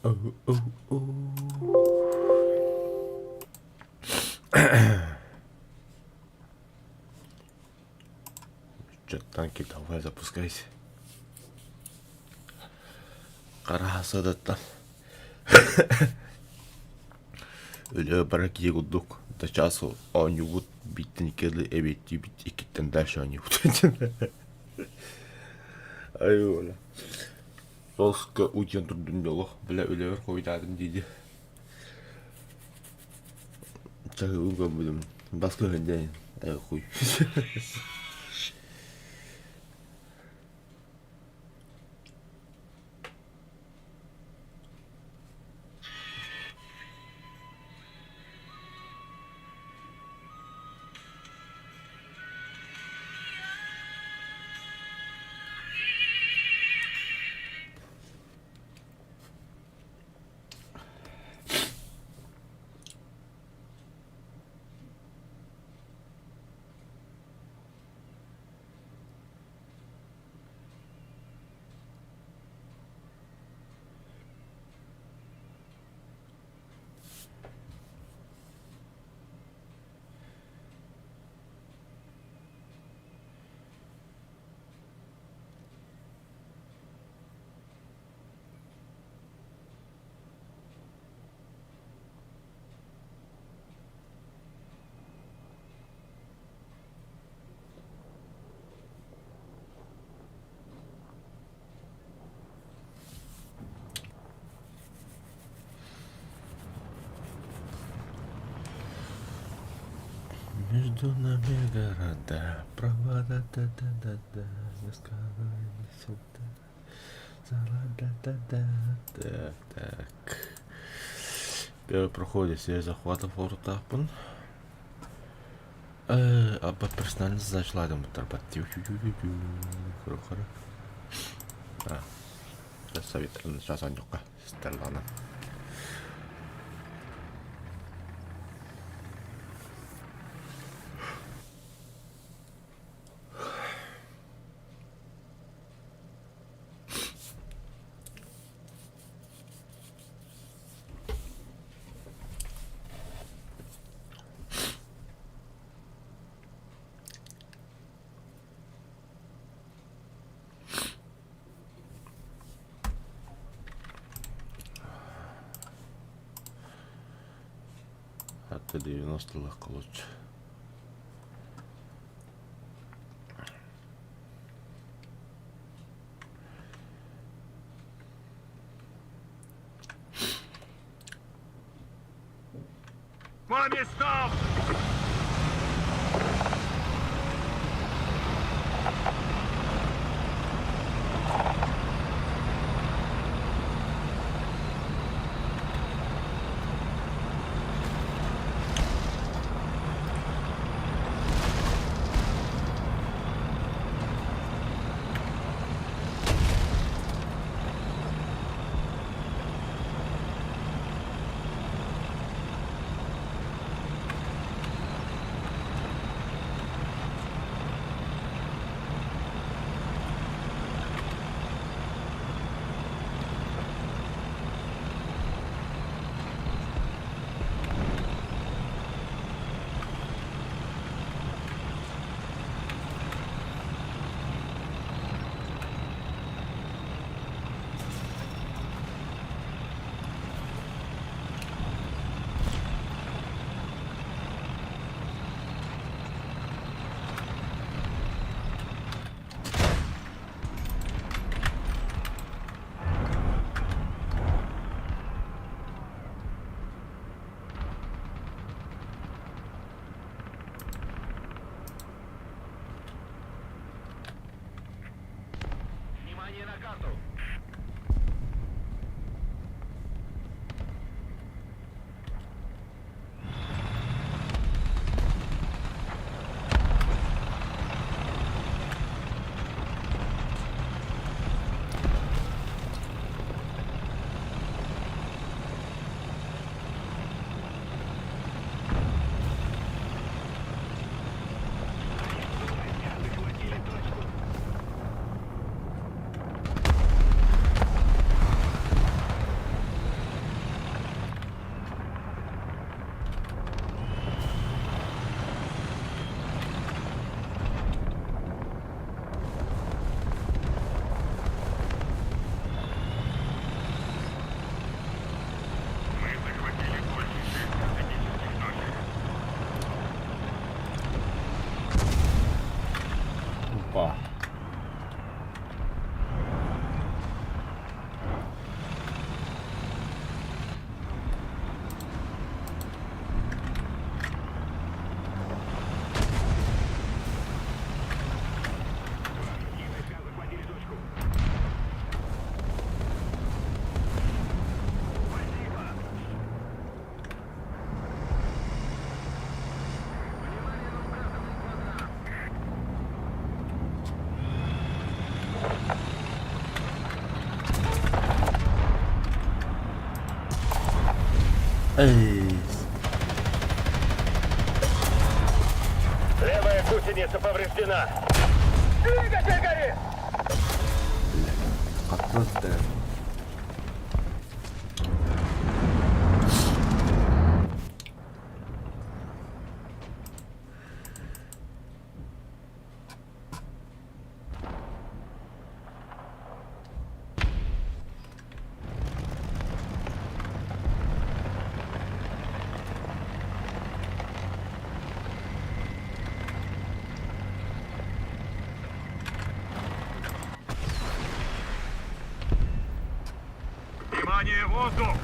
Чё, танки, давай запускайся. Хара сыадаттан Үлэ бара киһи курдук да чаас оонньуубут бииртэн икки дылы эбиэттиибит иккиттэн дальше оонньуубут Айуу Солска утуйан турдум дьоло бля үлэбэр хойутаатым дии-дии Чаһыыбын көрбүтүм бас көһөн дьэ хуй Между нами города, провода, да да да да, не сюда, да да да так, так. Первый проходе все захватов ортаахпын. Абба персонально зачладым буттар Хара. А, совет сейчас онньукка стерлана. Hatta 90-лаах лучше. По местам! Внимание на карту! Захватили точку. Эй! Левая гусеница повреждена. Двигатель горит! Бля, хаттан Внимание, воздух!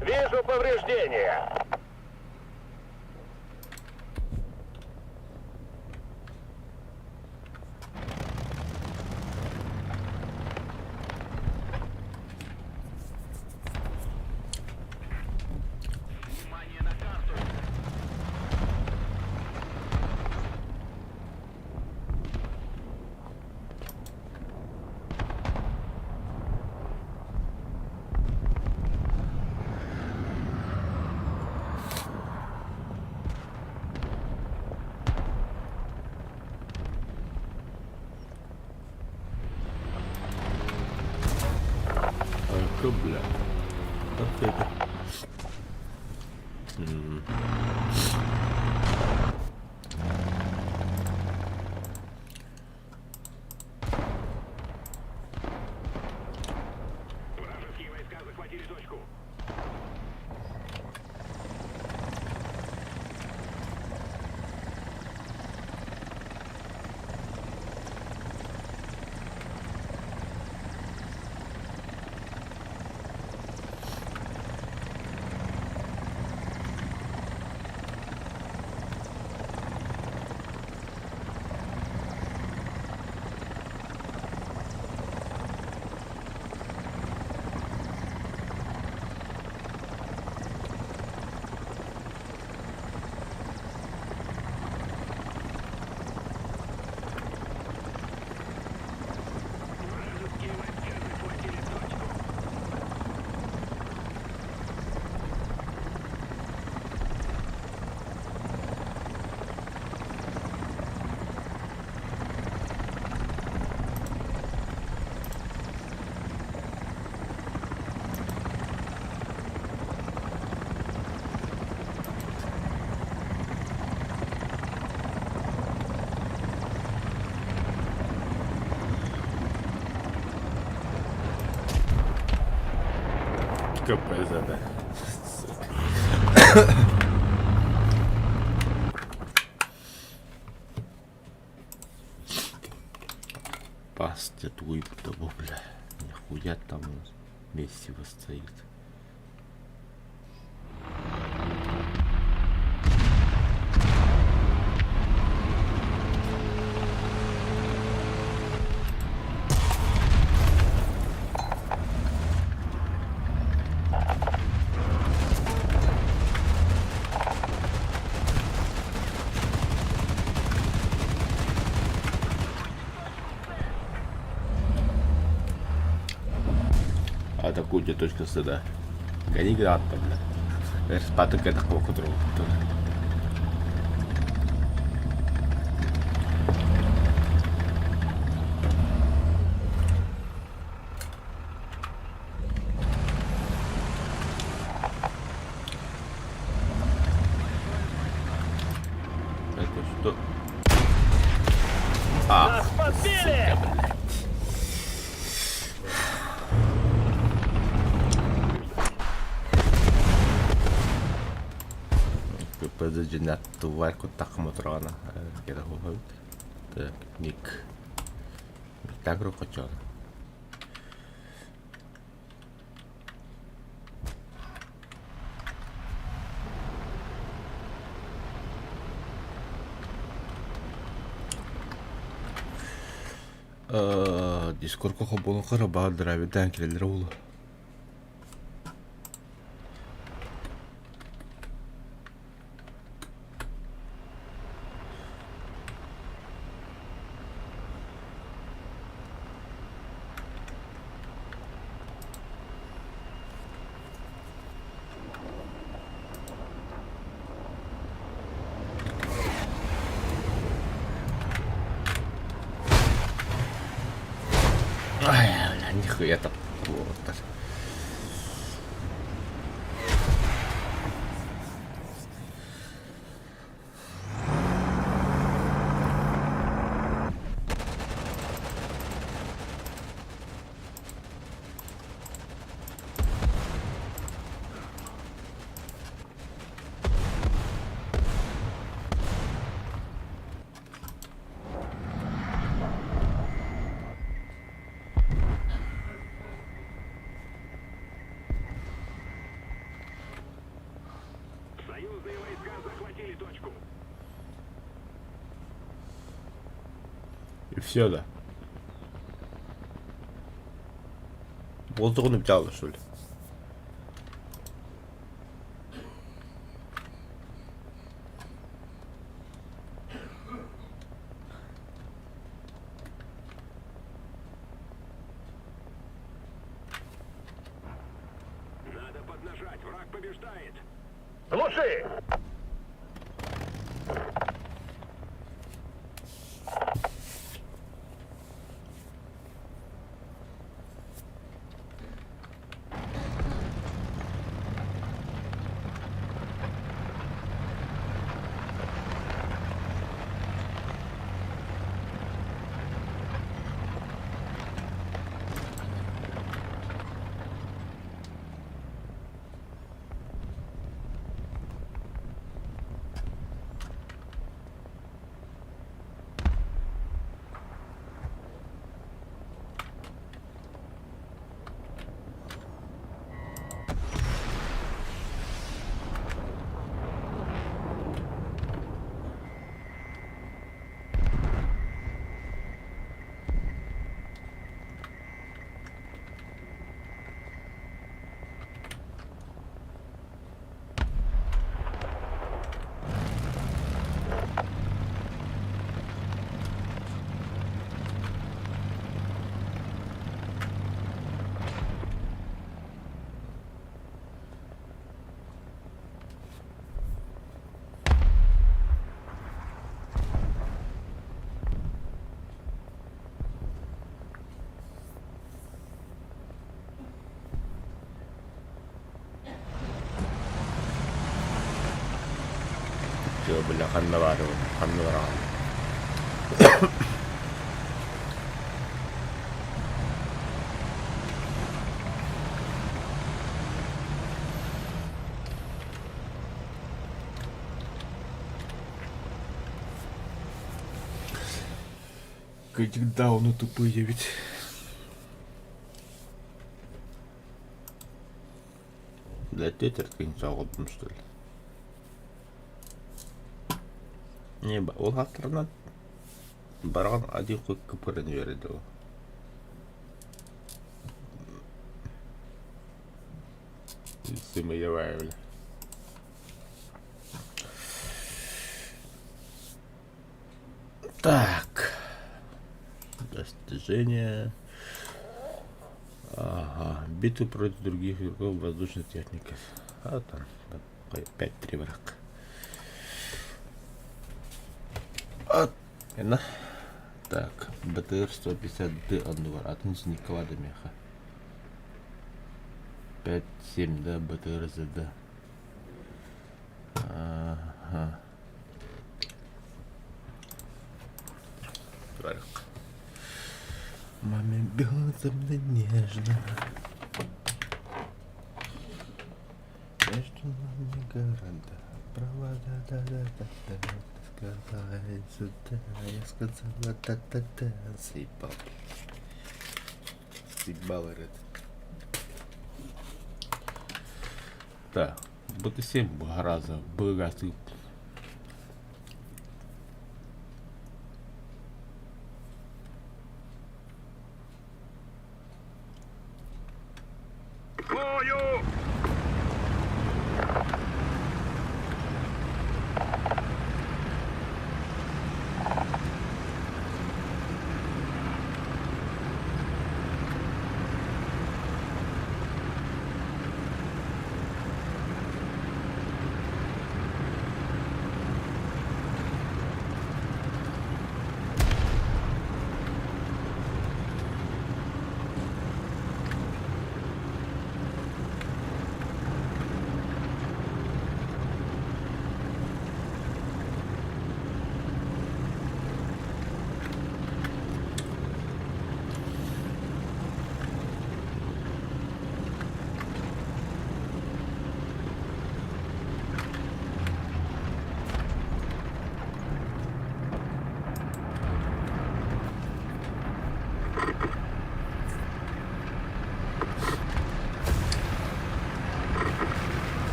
Вижу повреждения. Внимание на карту. Ай, бля. Окей. Вражеские войска захватили точку. Вражеские войска захватили точку. КПЗ, да. Пастя твой того, бля. Нихуя там у нас месиво стоит. Атакуйте точка сюда. Гони граната, бля. Спаты когда Это что? Нас подбили! КПЗ дьиҥнээх тварь куттаххым отураҕына Так, ник. Так рукочон. Дискорка хобону хара баардыра битэн килэлэр уулу. Кыйа таптар. Союзные войска захватили точку. И все, да. Воздух взял, что ли? Надо поднажать, враг побеждает. Глуши! Все, бля, ханна баар ханна бараҕын. Кыдьык тупые ведь. Блядь, ветер соҕурдум что ли? Не, ол хаттарынан бараҕан один хуй кыпырын үөрэ доо. Сымыйа бля. Так. Достижение. Ага. Битвы против других игроков воздушной техники. А там 5-3 враг. А, Так, БТР-150Д оннугар атын Николада меха. 5-7, да, БТР-ЗД. Ага. Вверх. Маме бьется мне нежно. Между нами города, провода, да, да, да, да, ты сказала сюда, я сказала да, да, да, заебал. Заебал, этот. Так, БТ-7 раза, богатый. Бою!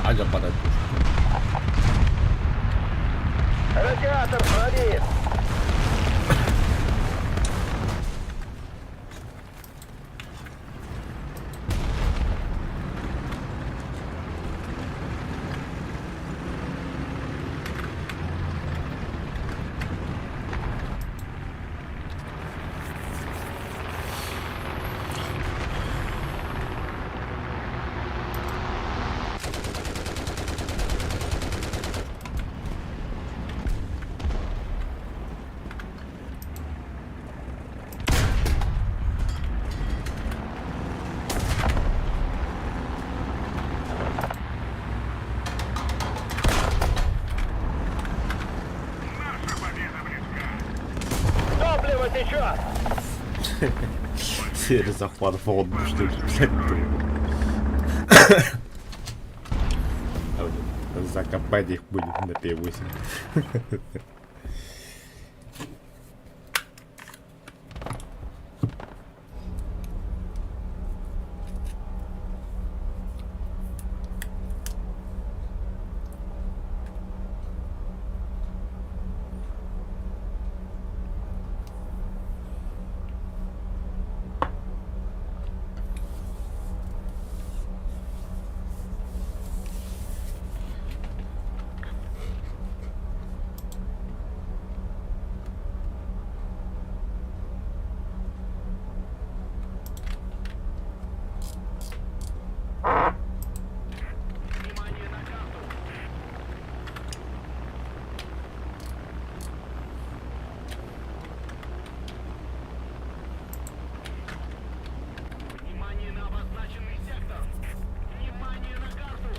Алдьархатан Радиатор пробит! Топливо течет! Серый захват фон, что ли, блядь. Закопать их будем на П8. Внимание на карту! Внимание на обозначенный сектор! Внимание на карту!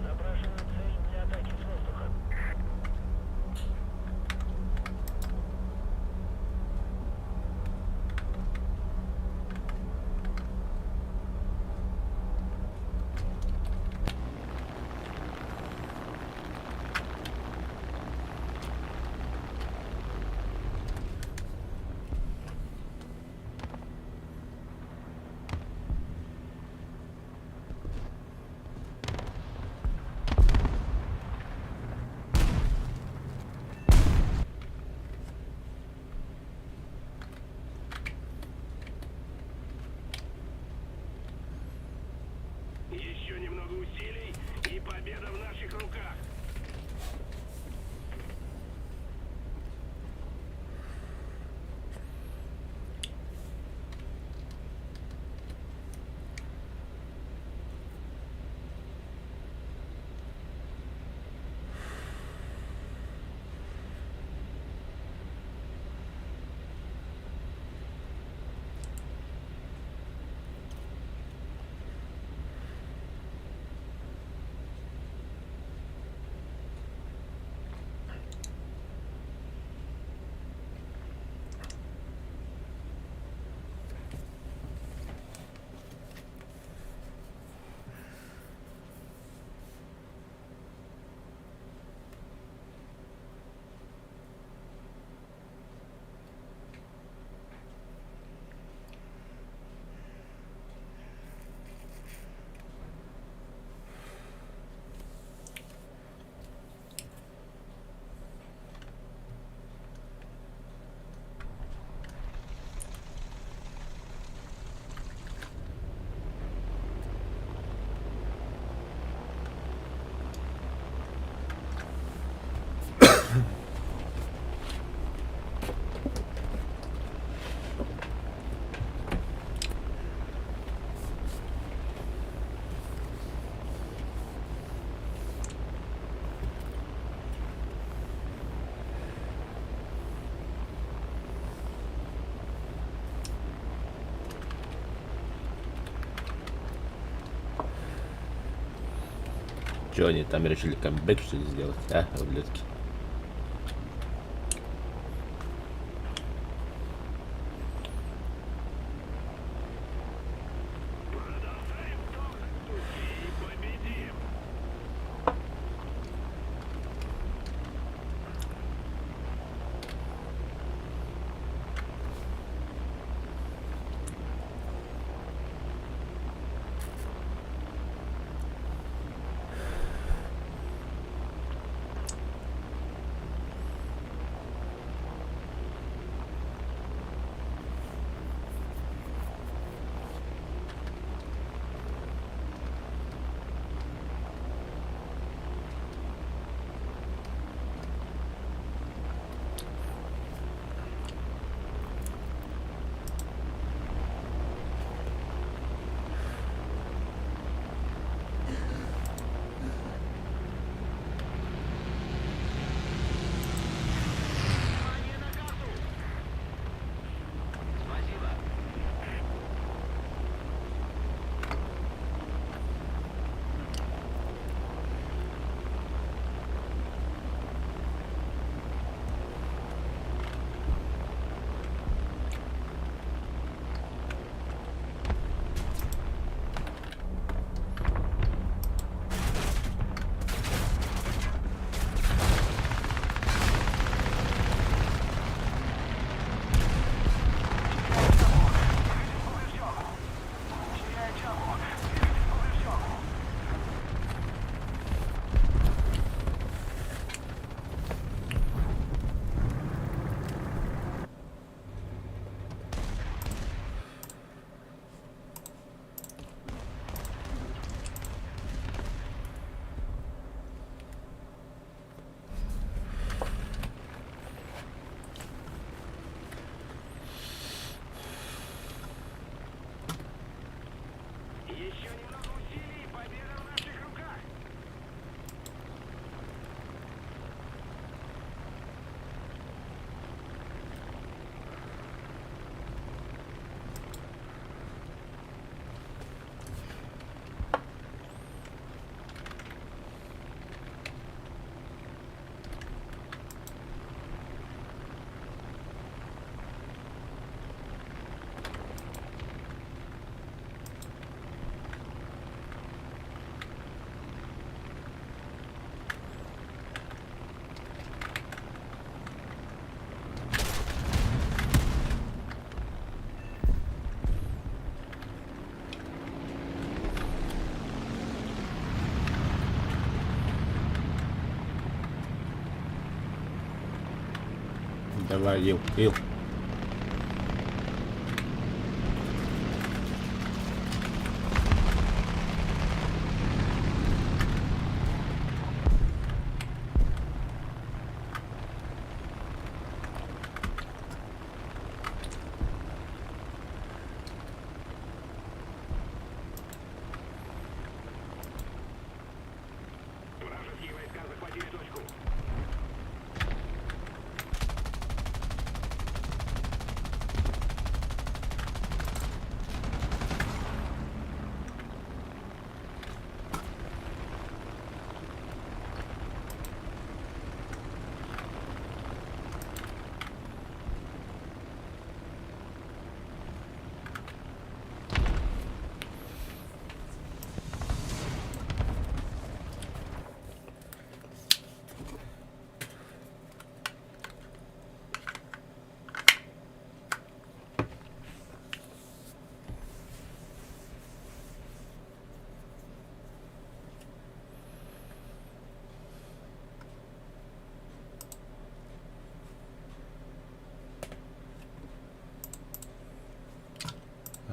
Запрашиваю цель для атаки с воздуха. Еще немного усилий, и победа в наших руках. Че они там решили камбэк что ли сделать, а, ублюдки? Продолжаем в том же духе и победим! Давай, ил, ил. Вражеские войска захватили точку.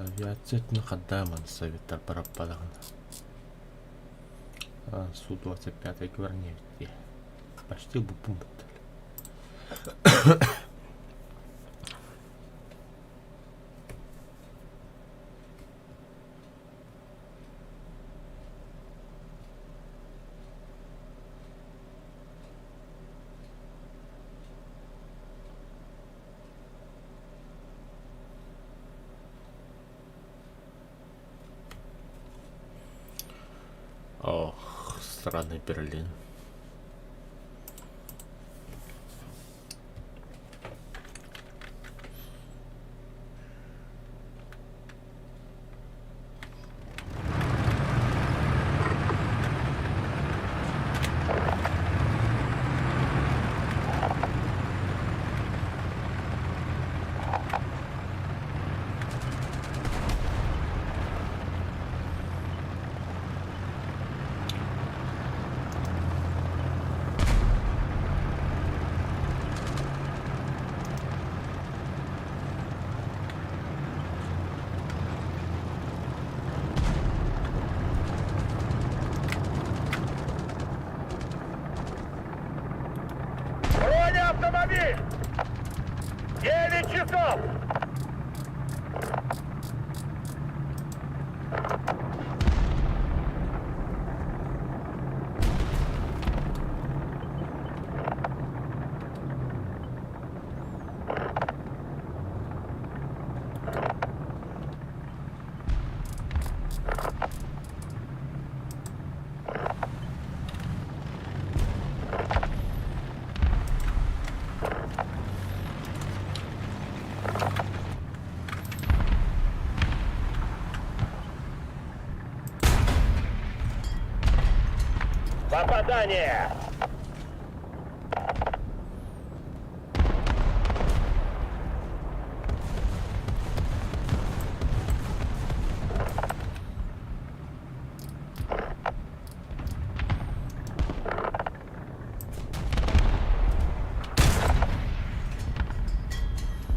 Авиация өттүн хаддааман советтар бараппадаҕына. Су-25 гвардия эбит дии. Почти ылбыппын быттар. Ох, странный Берлин. Бронеавтомобиль! 9 часов! Попадание!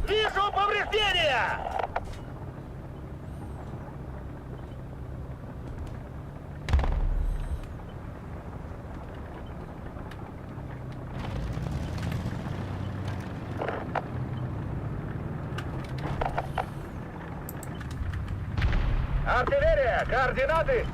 Вижу повреждения! Артиллерия! Координаты!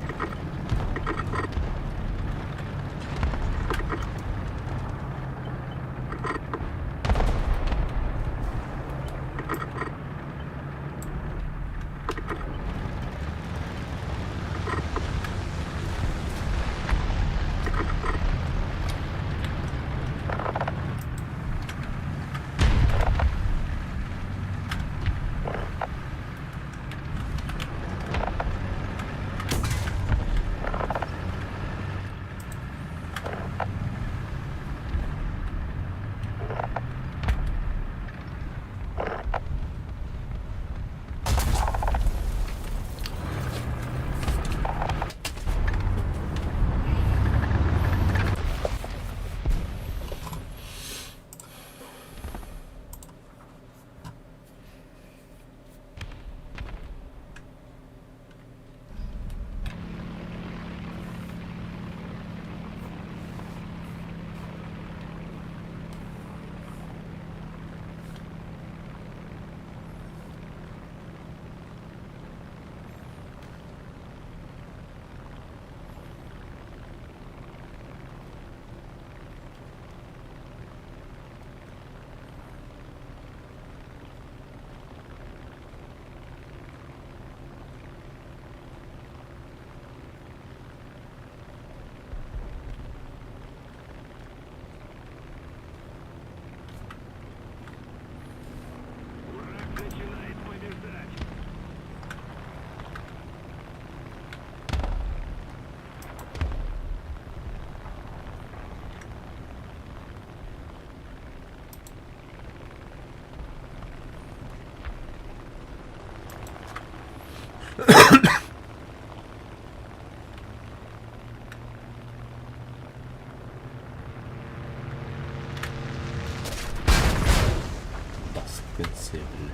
Invincible.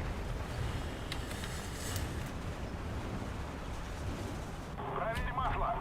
Проверь масло.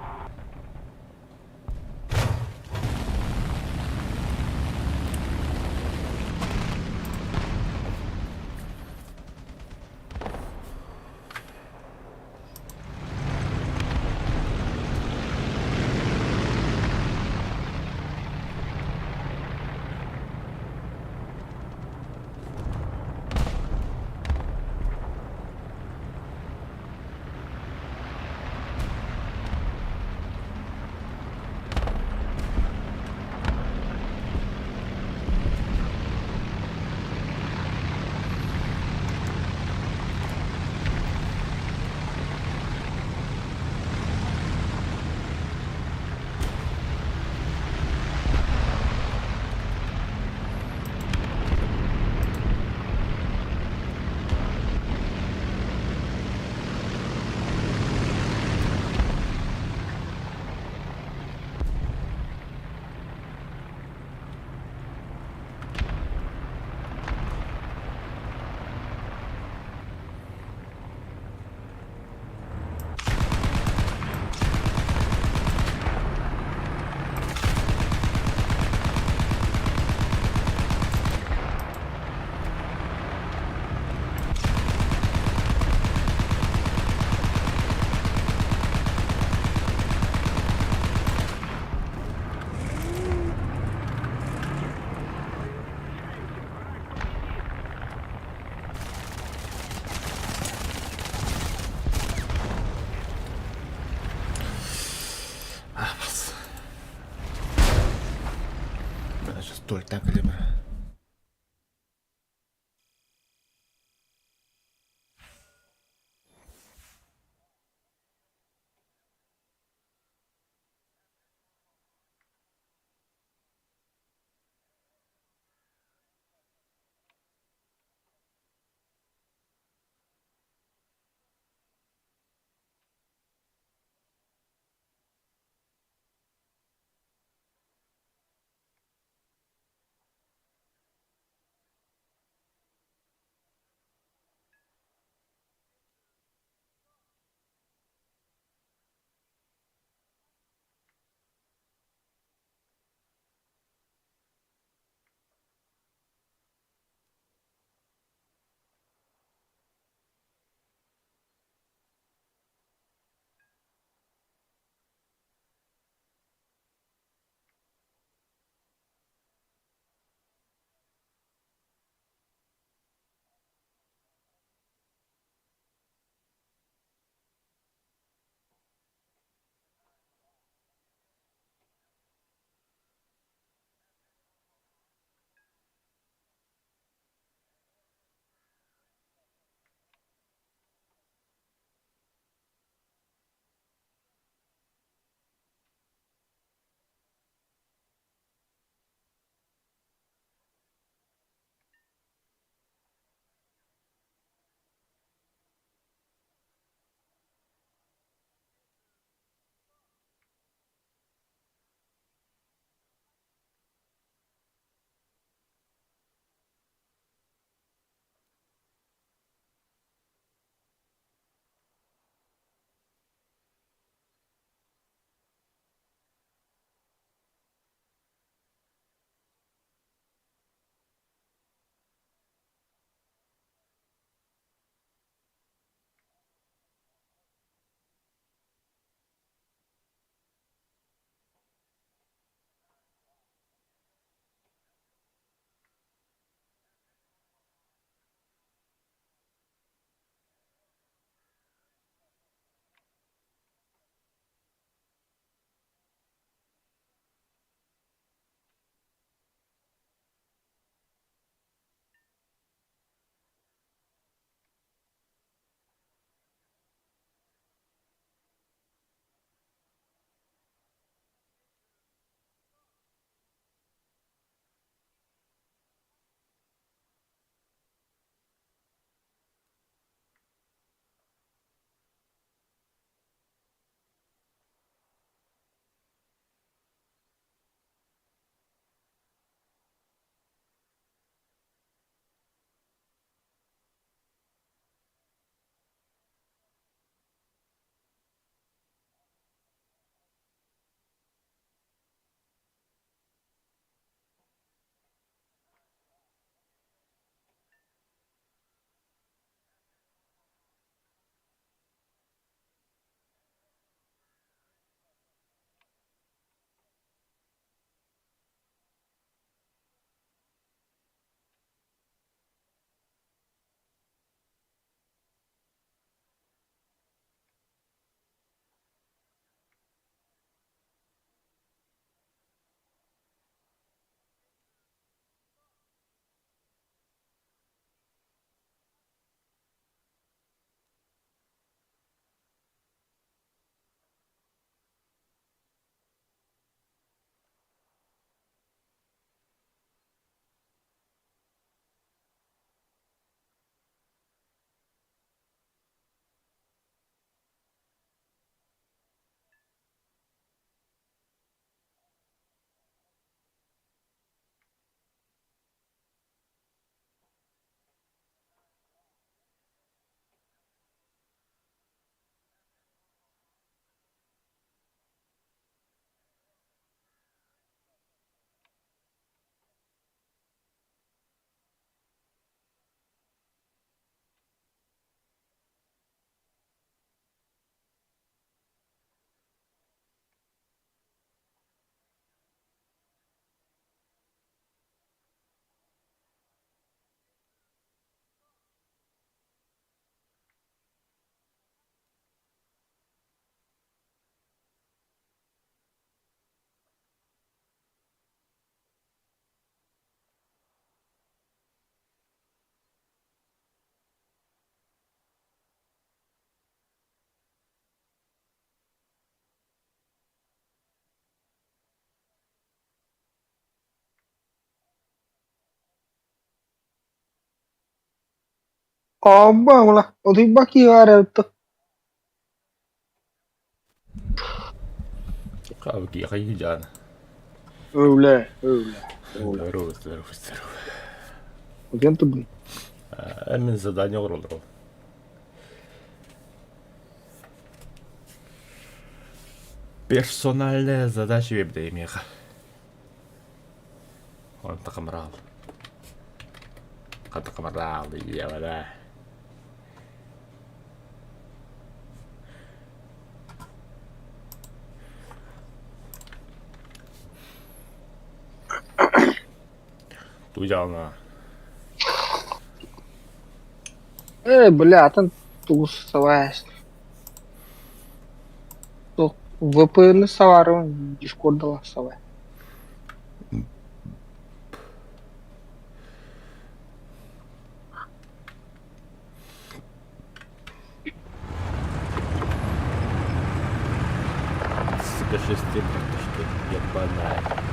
Ообо, утуйбакка эрэ Киэхэ Öyle, öyle, öyle. Здорово, здорово, здорово. Утуйан турдум. Мин задание оҥороллор. Персональная задача биэрдэ миэхэ. Онто камрал. Хата камрал, иэвэрэ. Туйдаҕына Ээ, бля, атын тугу сабаас. VPN сабаарым, Дискордала сабай. Сука, шести что ебаная.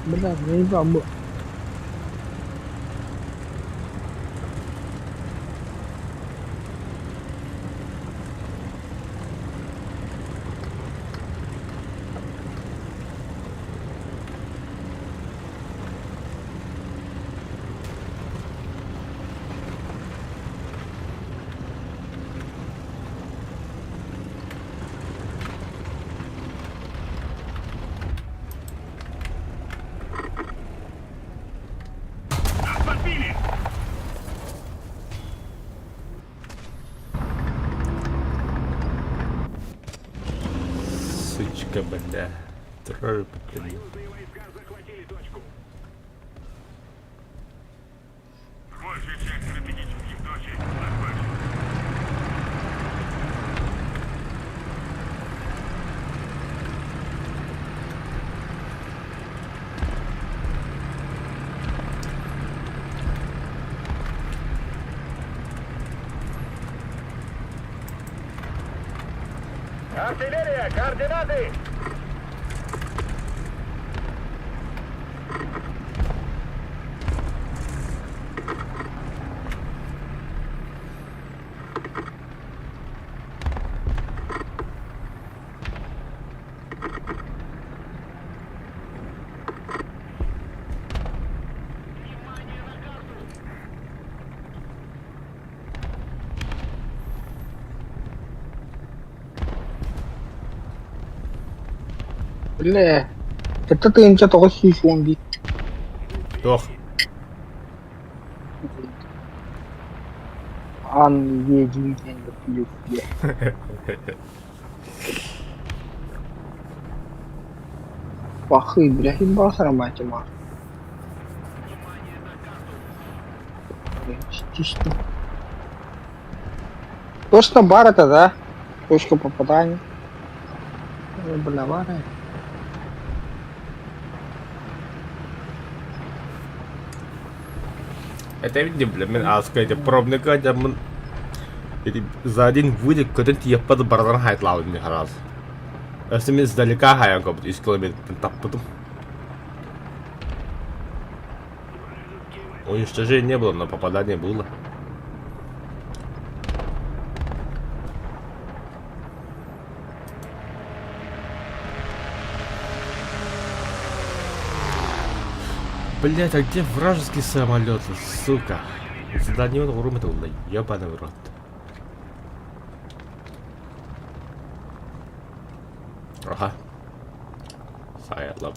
Бля, не знаю. Нас подбили! Сучка, бля. Тролль, блин. Союзные войска захватили точку. Большая часть стратегических точек захвачена. Артиллерия, координаты! Внимание на карту! Бля, это ты инча тоҕус сүүс уон биир. Туох. Ан Е диэн плюс Е. Пахы, бля, хиба сараматима. Внимание на карту! Чисто. Точно бар это, да? Точка попадания. Ой, бля, бар. Это видим, бля, мин ааска эти пробника, мин эти за один вылет көтөн тиийиэхпэр барыларын хайтлаабытым раз. Өссө мин издалека хайан көбүт 3 километр таппытым. Уничтожения не было, но попадание было. Блять, а где вражеские самолеты, сука? Задание он это ебаный в рот. Ага. Сайатлап.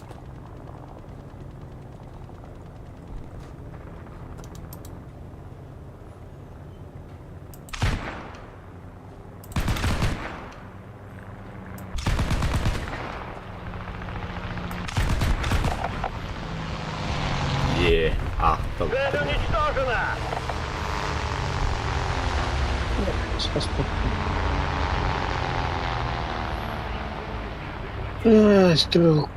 Е, а, там. Цель уничтожена! Сейчас Стрелок,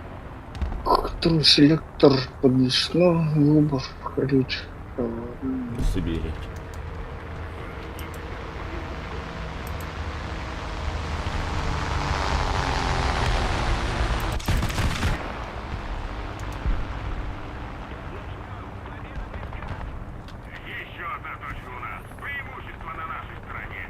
селектор подвесной, выбор, ключ. Өссө биэриэх. Еще одна точка у нас. Преимущество на нашей стороне.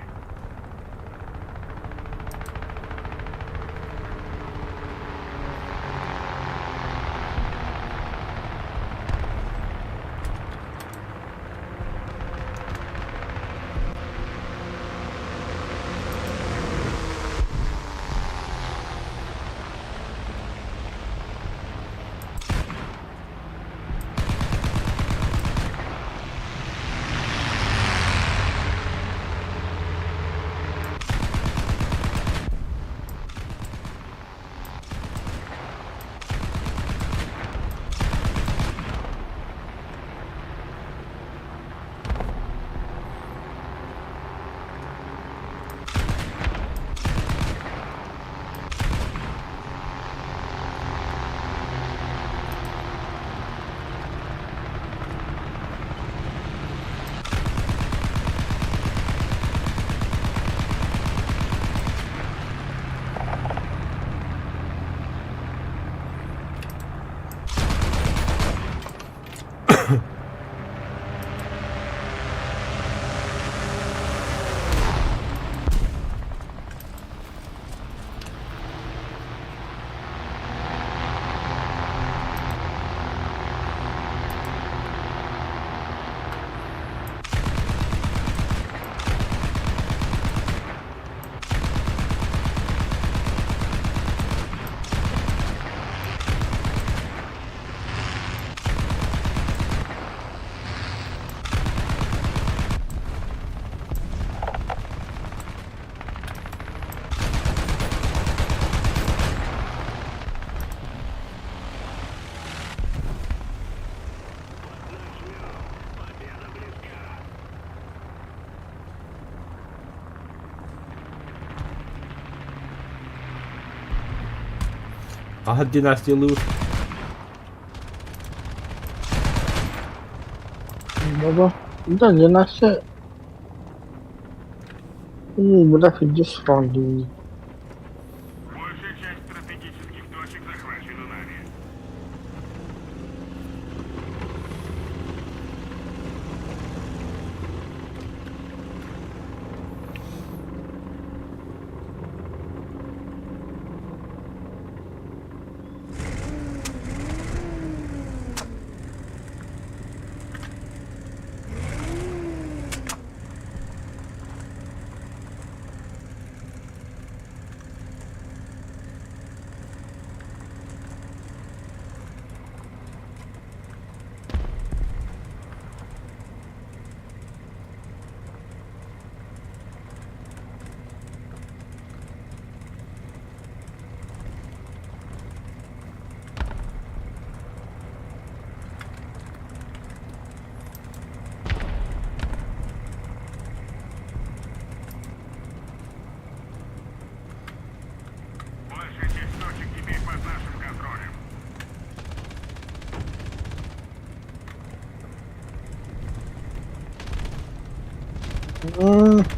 Победа близка. Хаһан династиялыыр? Баба. Да, династия. Бля, иди срань. Большая часть стратегических точек захвачена нами. Большая часть точек теперь под нашим контролем.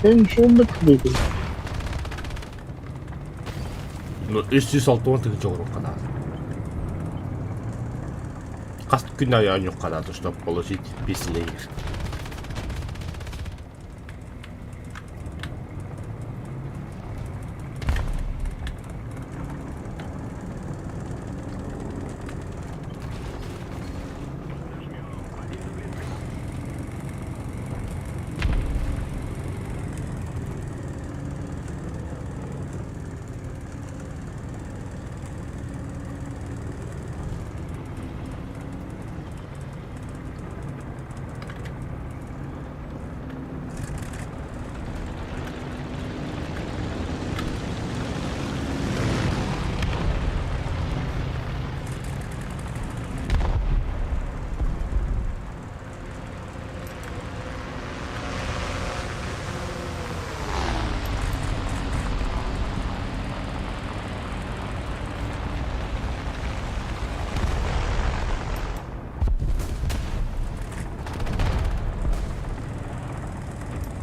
Эн шундук бигин. Ну, 360 тыһыынча оҥоруохха наада. Хас күн аайы оонньуохха наада, чтобы получить весь лейер.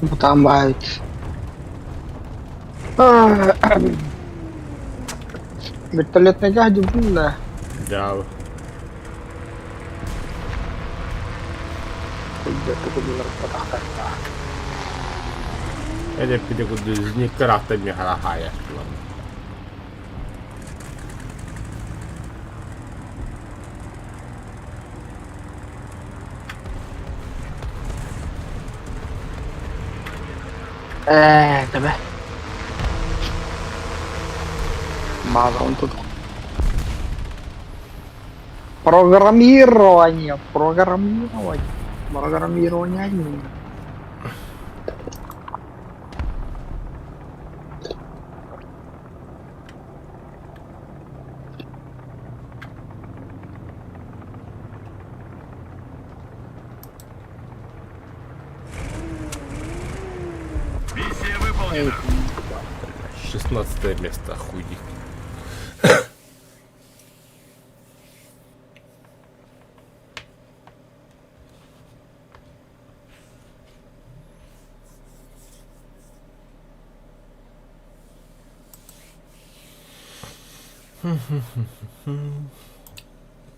Бутаан баайбыт. Вертолетныйга сылдьыбытым да? Дьаабы. Сылдьар Эдэппити курдук зниккараахтан миэхэ хаайааччылар. Ээ, төбө. База тут. Программирование, программирование, программирование. Миссия выполнена. 16 место, охуеть.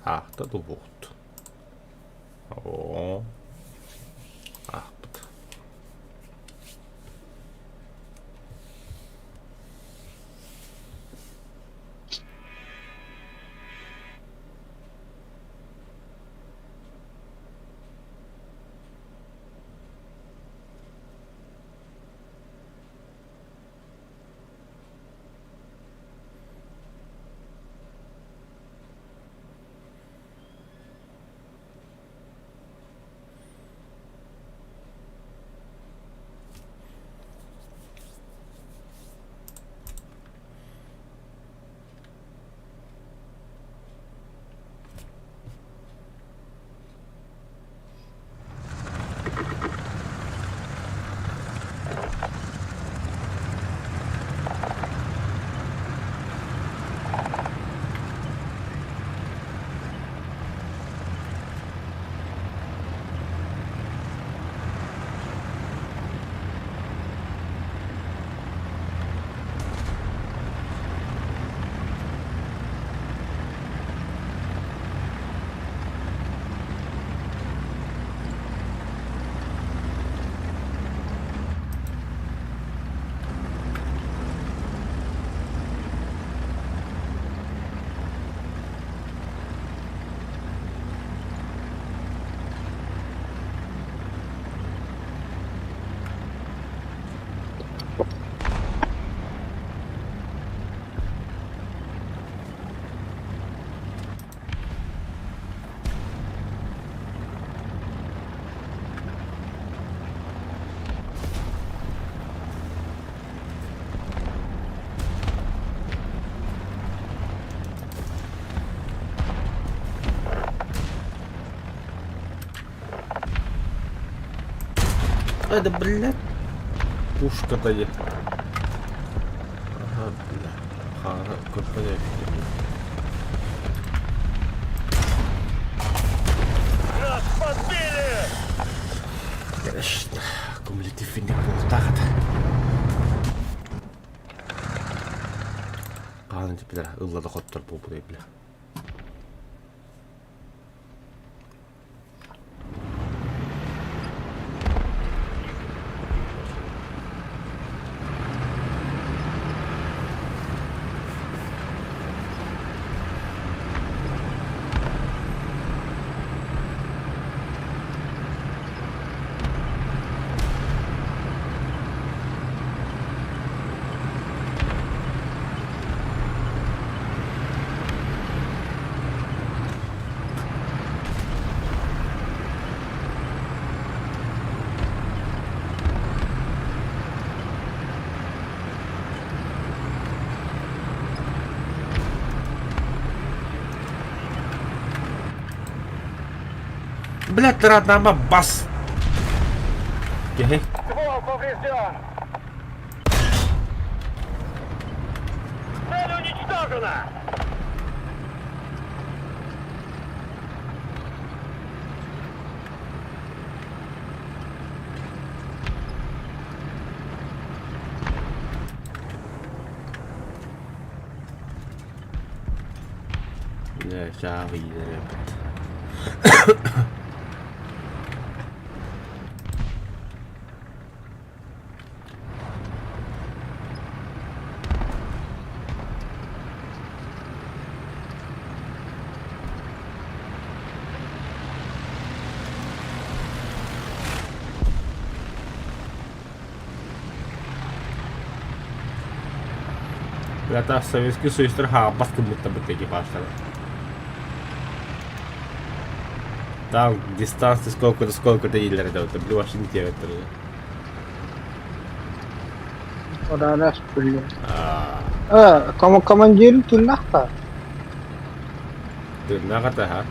Аахта дубуут. Оо. Аахпыт. Это, блядь, пушка дает. Ага, бля. Хара, көрбөт Нас подбили! Конечно, кумулятивный буолтаҕат. Хаан бля, ылла да хоттор буолбут бля. Блядь, роднама бас. Киһи. Ствол поврежден! Цель уничтожена! Бля, чаавыйдар эбит. Бля, Советский Союзтар хаалбат гыммыттарбыт экипажтара. Там дистанция сколько-то, сколько-то дииллэр этэ, били вообще не диэбэттэр. Удаанас блин. Командир тыыннаах Тыыннаах ата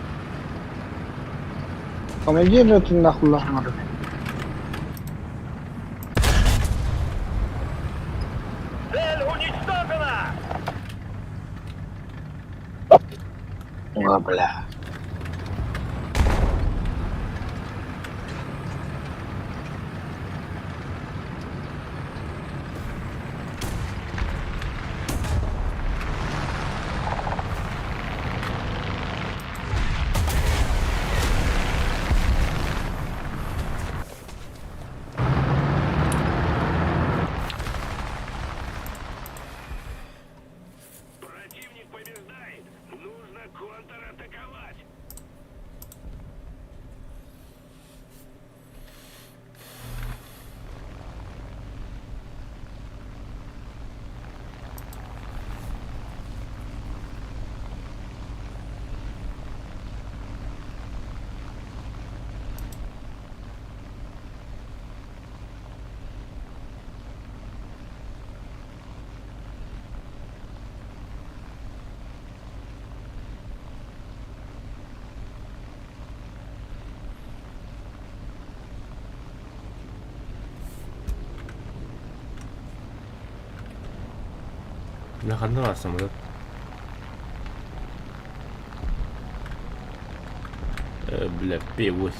Командир да тыыннаах улахан Цель уничтожена! О, бля. Противник побеждает! Нужно контратаковать! Бля, ханна баар самолет? Бля, П-8,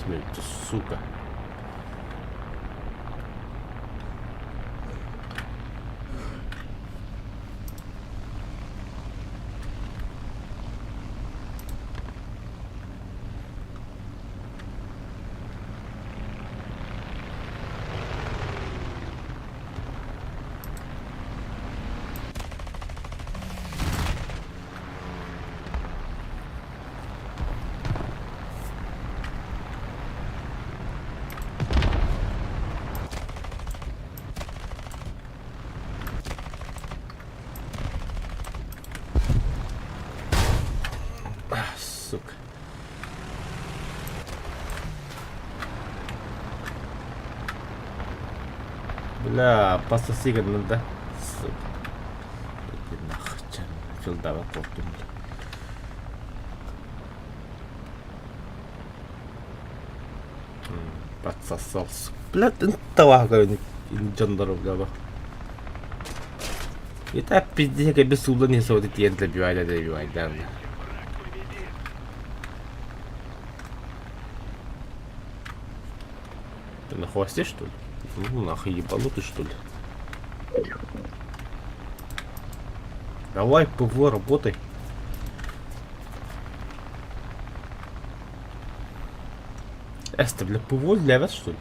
сука. Сука. Бля, пососи да? Сука. Иди нахуй, филдава куоттум, бля. Подсосал, сука. Бля, таваха дьоннору, бля. Это пиздец, как без суда не сводит, я добиваю, добиваю, да. Ты на хвосте, что ли? Ну нахуй ебанутый, что ли? Давай, ПВО, работай. Эста, бля, ПВО для вас, что ли?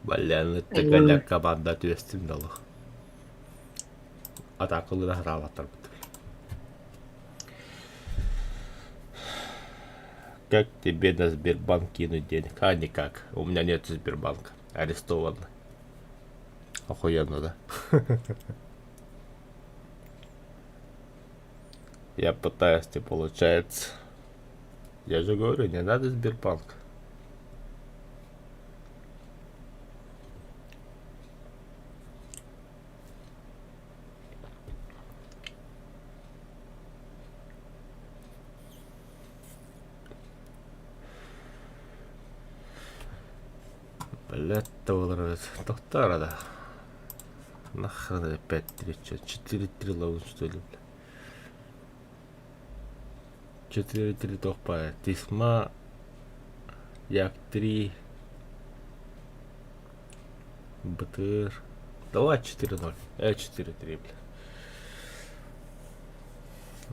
Блин, это голяк команда түөстүм да олох. Атаакалыы хараабаттарбыт. Как тебе на Сбербанк кинуть денег? А, никак. У меня нет Сбербанка. Арестован. Охуенно, да? Я пытаюсь, не получается. Я же говорю, не надо Сбербанк. Блядь, Тохтоо да. Нахрен 5-3, что, 4-3 ловим, что ли, бля. 4-3 тохпа. Тисма, Як-3, БТР. Давай 4-0. 4-3, бля.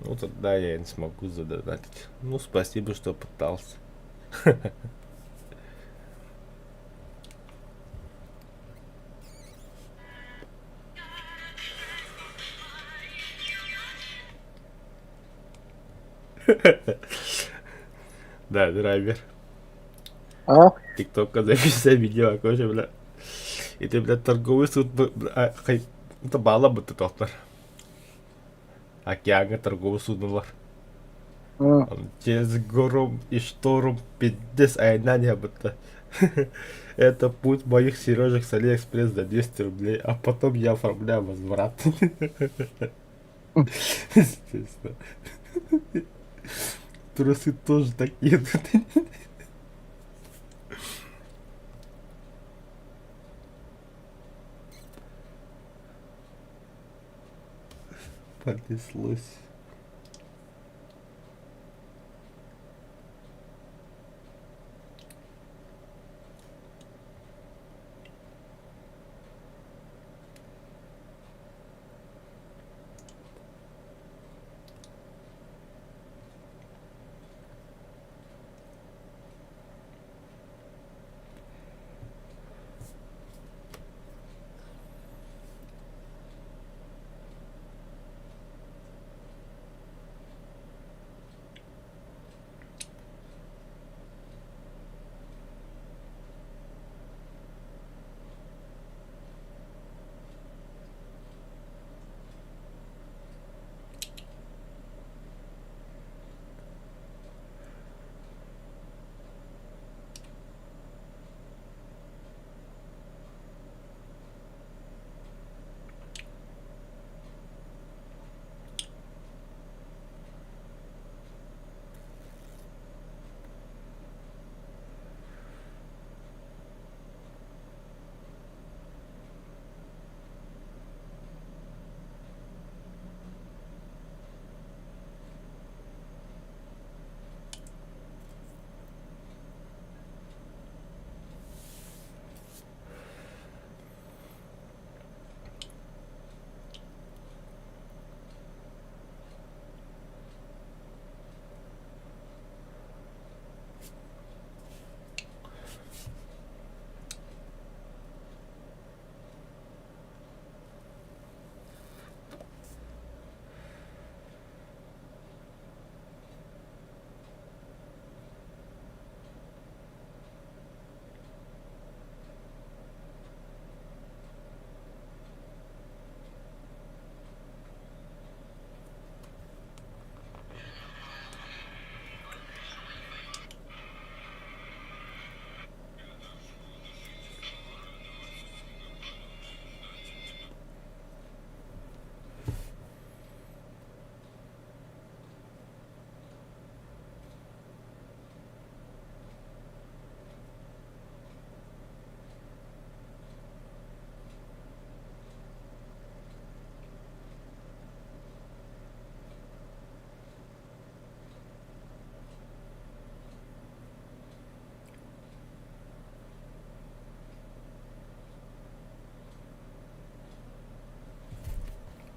Ну тогда я не смогу задонатить. Ну, спасибо, что пытался. Да, драйвер. А? ТикТокка записай видео, короче, бля. И ты, бля, торговый суд, бля, хай, это бала бы ты доктор. Океаҥҥа торговый суднолар. Через гром и шторм пиздец айаннаан иһэбит Это путь моих сережек с Алиэкспресс за 200 рублей, а потом я оформляю возврат. Естественно. Трусы тоже так едут. Понеслось.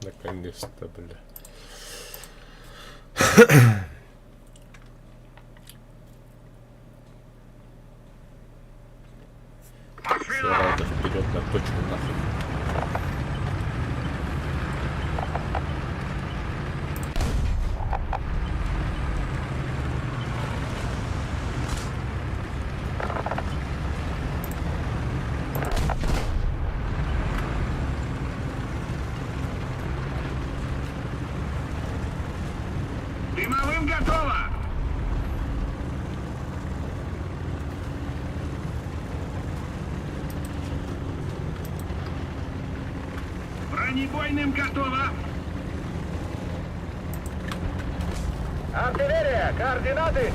Наконец-то, бля. Сразу вперед на точку нахуй. Дымовым готово! Бронебойным готово! Артиллерия, координаты!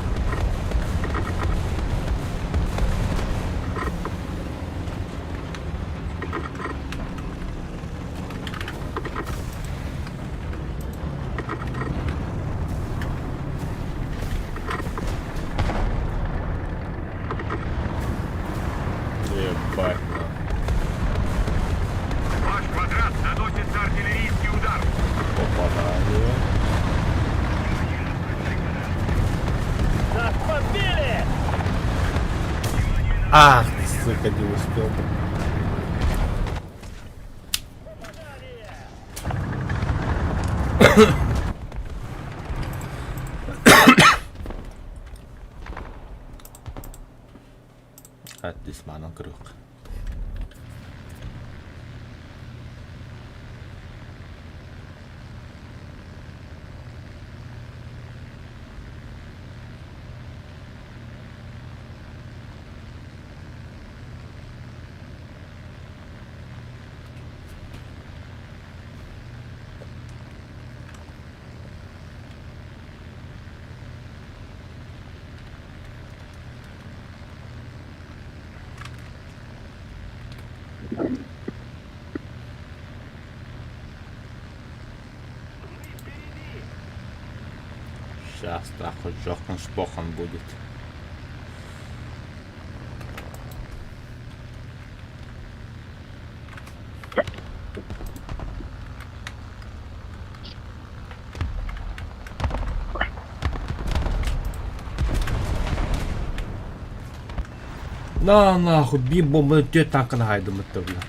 Ебать нахуй. Ваш квадрат наносится артиллерийский удар. Попадание. Нас подбили! Ах, ты, сука, не успел. Ат дисманан кырык. Сейчас нахуй жокон шпохан будет. На нахуй, бим бомба түөрт танканы хайдым бля.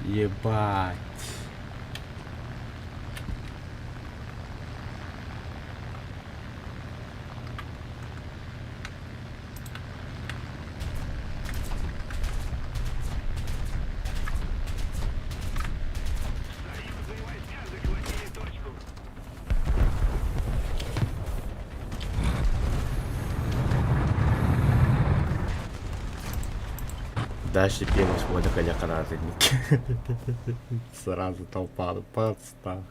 Ебать. Союзные войска захватили точку. Дальше первый сводок Сразу толпа подстав.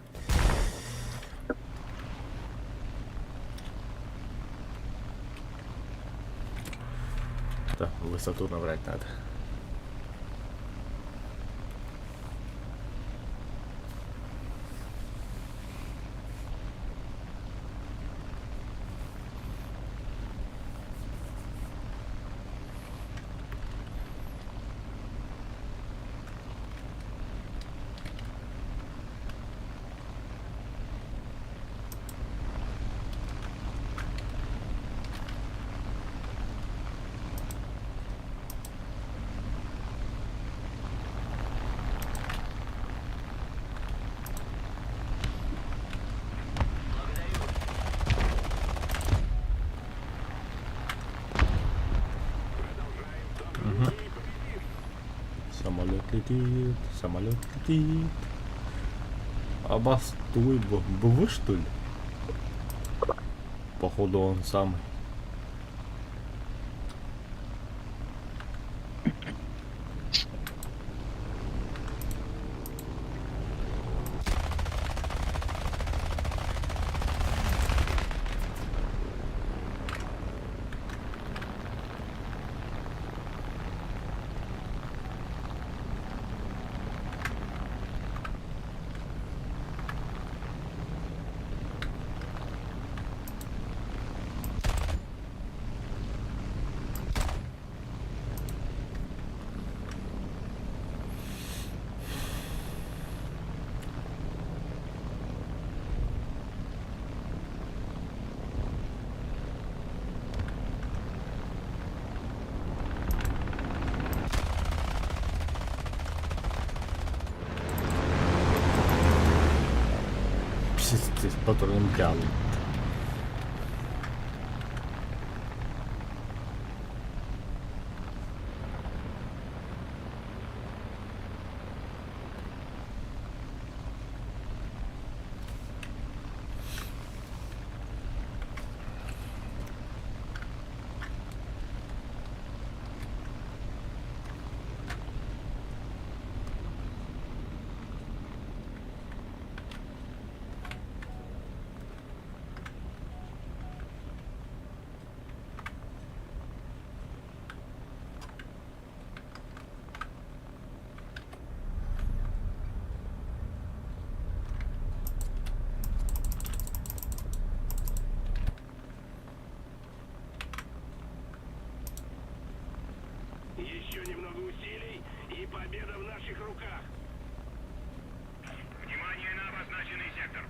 Да, высоту набрать надо. Самолет летит, самолет летит. Обостуй, БВ что ли? Походу он самый. Патроным хаалбыт. Еще немного усилий, и победа в наших руках. Внимание на обозначенный сектор.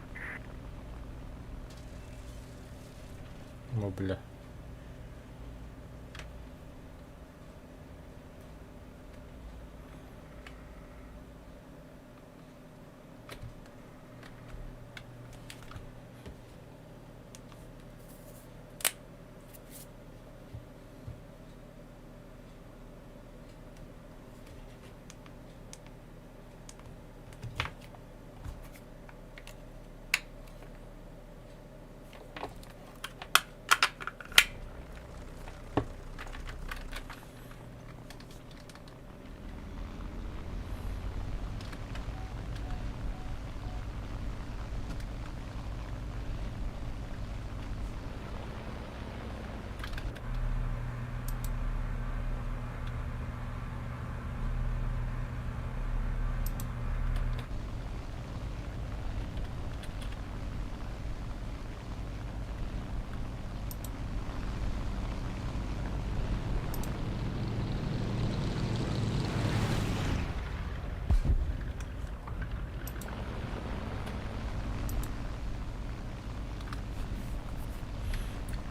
О, бля.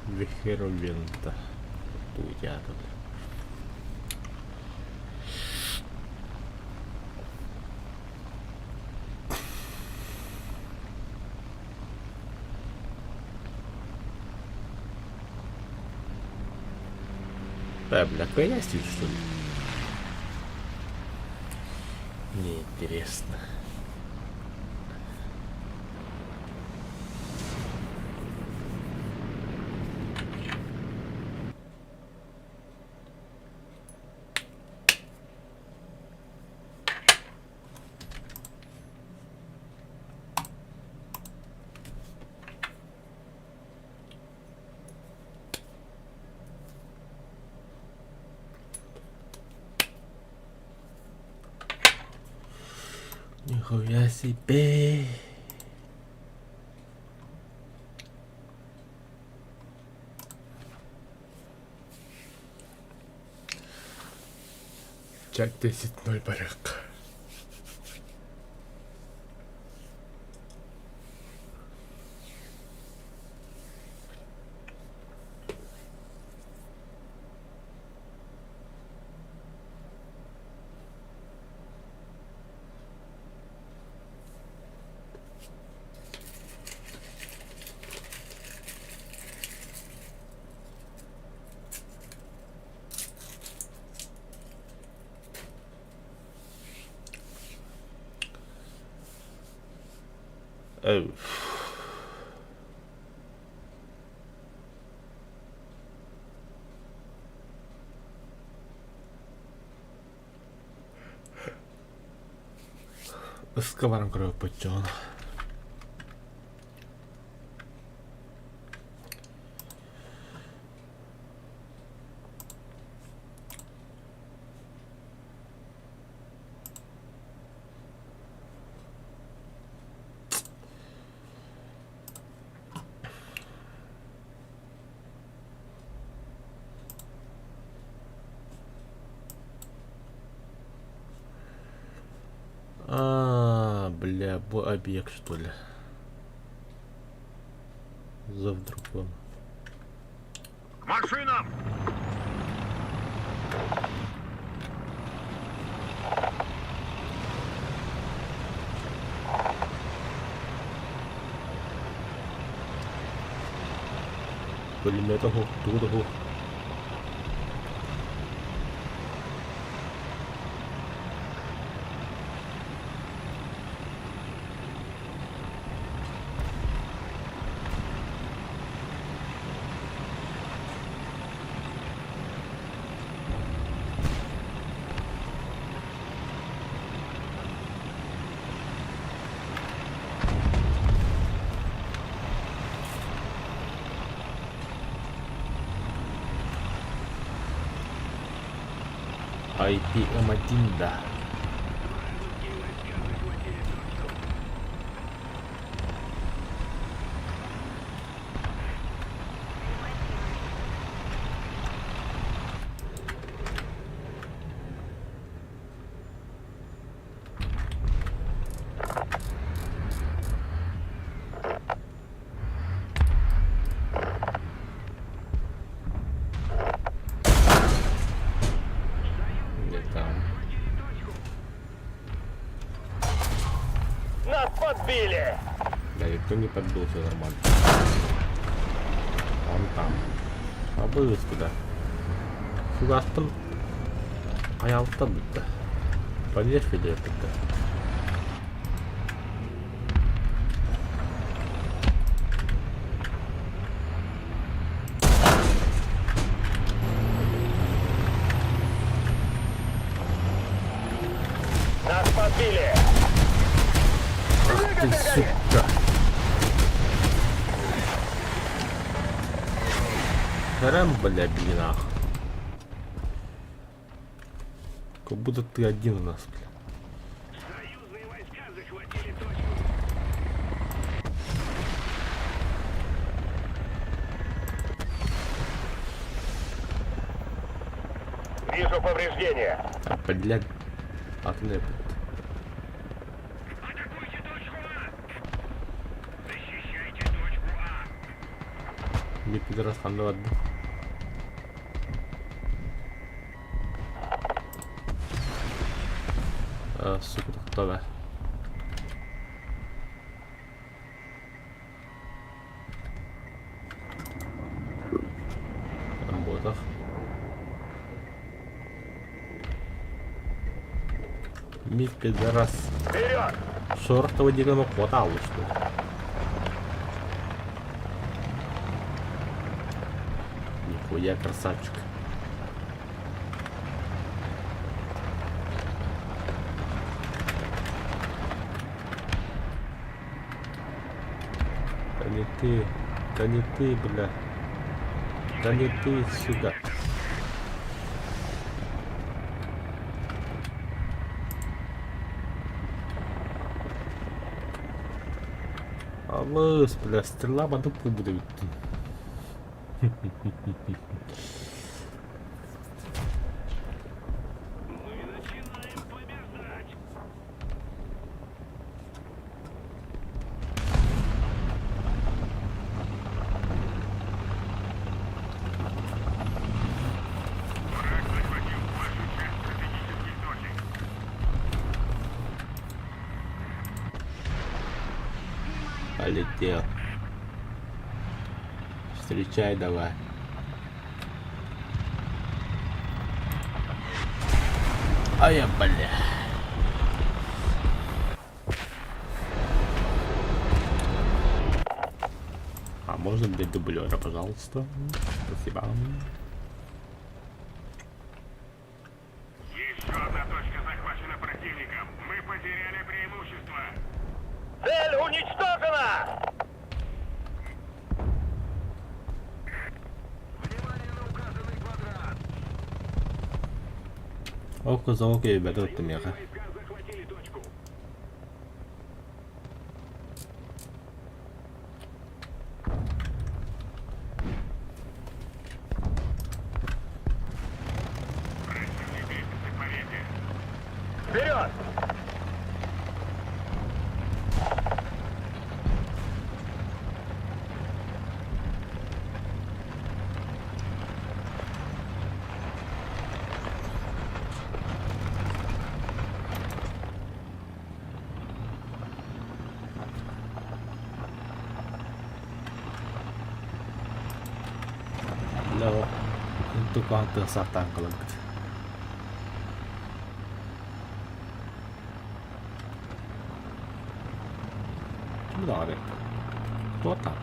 Вихеровента. Туйдята. Да, бля, каясить, что ли? Мне интересно. Нихуя себе. Чак 10-0 порядка. Oh. Ыска баран көрөппүт дьон. А, бля, бу объект что ли? Зов дракона. К машинам! Пулемета суох, тугу да суох. IPM-1 да. Где там? Нас подбили! Да, никто не подбил, все нормально. Он там. А был куда? Фугастан. Аялта бутта. Поверь, бутта. Нас подбили! Ах ты, сука. Харам, бля, блинах. Как будто ты один у нас, бля. Союзные войска захватили точку. Вижу повреждения. А, блядь. А ты не Атакуйте точку А! Защищайте точку А! Не пидорас ханды. А, сука, кто Работах. Ми пидорас. Вперед! Шортова дерева хватало, что ли? Нихуя красавчик. Да не ты, да не ты, бля. Да не ты, сюда. Алыс, бля, стрела в дупу буде. Мы начинаем побеждать! Враг захватил большую часть стратегических точек. Полетел. Встречай давай. А я, бля. А можно мне дублера, пожалуйста? Спасибо. Еще одна точка захвачена противником. Мы потеряли преимущество. Цель уничтожена! Внимание на указанный квадрат! Ох, залог ребята, вот меха. Войска захватили точку. Противник движется к победе. Вперед! Тукаан тыасаах тааҥкаларбыт. Ким даҕаны? Кто там?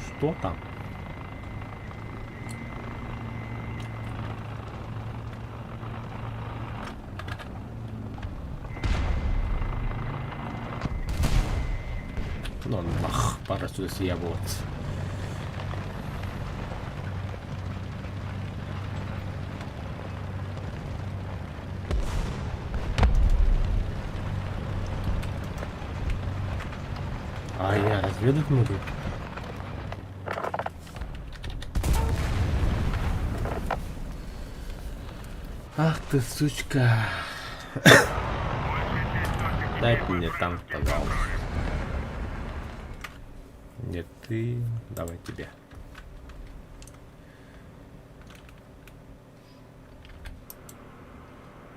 Что там? Ну нах, пора сюда съебываться. А я разведать могу? Ах ты, сучка. Дайте мне танк, пожалуйста. Нет, ты... Давай тебе.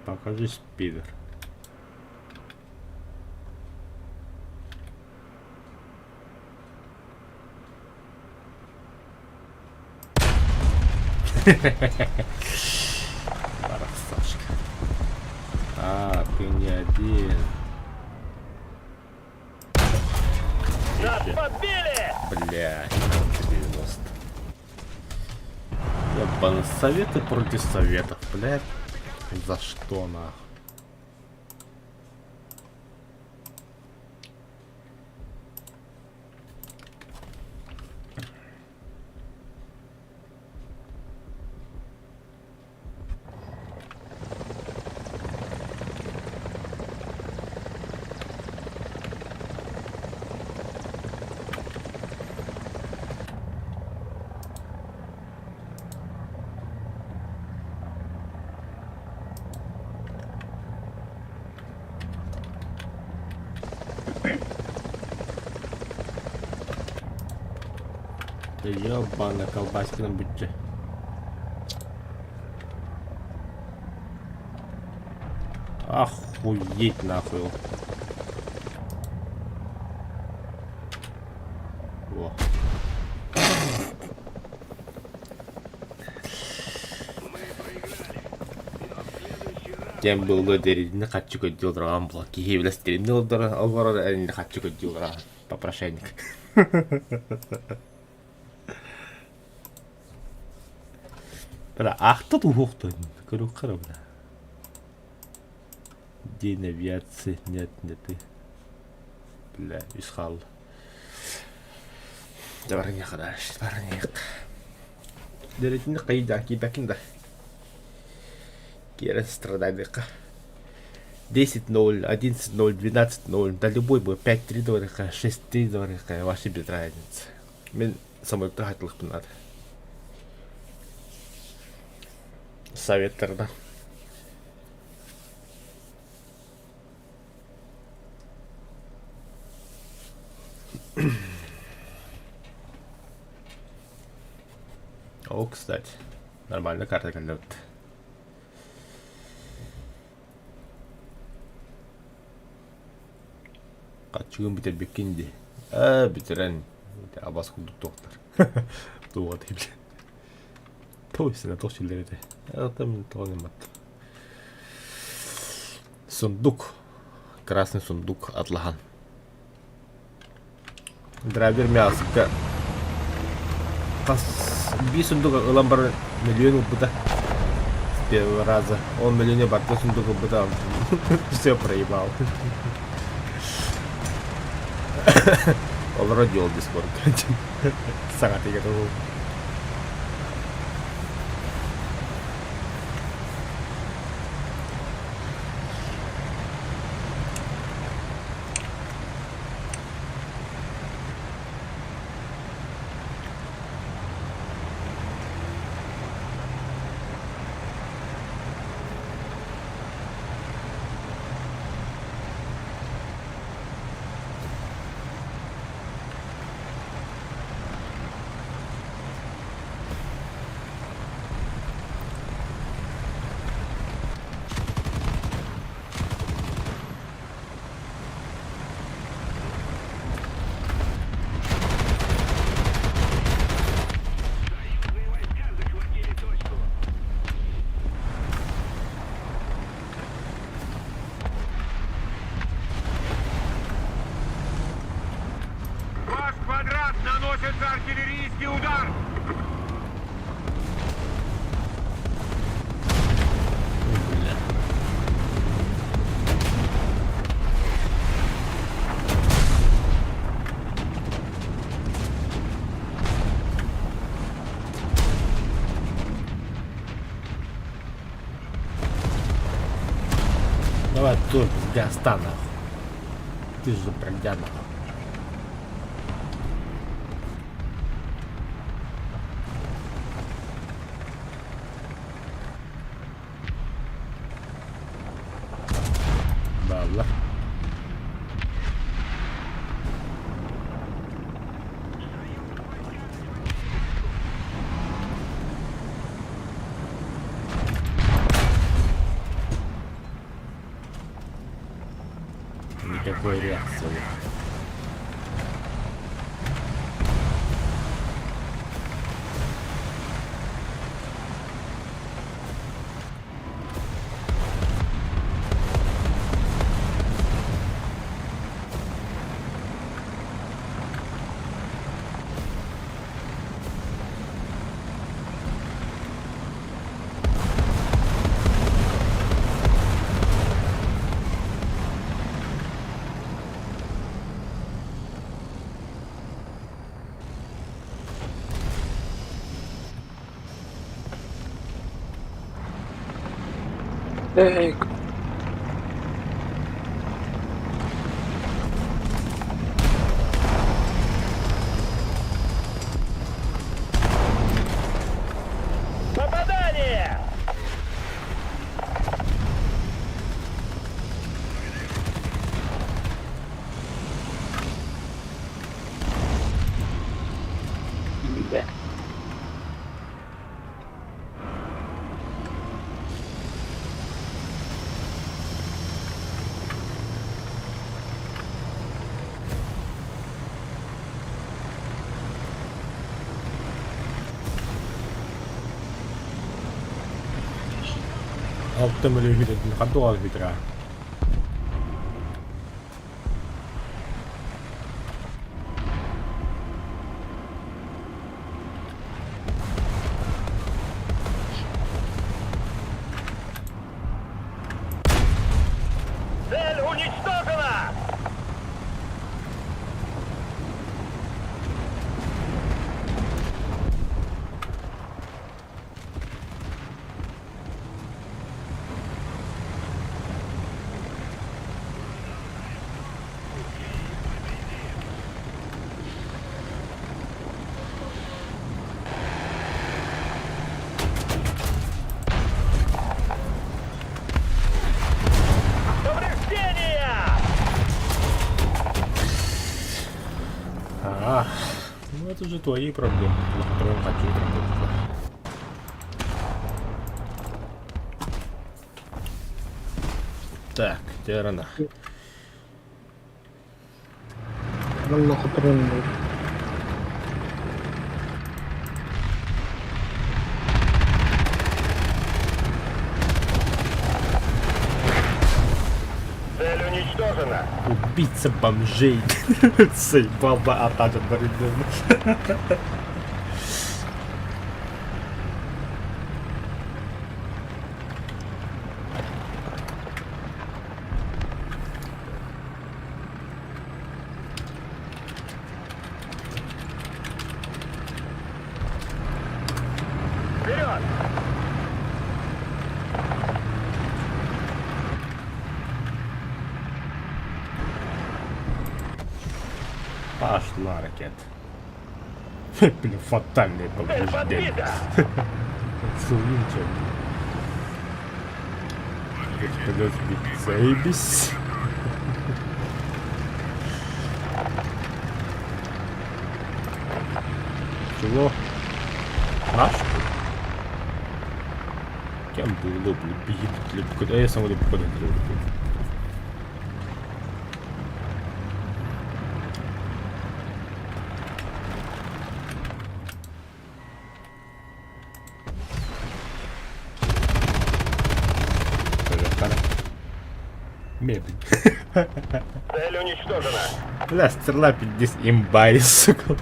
Покажи спидер. Барахсашка. А, ты не один. Нас подбили! Блядь, 90. Ебаный советы против советов, блядь. За что нахуй? Ебана колбаскина бүтте. Охуеть нахуй. Во. Кем было деревне хочу көрдүү олорон була киһи билэстеринни олорор эринни хаччы көрдүү олорон попрошайник. Бля, ахта туһуохтун көрүөххэ бля. День авиации нет, не ты. Бля, үс хаалла. Дьэ барыҥыаха дальше, барыҥыах. Дэритини кыйда киирбэккин да. Киирэн страдайдыахха. 10-0, 11-0, 12-0, да любой бой 5-3 дворыха, 6-3 дворыха, вообще без разницы. Мин самолетта хатылықпын надо. Советтарда. О, кстати, нормально карта кэллэбит. Хаччыгын бүтэрбиккин дии. Ээ, бүтэрэн абас курдук туохтар. Туох этэй бile. Той сына туох сүллэр этэ. Это тоҕо гыммат. Сундук. Красный сундук атлахан. Драйвер мясыкка хас биир сундук ылан баран миллион ылбыта. С первого раза. Он миллионе барда сундук ылбыта. Все проебал. Олоро дьол дискордка. Саҥатыгар ол. Наносится артиллерийский удар! Бля. Давай тоже гаста нахуй. Ты же бродя нахуй. Бааллар. Никакой реакции. Эй, Попадание! бля. Алта мөлүһүтэтин хантуга бүтра. Цель уничтожена! Повреждения! А, ну это уже твои проблемы, на котором хочу работать. Так, Терана. Намного трудно. Цель уничтожена. Убийца бомжей. Заебал бы атака одновременно. Вперед! Пошла ракета. Блин, фатальное Цель повреждение. подбита! Сумничай. Вертолет сбит. Заебись. Чего? Наш? Кем был блин, бегит, куда я сам люблю, куда люблю. Мебель. Цель уничтожена. Бля, стрела пиздец имба, сука.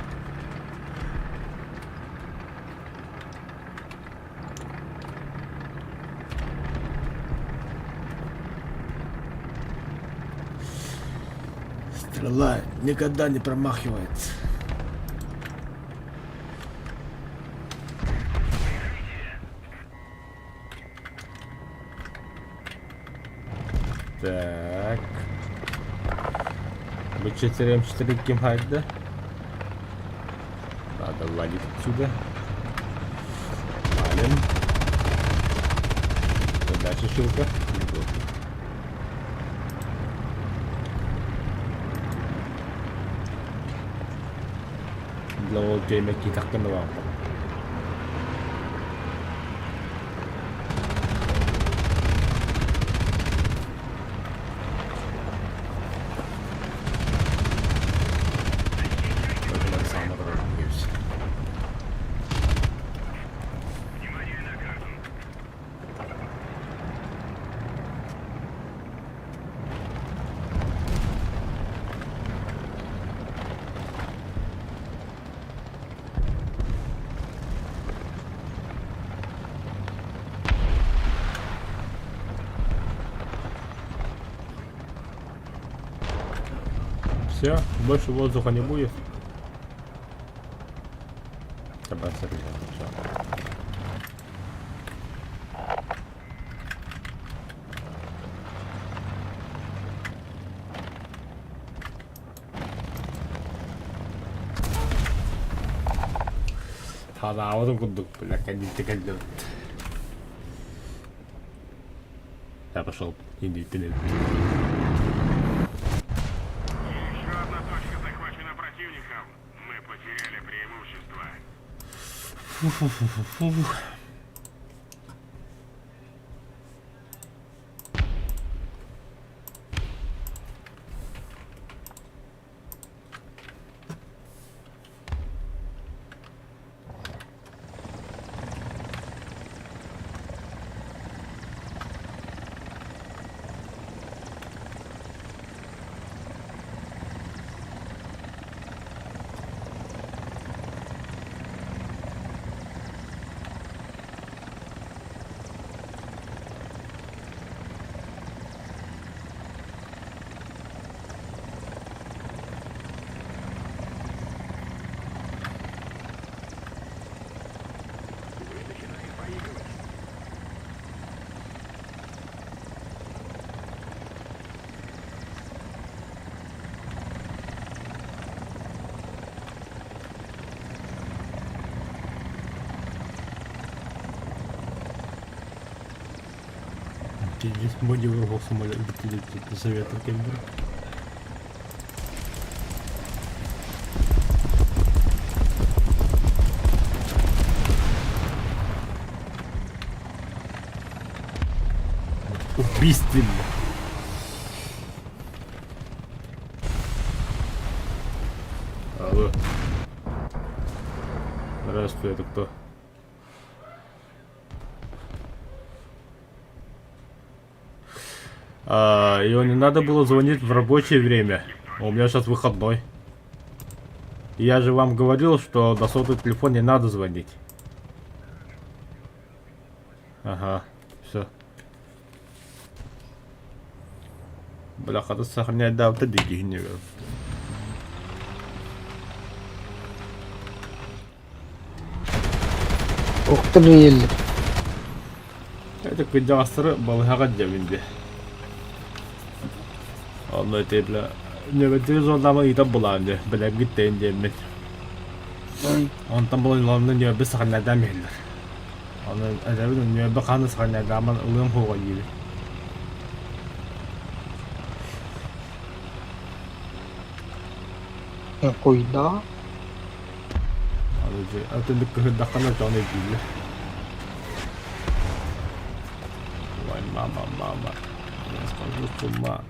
Стрела никогда не промахивается. Так. Бу 4М4 ким хайда? Надо валить отсюда. Валим. Дальше шилка. Для ол кэмэ китэхтэн ылааппын. Все, больше воздуха не будет. Хадаабытын курдук, бля, кэнниттэн кэллибит. Я пошел инниттэн Еще одна точка захвачена противником. Мы потеряли преимущество. Фу-фу-фу-фу. Здесь самолет советов кембер. Убийственно. Алло. Здравствуй, это кто? А, его не надо было звонить в рабочее время. У меня сейчас выходной. Я же вам говорил, что на сотовый телефон не надо звонить. Ага, все. Бляха, да сохранять да, вот это не Охтор иһиллэр. Это кырдьаҕастары балыһаҕа дьэбин дии. Онно ити бля нөмердири зоннама ыытан булаан дии, бэлэмҥит тэйин диэммин. Онтон булан ыланна ньүөрбэ саханнардаан иһиллэр. Аны этэбин ньүөрбэ хааны саханнардааман ылыам суоҕа диибин. Куйда. Аны атыннык кыһырдаххына дьон өйдүүллэр. Ой, мама, мама, я схожу с ума.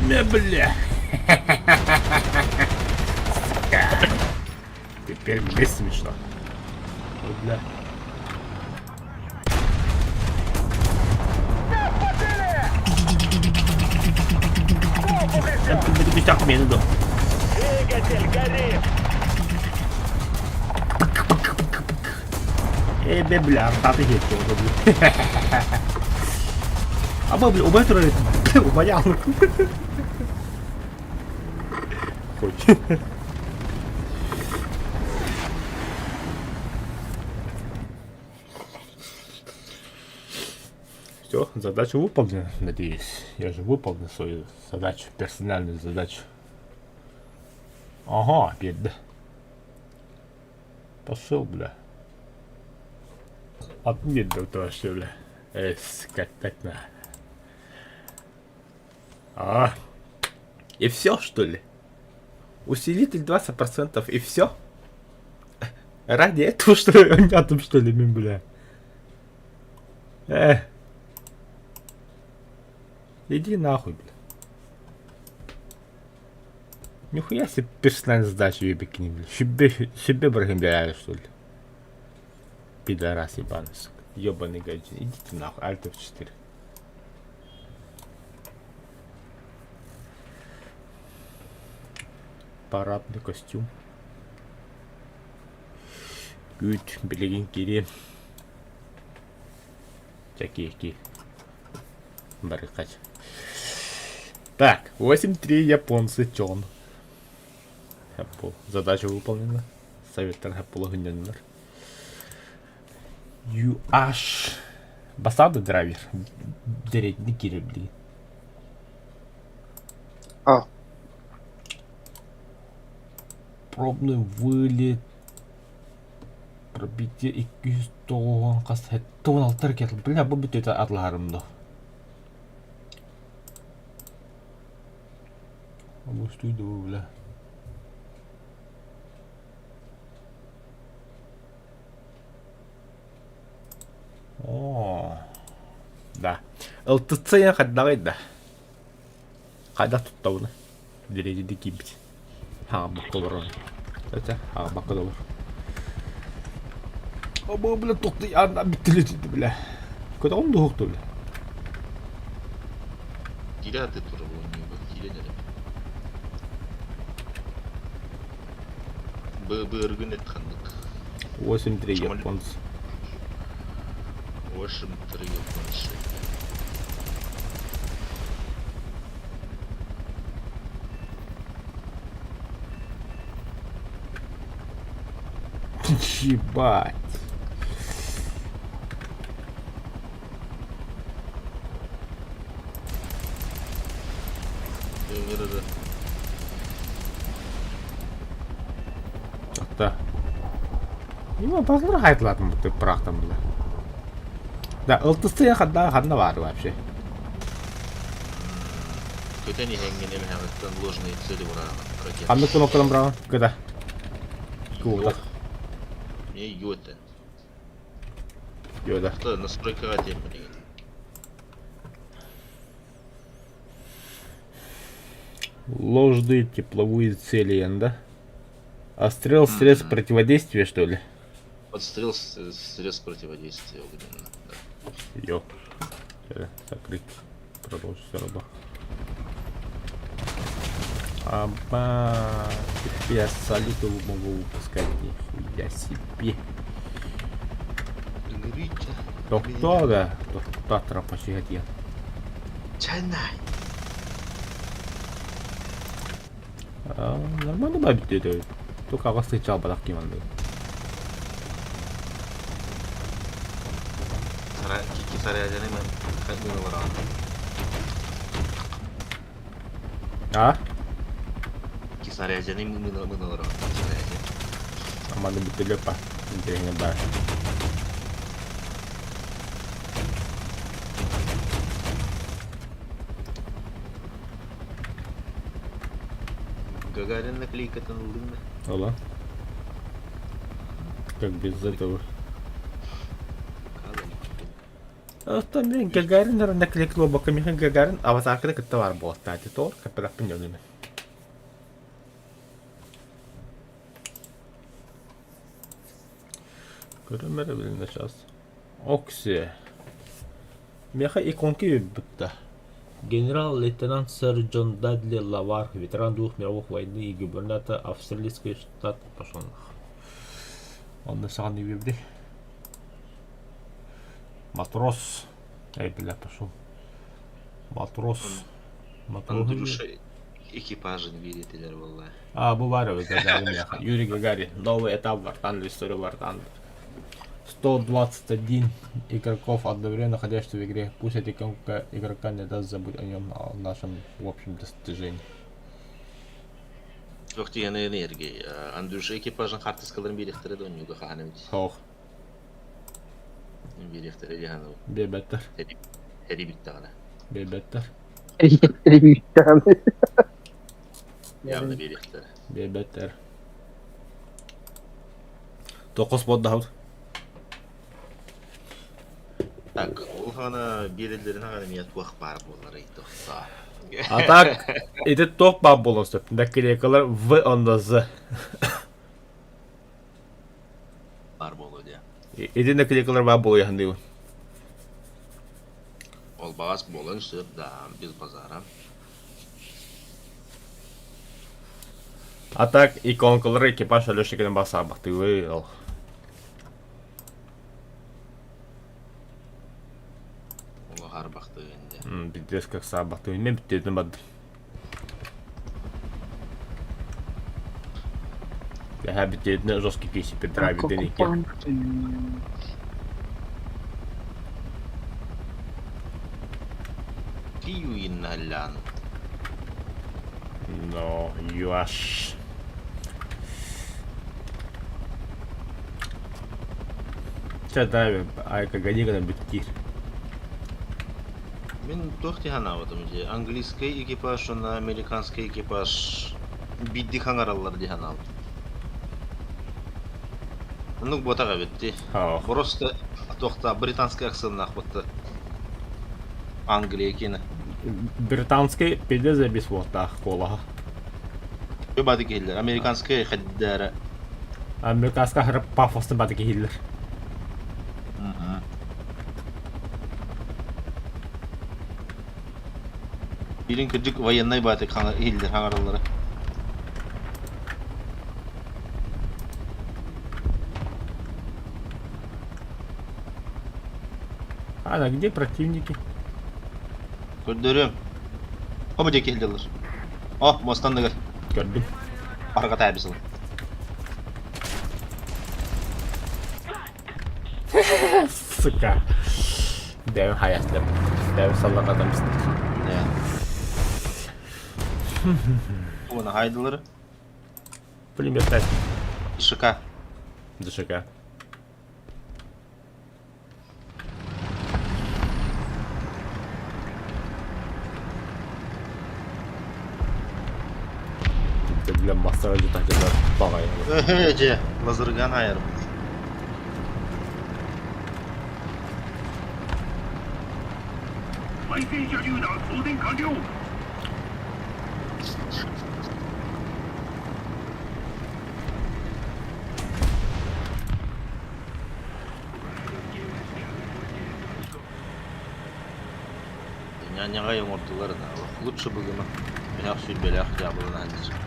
Не, бля. Сука. Теперь мне смешно. Ой, бля. Двигатель горит! Э, бля, артаты хет Аба, бля, убай турар убайаалык. Похуй. Все, задача выполнена, надеюсь. Я же выполнил свою задачу, персональную задачу. Ага, бедно. Пошел, бля. Отменил вообще, бля. Эс, как так на. А, и все, что ли? Усилитель 20% и все? Ради этого, что ли, атом, что ли, бля? Э. Иди нахуй, бля. Нихуя себе персональная задача ебики, бля. Себе, себе бля, что ли? Пидорас ебаный, сука. Ебаный гаджин. Идите нахуй, Alt F4. Парадный костюм. Күүт, билигин кириэм. Чэ, ки, ки. Барыхач. Так, 8-3 японцы чон. Apple. Задача выполнена. Советтар Apple гыннаннар. UH. Басады драйвер. Дэриэдини киирэр билигин. А. Пробный вылет. Пробитие 290 хас 76 ракета. Бля, бу бүтүтэ атлаһарым до. Обустуйду бля. О, да. ЛТЦ я хайдаҕый да? Хайдах туттабына? Дириэдьиди киирбит. Хааммакка олорон. Этэ, хааммакка да олор. Обо, бля, тохты анна биттиле бля. Көтөҕүм дуһукту бля. Киирэ ты турар оонньууга киирэн эрэ. Быргын эт ханнык. 8-3 японцы. 8-3 японцы. Ебать. Ыҥырыра. Атта. Има базлар хайтлатын бу пырахтан була. Да, ылтысты ханна ханна бар вообще. Көтөн иһэҥҥин эмэһэҕиттэн ложные цели быраҕан ракета. Ханнык кнопкадан быраҕан? Кыда. Куута. Мне йота. Йода. Что, настройкаҕа тиэм билигин. Ложные тепловые цели, да? Отстрел средств противодействия, что ли? Отстрел средств противодействия, вот именно, да. Йо. Закрыть. Продолжить все равно. Аба, теперь я салюту могу выпускать. Нихуя себе. Тохтоо да, тохтоо трапачыга диэн. Чанай. Нормально ба бүттү Только аҕыс тыһыынча ким анды. Сара кики сарайданы мен ханны баран. А? Ки сарайданы мы мы баран. Сарайданы. Аманы бүттүлө па. Интересно бар. Гагарин наклейкатын ылдың да? Ола. Как без этого. Оттон мен Гагарин наклейка бакка Михаил Гагарин аватаркада кытта бар буолтаати тоор каппадаппын дьонуна. Көрөмөр билинэ сейчас. Окси. Меха иконки бутта. Генерал-лейтенант сэр Джон Дадли Лавар, ветеран двух мировых войны и губернатор австралийской штат пошел нах. Он саған не Матрос. Эй, бля, пошел. Матрос. Матрос. Андрюша Экипажын биэрэтилэр буолла. А, бу баар эбит Гагарин миэхэ. Юрий Гагарин. Новый этап War Thunder, история War Thunder. 121 игроков одновременно находящихся в игре. Пусть эта иконка игрока не даст забыть о нем, о нашем общем достижении. Туох диэн энергия. Андрюша экипажын хаартыскаларын биэриэхтэрэ да онньууга хаһан эбит. Суох. Биэриэхтэрэ диэн Биэрбэттэр. Сэрии бүттэҕинэ. Биэрбэттэр. Явно биэриэхтэрэ. Биэрбэттэр. Токос боддаһабыт. Так, ол хаана биэрэллэрин хаана эмиэ туох баар буоларый тохтоо. А так, ити туох баар буолуон сөп. Наклейкалар В онно З. Баар буолуо диэ. Ити наклейкалар баар буолуо диибин. Ол баҕас буолан сөп да, без базара. А так иконкалары экипаж Алешникінің басабақтығы ол. Ол харбахтыгын дьэ. Пиздец как саабахтыы. Мен бүттүтүн бардым. Яха бүттүтүн жесткий кейси драйвер икки. Оккупанты. Киюинналлян. Но юаш. Чэ драйвер айка гони бүттир. Мин туох дии санаабытым дии, английскай экипаж уонна американскай экипаж биирдик хаҥараллар дии санаабытым. Оннук буотах эбит дии. Оо. Просто туохта британскай акценнаах буотта. Англия киэнэ. Британский пиздец забис буолтаах куолаһа. Бады киһилэр, американскай хэддээрэ. Американскай хара пафостан бады киһилэр. Билин кырдьык военнай бааты иһиллэр хаҥараллара. А, где противники? Көрдөрүөм. Хобо диэки иһиллэллэр. О, муостанныгар. Көрдүм. Арҕа таабисыл. Сука. Дэвин хаястым. Дэвин саллакатым. Уона хайдылары. Пулемет 5. ШК. ДШК. Бля, массара жутакелер багай. Эже, лазерган айыр. Няняға оҥордулар да, лучше бы гына. Миһэх сүүрбэлээх дьаабылана сылдьар.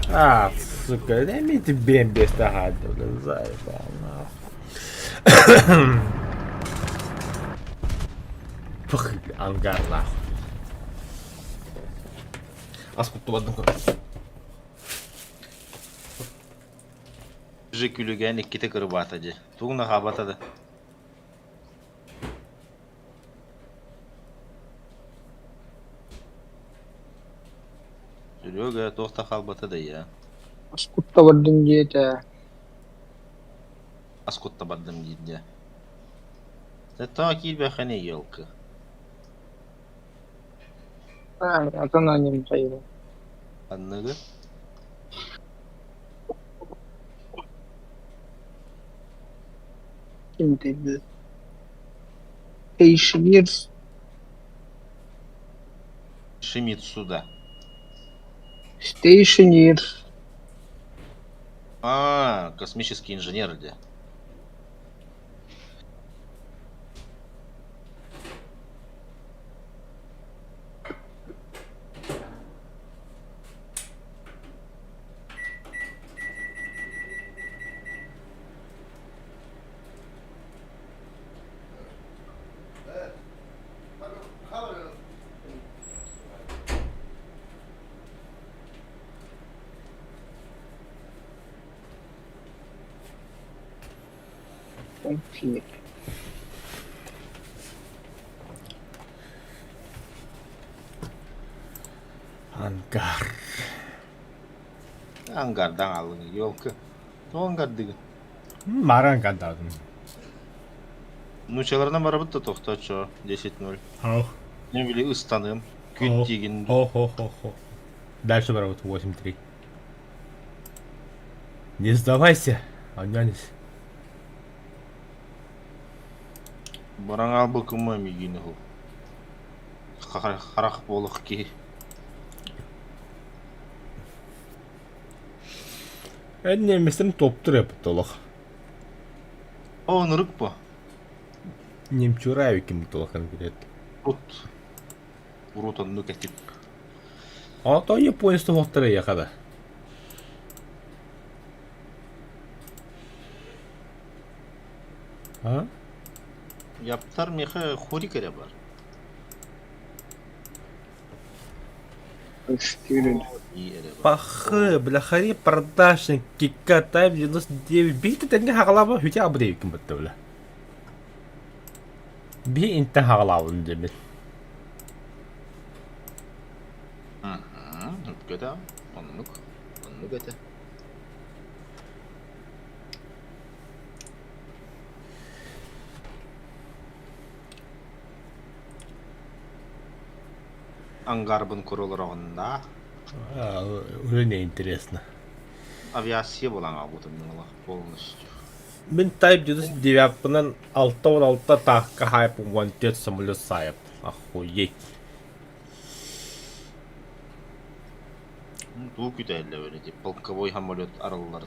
А, сука, дай мне тебе без блин, заебал, нахуй. Пх, ангар, нахуй. Аскутtu бардым. Же күлүгэн иккитэ кырбаата дии. Тугуна хаабата да. Серега туох да хаалбата да я. Аскутта бардын диэтэ. Аскутта бардым диирдэ. Тоҕо киирбэххиний елка? Атын аньым хайыра. Ханныгы? Ким dedi? Stationeers. Шимицуда. Stationeers. А, космический инженер где? Конфиг. Ангар. Ангардан алың, елка. Тоҕо ангардыгын? Мара ангардадым. Нучаларынан барабыт да тохтооччу 10-0. Ох. Мен били ыстаным. Күт тиигин. Хо-хо-хо-хо. Дальше барабыт 8-3. Не сдавайся, Анянис. Баран албыкыма мигин ху. Харах болох киһи. Эн немецтэн топтур эппит олох. О, ынырык бу. Немчура эбиккин олох конкрет. Урут. Урут оннук этим. А то японец туһахтара яхада. А? Яптар меха хорик эрэ бар. Четыре. Пахы, бляхари, продажник, кика, тайм 99. Бихти тэнгэ хагалаба хүтэ абы бытта бля. Би интен хагалабын дебит. Өпкөтө, оннук, оннук этэ. Ангарбын курулар Уже не интересно. Авиация буолан аҕалбытым полностью. Мин Type 99-пынан 6-16 таакка хайп 14 самолет сайып. Охуеть. Туу күтэллэ ди полковой самолет арыллар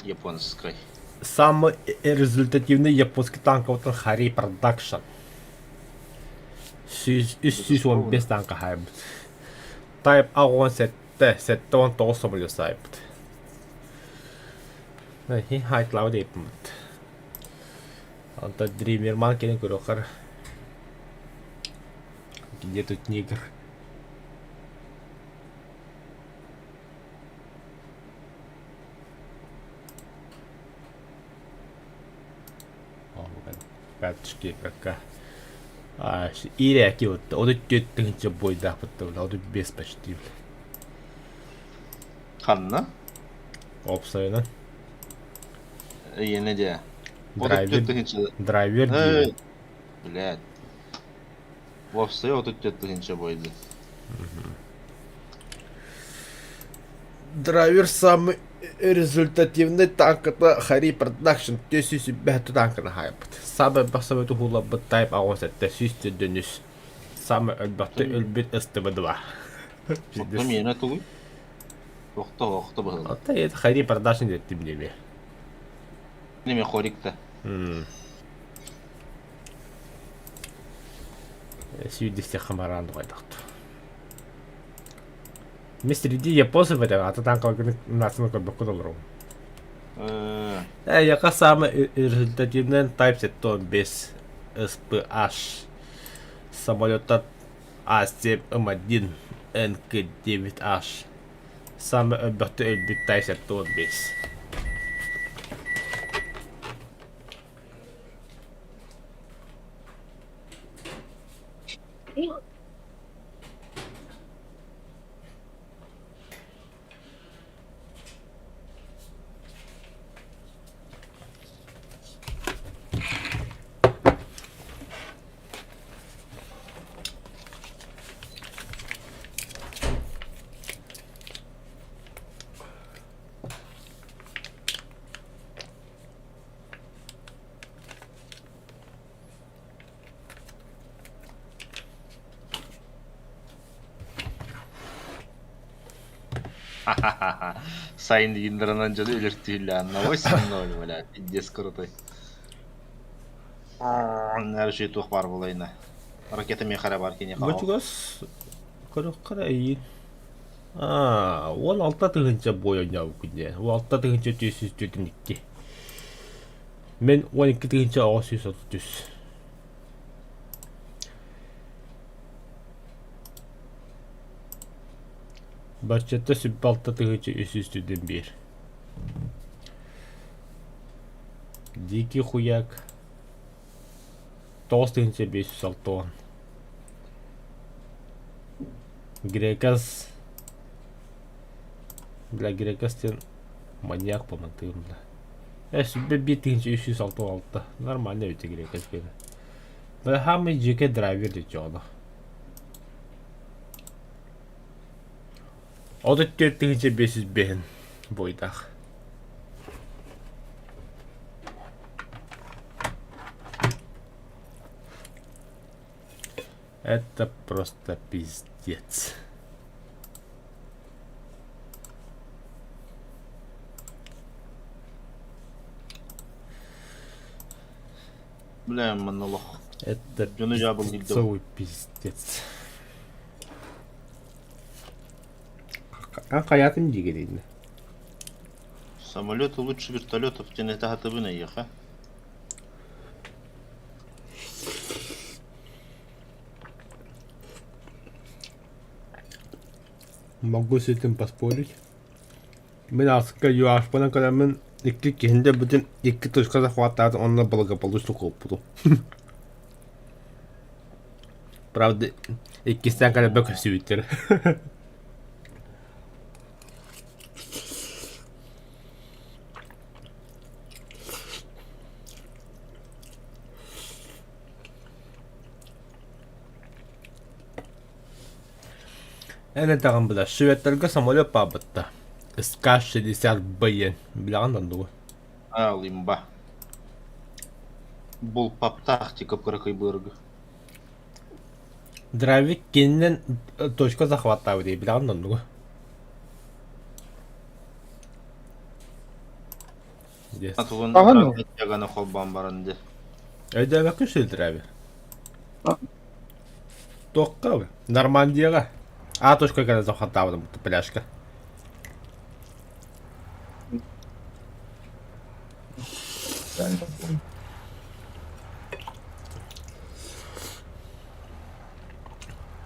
японской. Самый результативный японский танковый Хари Продакшн. 315 танка хайп. Type A17, 79 самолет сайып. Хи хайтлау дейпмит. Онто Дримерман кэлин көрүөххэр. Где тут негр? Пяточки кака. А, иряки вот, вот тыһынча бойдаах бытта, вот без почти. Ханна? Опсайынан. Иэнэ дьэ. Драйвер, драйвер диир. Блядь. Вовсе 34 тыһынча бойды. Драйвер самый результативный танк это Хари Продакшн. Төсү бәһ танкына хайпыт. Самый басабы тухулабыт Type A17 сүүс дөнүс. Самый өлбөттө өлбүт СТБ-2. Отто миэнэ тугуй? Охто охто быһылла. Ата это Хари Продакшн деттим неме. Неме хорикта. Сүйдесте хамаран қайдақту. Мен среди японцев это, ата танка нацияны көрбөккө долорум. Яка самый результативный Type 75 SPH самолета А7 М1 НК9H. Самый өлбөттө өлбүт Type 75. Сайын дигиндеранан дьону өлөртүүллээн 8-0, бля, пиздец крутой. Нәрсе туох бар булайна. Ракета мехара бар кини хаал. Бочугас көрөххөр эйин. А, 16 тыһынча бой ойнаабы күнде. 16 тыһынча 442. Мен 12 тыһынча 933. Баччата 26 тыһынча 301. Дикий хуяк. 9560. Грекас. Бля, Грекас диэн маньяк помантыым бля. Э, сүбэ 5366. Нормально эбит Грекас диэн. Бля, самый дьике драйвер дичоно. 34 505 буйдах. Это просто пиздец. Бля, монолог. Это Дьону дьаабыл илдьэ. пиздецовый пиздец. Хайатын дигерин. Самолеты лучше вертолетов, диэн этэ сатыбын эйиэхэ. Могу с этим поспорить. Мин аска ЮАшпынан кэлэммин икки киһинде бүтүн икки точка захваттаат онно благополучно куоппутум. Правда, иккистээн кэлэрбэ көстүбүттэр. Эн этэҕин была, шведтэргэ самолет баабытта. СК-60 Б билэҕин оннугу? Аалымба. Булпаптаах тикап кыракый быаргы. Дравик кининэн точка захваттаабыт дии билэҕин оннугу? Yes. Атугун Аҕа ну. яганы холбоон баран дии. Өйдөөбөккө сүлдүрээби. Туохха Нормандияҕа А точка кэлэн захваттаабытым пляжка.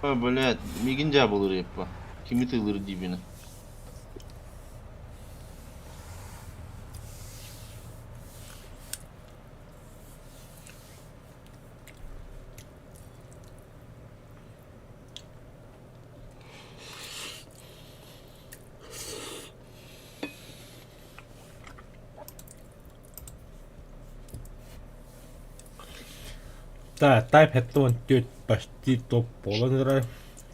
О, блядь, мигин дьаабылыыр еппа. Кими тыылыыр диибинэ. Да, Type 74 почти топ буолан турар.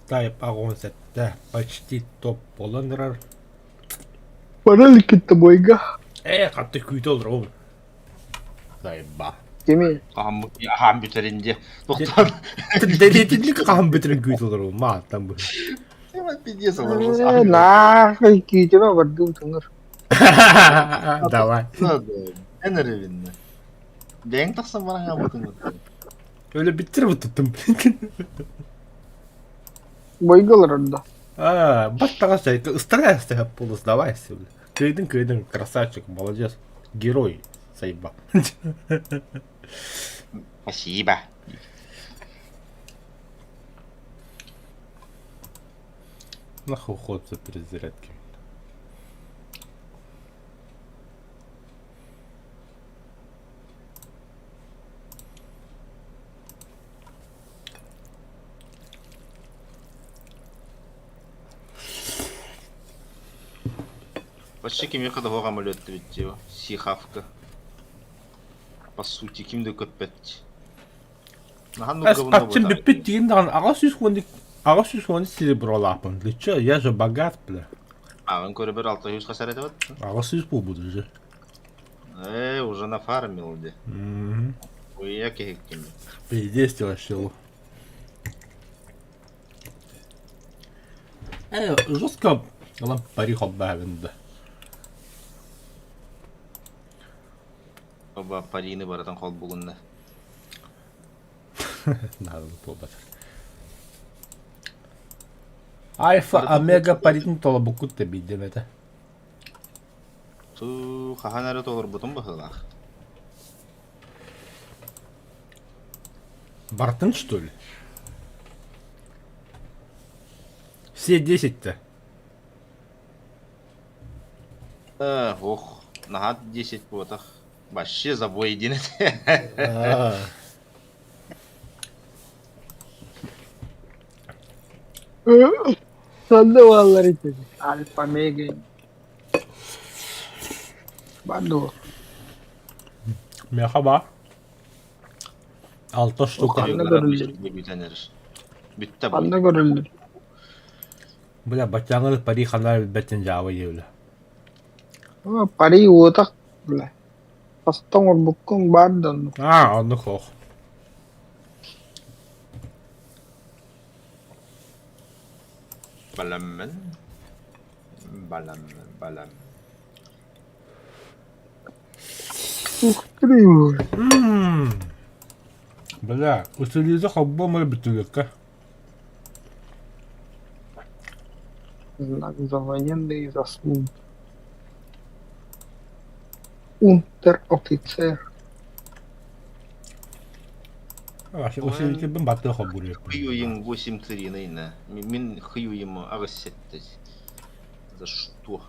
Type 87 почти топ буолан турар. Баран китте бойга. Ээ, хатты күүтэ олоробун. Заеба. Кими? Хаһан хаһан бүтэрин диэ. Тохтоон. Дэриэтинник хаһан бүтэрин күүтэ олоробун. Мааттан бу. Пиздец Э, нахуй күүтүмэ бардым туҥур. Давай. Эн эрэ Бэйэҥ тахсан баран хаалбытыҥ Өлө биттер бутуттум. Бойга олорор да. А, баттаҕас ыстарайся полус, давай. Кыйдың, кыйдың, красавчик, молодец. Герой, сайба. Спасибо. Нахуй ход за перезарядки. Почти кимиэхэ да суох амулет эбит дии, сихавка. По сути, ким да көппөт. Харчым бүппүт диэн даҕаны 810 серебролаахпын. Ты чё, я же богат, бля. Аҕын көрөбөр 600 хас эрэ этибит? 800 буолбут уже. Э, уже нафармил ди. Уйа киһиккин. Пиздец вообще. Э, жестко лампари хоббаабын да. Оба парины барытын холбугунна. Надо буолбатар. Альфа, омега паритын толобуккут да биирдэм этэ. Туу, хаһан эрэ толорбутум быһыылаах. Бартын, что ли? Все 10-то. Э, ох, наһаа 10 буотах. Вообще забой диэн этэ. Сонно буоллар ити. Альфа Мега. Бар дуо? Миэхэ баар. Алта штука. Ханна көрүллэр? Бүтэн эрэр. Бүттэ бу. Ханна көрүллэр? Бля, баччааҥҥы пари ханаа билбэттин дьаабы диэбилэ. Пари уотах, бля. Хаста оҥорбуккун баар да оннук. Аа, оннук суох. Баламмын. Баламмын, балам. Ух ты! Ммм. Бля, усилизе холбуом эрэ бүтүлүккэ. Знак за военные заслуги. Унтер-офицер. Усилителбин баттыы холбуур Хыюем 8-3 наверное. Мин хыюем аҕыс сэттэ. За что?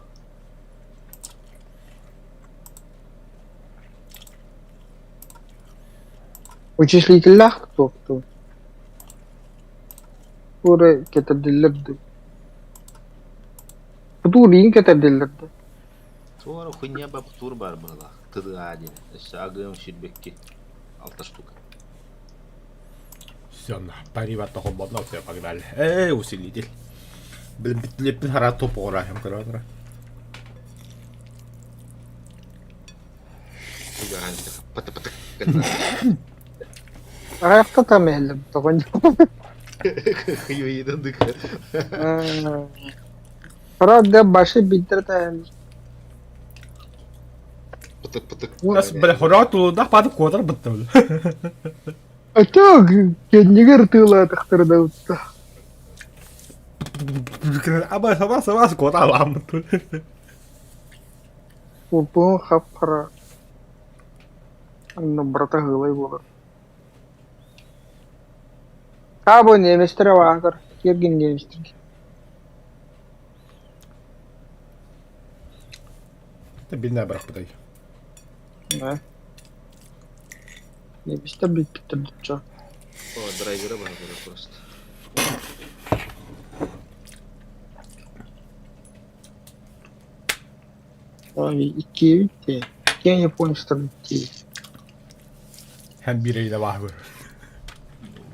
Вычислителлээх туохтуу? Туора кэтэрдиллэр дуу? Кутуур иин кэтэрдиллэр дуу? Туора хуйня ба кутуур баар быһыылаах. ТДА диэн. Өссө агыам сүүрбэкки алта штука. Все, на, пари холботно, все, погнали. Эй, усилитель. Блин, леппин хара топ оҕораһым көрө Паты-паты. Аҕыйахта там иһиллэр тоҕо Хыюйдан дык. Правда, башы биттер таһын. Пытык-пытык. Нас, бля, хора тулундах паты куотар бытты. Атак, кэннигэр тыылаатахтарына утта. Аба саба саба куоталаммыт. Курпуһун хап-хара анна барыта ыһыылай буолар. Хаабы немецтэр абаатар, киэргин немецтэр. Бинна бырахпытай. Да. Немецтэр бүппүттэр дучча. О, драйвера баар просто. Ой, иккиэбит дии. Иккиэн японецтар дии. Һәм биир баһыр.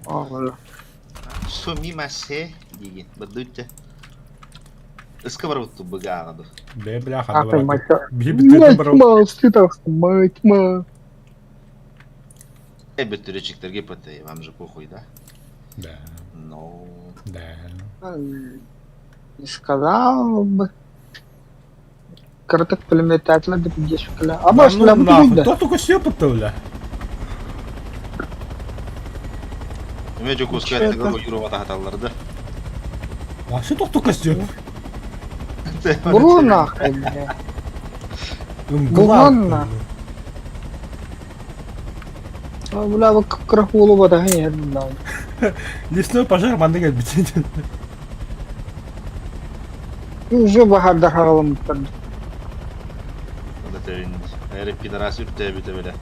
Оҕолор. Сумимасе диигин. Баддуйте. Ыска барбыт быгааҕа Бэ бля Ах ханна мать. Биһи бүтүн барабыт. Мать, мать, мать. Эбэт ГПТ, вам же похуй, да? Да. Но... Да. Не сказал бы. Кыратык пулеметателя да пиздец А может, Ну нам нахуй, да? кто только все бля. Эме Жокускай Чё это? Юрова тахаталлар да. Вообще только все. Бру нахуй, бля. Мгла. Бугонна. А, Бля, вы крахулу бата да. Лесной пожар маннык элбит. Уже бахардар хагалым Эре пидорас үртэ бүтэ бile.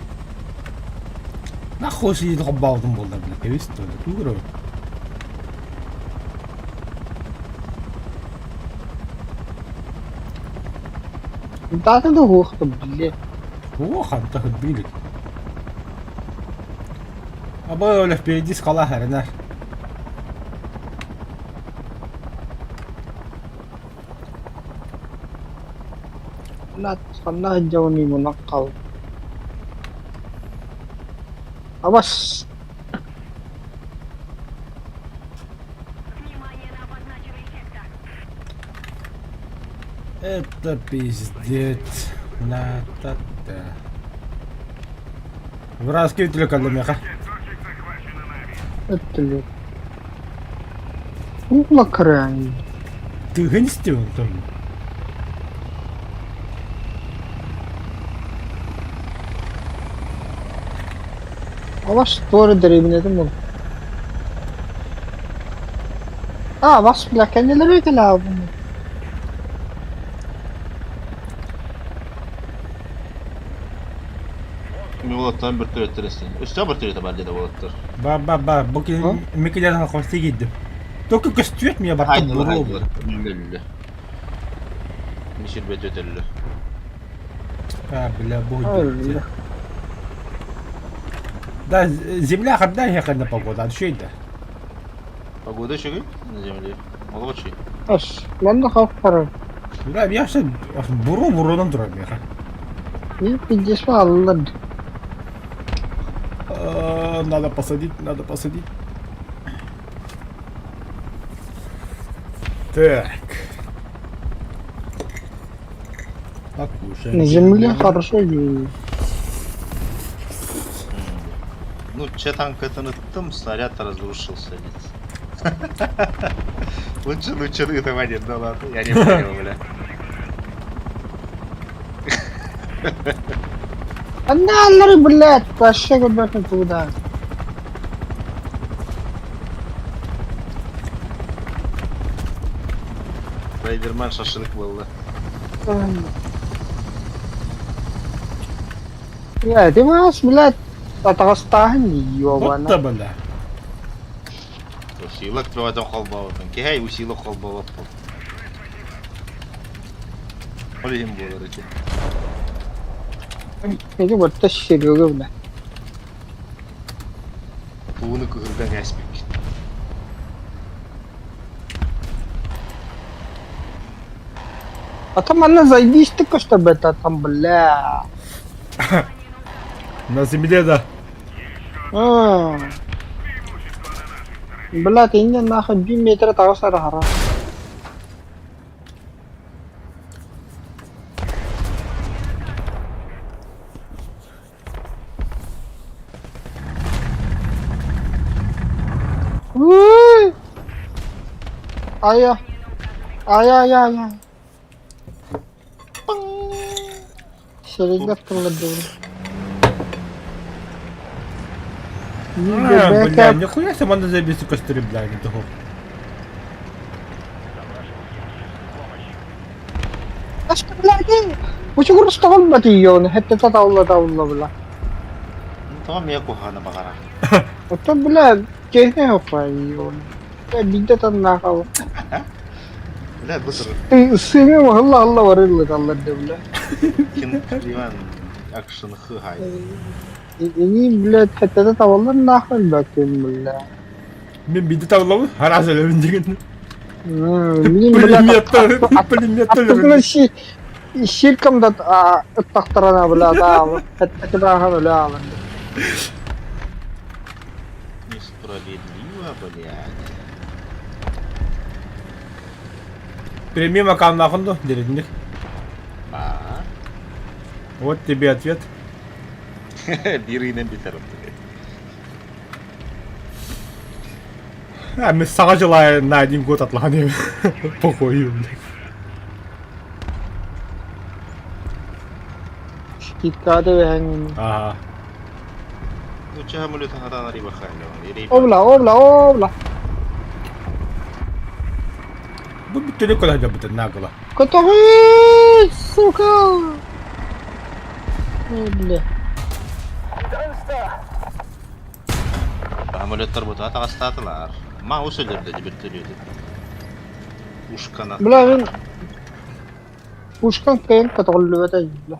Нахуй сидит холбаутун болда бля. Кебис то. Тугро. Дата да хуахта, бля. О, ханта били. Аба оля впереди скала харина. لا خلاها الجوني منقل. بس. Внимание на обозначенный сектор. Это пиздец. На та та. Вражеский телеканал. Это ли? Угла крайне. Ты гонишь там? Алаш туора дэриэбинэтин бул. А, вас бля кэннилэри кэлээбин. Уолаттан бөртөлөттөр эстэн. Өстөөх бөртөлөтө бар диэтэ уолаттар. Ба ба ба бу А? микилерин хости киирдим. Только көстүөт мия барта Хайдылар буруо хайдылар. Өллө өллө. Мишир бөтө өллө. А, бля, Ай, будет. бля. Да, земля хардая на погода, а что это? Погода үчүгэй на земле. Молодчий. Ас, манна хап-хара. Бля, я все буруо буруонан турар миэхэ. Не пиздец аллар. Надо посадить, надо посадить. Так. Покушаем. На земле хорошо и Ну, че танк это ыттым, снаряд разрушился. Лучше, лучше этого нет, да ладно, я не понял, бля. Анна аллары, блядь, вообще куда куда. Райдерман шашлык был, Бля, ты можешь, блядь, атаҕастааһын Вот ёбана. да бля. Усилок твоятон холбоотон. Киһэй усилок холбооппун. Ол иһин буолар ити. Ити барыта Серега, бля. Тууну кыһырдан ээспиккин. А там она зайдись ты чтобы это там, бля. На земле, да. А. Бля, ты не нахуй 2 метра того сарахара. Уй! Ая. Ай-ай-ай. Серега тыллардым. А, бля, нихуя себе манна заебись костыри, бля, не того. Учугурустаҕын батыйыон, хэттэтэ таулла таулла бла. Тоҕо эмиэ куһаҕана баҕара. Оттон бля, киһи хоппайыон. Биирдэ таннаахал. Бля, бу сыр Сыҥы аһылла аһылла барыллыталлар да бля. кин Иван акшн хыхай. Ини бля, хэттэтэ табаллар нахуй бакын бля. Мен биирдэ табыллабын, араас өлөбүн деген. Мин бля, Пулемет, пулемет аттыбына си сиркам да ыттахтарана бля, да, хэттэтэ бля. Несправедливо, блядь. Премиум аккаунтнаахын дуо, дириҥник. А? Вот тебе ответ. Биир ыйынан бүтэр. А, мы саҥа дьыл на один год отланем. Похуй, блядь. Скидкада бэһэҥ. Ага. Ну, ча самолетun хатан риба хайла. Обла, обла, обла. Бу бүттүнү көрө сылдьабытын наакыла. Көтөҕүй, сука! Ой, бля. Самолеттар бу таҕастаатылар. Ма усөлөрдө бөртөлүөтү. Ушкана. Бля, мин пушкан кыайан көтөҕүллүбэтэ бля.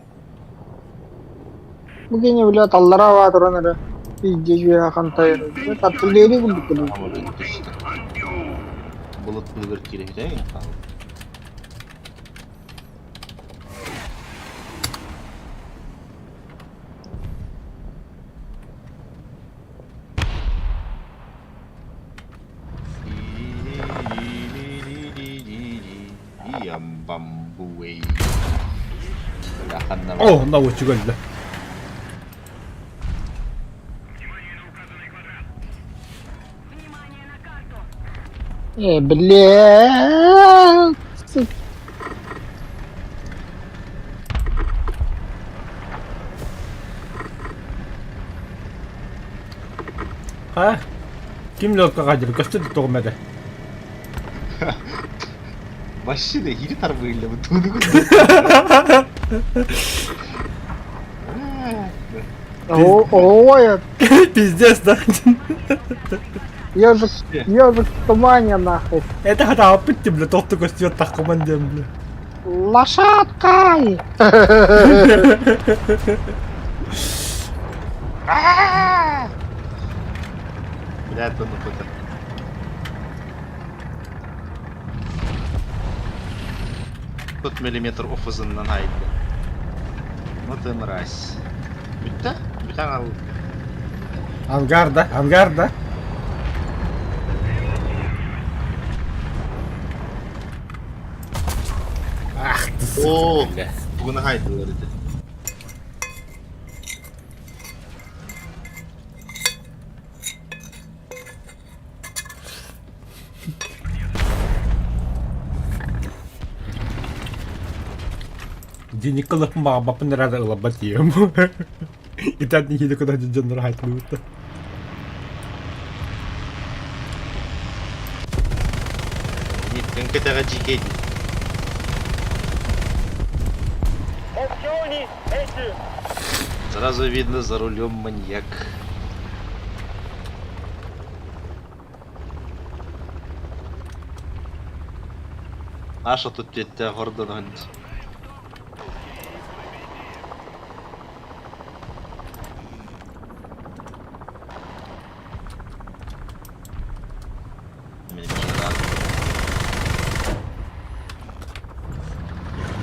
Бу кини бля таллара баатыран эрэ пиздец үөһэ хантайар. Тартыллыыры курдук кэлин. Самолет түстэ. Булут быгыр киирэ Бамбуэй. О, наводчик өллө. Э, бля. А? Ким лёгка хадыр, көстө тоҕум этэ. Вообще да хири тарбыылла бу тууну. Ой, Пиздец, да? Ежик, ежик в тумане, нахуй. Это хатааппыт ти, бля, тохту көстүөт таххыман диэн, бля. Лошадкой! Блядь, ну это. Тут миллиметр офузуннан хайды. Ну ты мразь. Бүтті? Бүтән ал. Ангар, да? Ангар, да? Ах ты, сука, О, бля. Бүгін хайдылар еді. Дини кылыппын баҕарбаппын эрээри ыларбат тиийэм. Итэн иһиини кытары дьоннор хаайтылыбыттар. Ниткин кэтэҕэ дьиикэй дии. Сразу видно, за рулем маньяк. Аша тут тетте гордон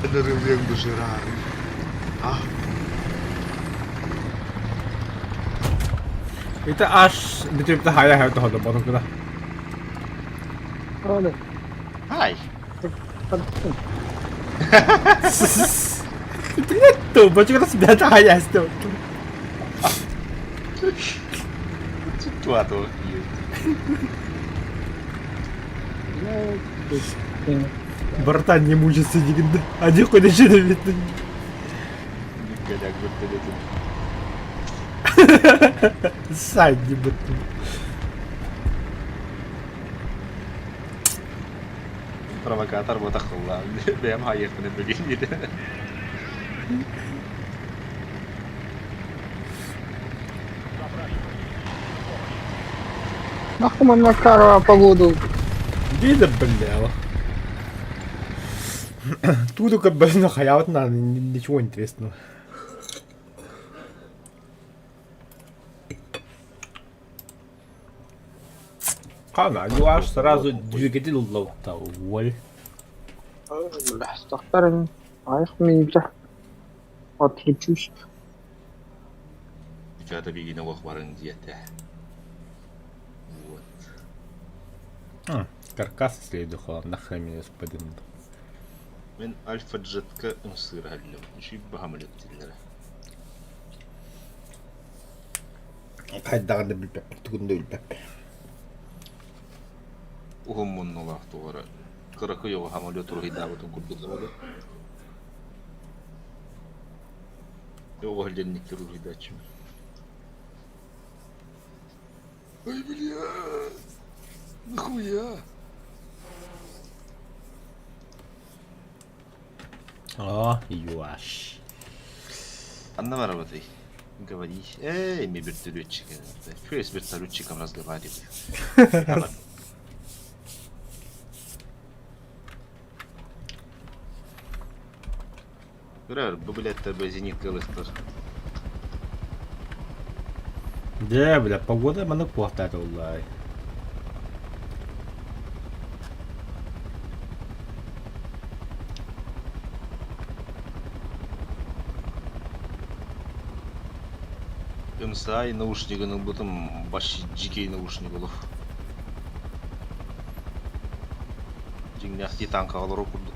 Ынырылыаҥ бу Жерары. А, Ити аш бүтүрүптэ хайа хайа тоһодо ботокуна. Ай! Блядь, тумбочка себя хайа стел. Туату. Братан не мучится никогда. Один хоть еще не видно. Никогда вертолетын. Сань не Провокатор буотаххыллаан. Бэйэм хаайыахпын билигин Нахуй мы Макарова погоду. Видно, бля. Тут только, блин, хаявать надо, ничего интересного. Хана, ну аж сразу двигатель лоу-то, Бля, тохтар айх минутэ отключусь. Девчата бигине олох барың диэтэ. Вот. Каркас следухала, нахрен меня господин. Мин Альфа Джетка ымсыыра иһиллим. Үчүй баһамылык дииллэрэ. Хайдаҕын да билбэппин, тугун да билбэппин. Уһун муннулаах туора кыракый оҕо самолет уруһуйдаабытын курдук буолуо. Оҕо иһиллэнниккэ уруһуйдааччым. Ой, бля! Нахуя? О, юаш. Анна барабатай. Говори. Эй, ми вертолетчик. Что я с вертолетчиком разговариваю? Көрөр, бу билеттер бу зенитка ылыктыр. Дьэ, бля, погода маннык куохтаата уллай. MSI наушнигын ылбытым баш дьикэй наушник олох. Дьиҥнээх титанкаҕа олорор курдук.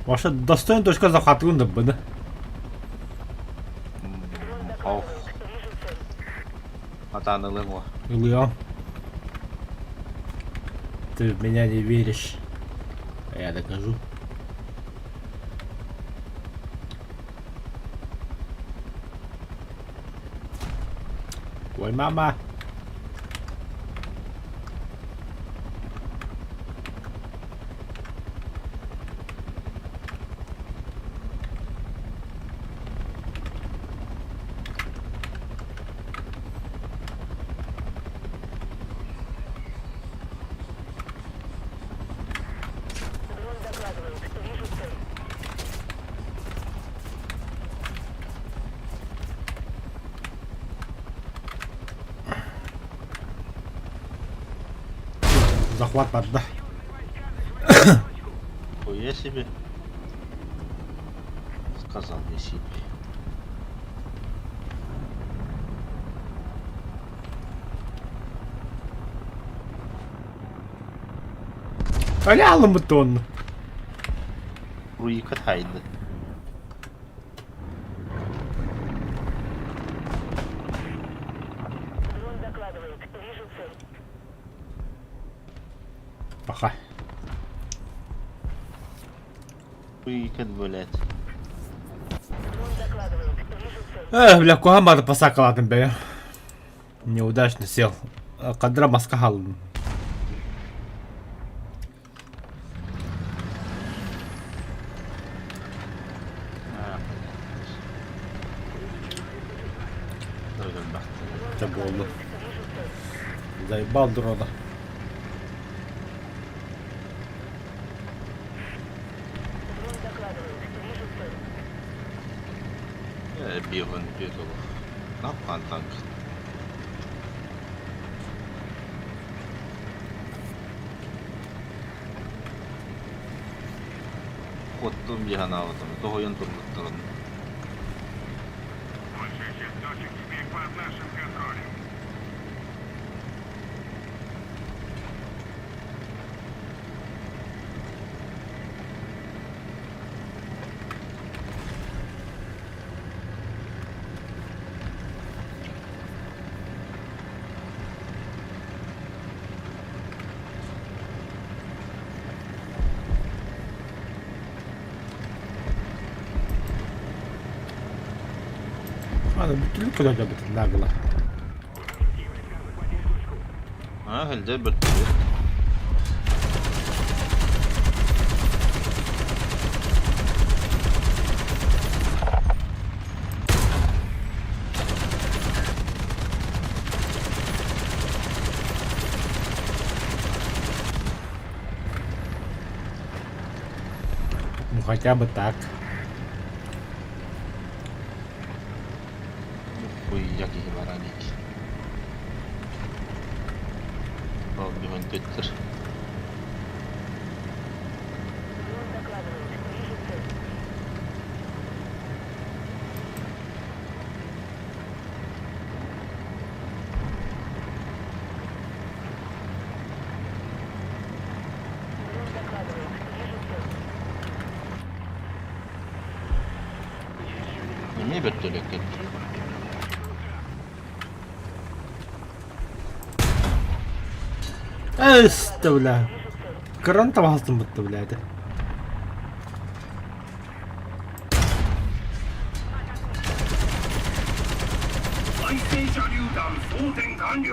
Вообще достойная точка захвата да бына. Ох. Атаан ылыҥ уо. Ылыам. Ты в меня не веришь. Я докажу. Ой, мама! Дрон докладывает. Вижу цель. Захват барда. Хуя себе. Сказал я себе. Аля тонну. Руика тайды. Дрон докладывает. Вижу цель. Пока. Руика, блядь. Дрон докладывает. Вижу цель. Эх, бля, куһаҕан баҕайы посадкалаатым бэйэ. Неудачно сел. Кадра маска хааллым. А, Это буолла. Заебал дрона. Дрон докладывает. Вижу цель. Биһон биэтолох. Наппан танк. Куоттум дии санаабытым, тоһуйан турбуттарын. Большая часть точек теперь под нашим контролем. Аны бүтүлүк көлөдө нагло. А, хэлдэ бөртөлүөт. Ну хотя бы так. Хуя киһи баран Ол бүгүн төттөр. Дрон докладывает. Вижу цель. Дрон докладывает. Вижу цель. Эмиэ бөртөлүөккэ Эс, бля. Кран там будто, блядь. 対戦車榴弾装填完了。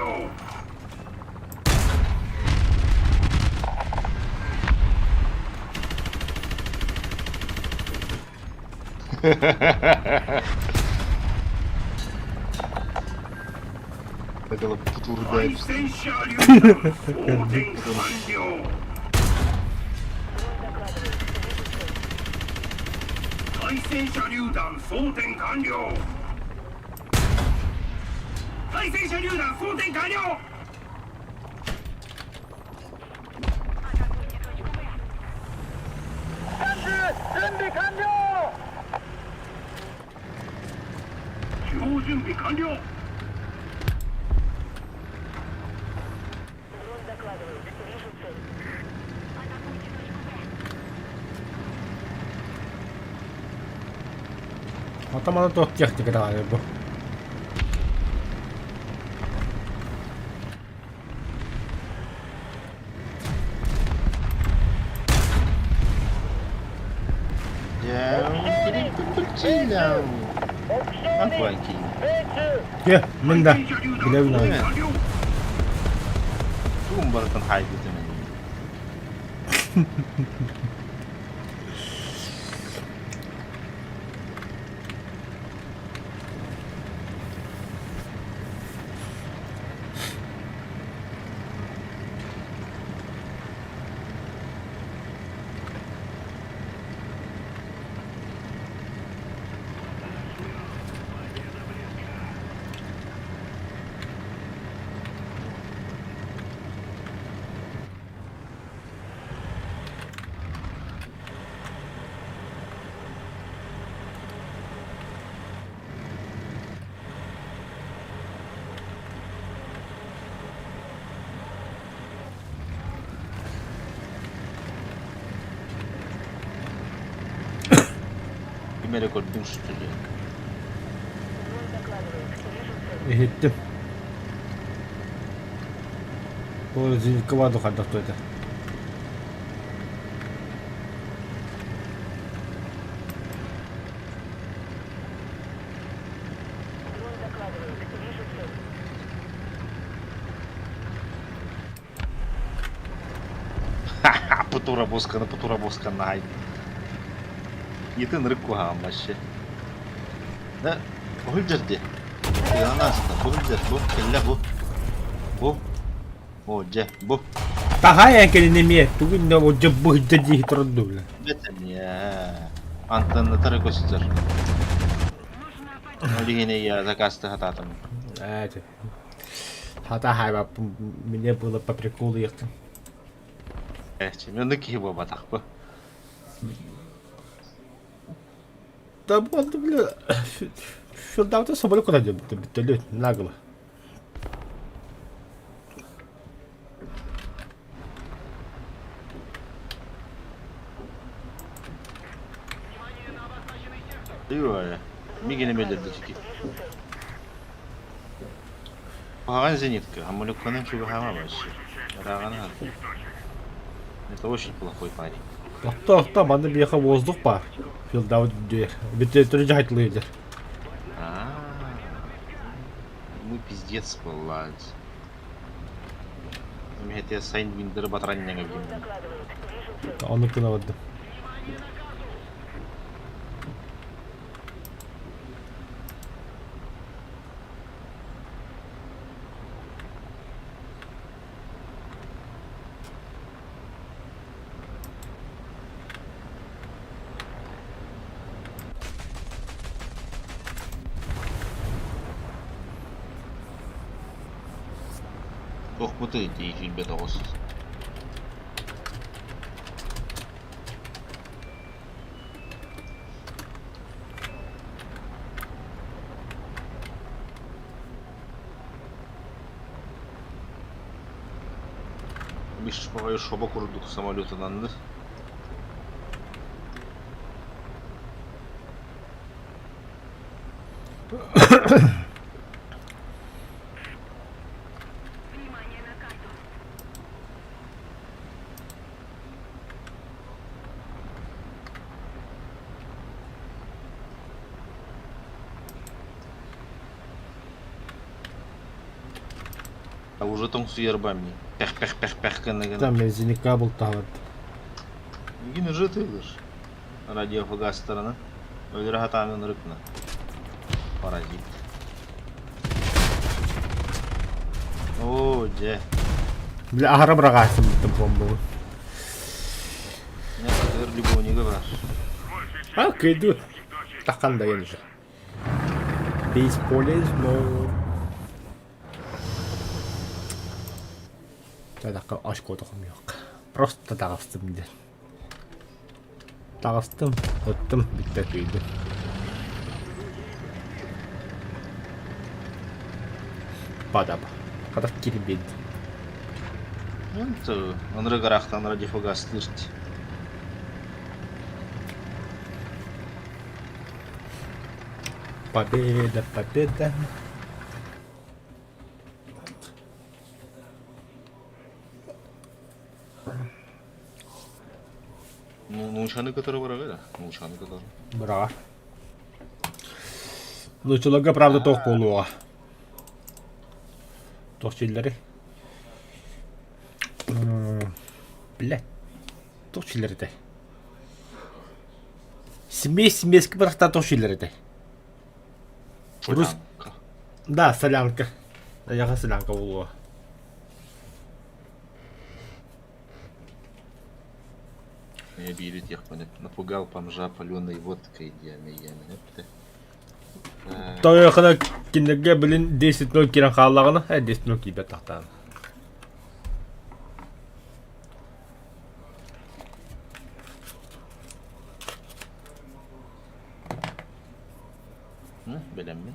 Это 対戦車榴弾装填完了。対戦車榴弾装填完了。対戦車榴弾装填完了。主砲準備完了。 Дрон докладывает. Вижу цель. Атамана туох техника даҕаны бу. Бля, Акванький. Кэ, мин да билэбин аҕай. Тугун барытын хаайбытым ини. Ким эрэ көрдүҥ сүтүлүө. Иһиттим. Ол зенитка баду хайдах туойда. Потурабосканы потурабосканы ай. Итин ырык куһаҕан вообще. Да, уһулдьар дии. Тыынан ааста. Уһулдьар бу, кэллэ бу. Бу. О, дьэ, бу. Таһай экинин эмиэ тугун да олдьа быһдьа дии турду бля. Бэтэн Антоннатары көстөр. Ол иһин я заказты хатаатым. Эти. Хата хайбаппын мне было по приколу ехтым. Эчи, мен киһи буолбатахпы. Да вот, бля, филдаута соболю куда бүттөлү нагло. Дыйбая. Мигини белдердички. Куһаҕан зенитка, амулюкканан чугаһаама вообще. Ыраҕана Это очень плохой парень. Охто, охто, манна биэхэ воздух баар. Филдаут дьиэ. Бүттэ дьаһайтылыйдыр. А, мы пиздец блядь. Мин сайн виндер батаранньаҥа билим. Оннук гына бардым. Туохпутуй дии 29. Биш шоба курдук самолетунан А уже тоҥсуйар бами. Пэх-пэх-пэх-пэх гына Там мен зенитка бултаабат. Гин уже тыгыр. Радиофугастарына. Өлөрө хатааңын ырыкна. Паразит. Оо, дьэ. Бля, аһара быраҕаасым бомбу. Не тыгыр любовнига бар. А, кыйды. Таххан да уже. Бесполезно. Тадака очко yok. Просто таҕыстым диэн. Таҕыстым, ыттым, бүттэ кыйдым. Падаба. Хата кирбид. Это ынырык радиофугастырт. Победа, победа. Ну, нуучаны кытары барар да? Нуучаны кытары. Браво. Нууччаларга правда туох буолуоҕа? Туох чиллэри? Блядь. Туох чиллэр этэй? Смесь смески бырахтаа туох чиллэр этэй? Рус... Да, солянка. Айаҕа солянка буолуо. Я биири диэхпин напугал бомжа паленой водкой диэн эйиэмин эптэ. Тойохына кинилэргэ билин 10-0 киирэн хааллаҕына, 10-0 киирбэт тахтаан. Бэлэммин.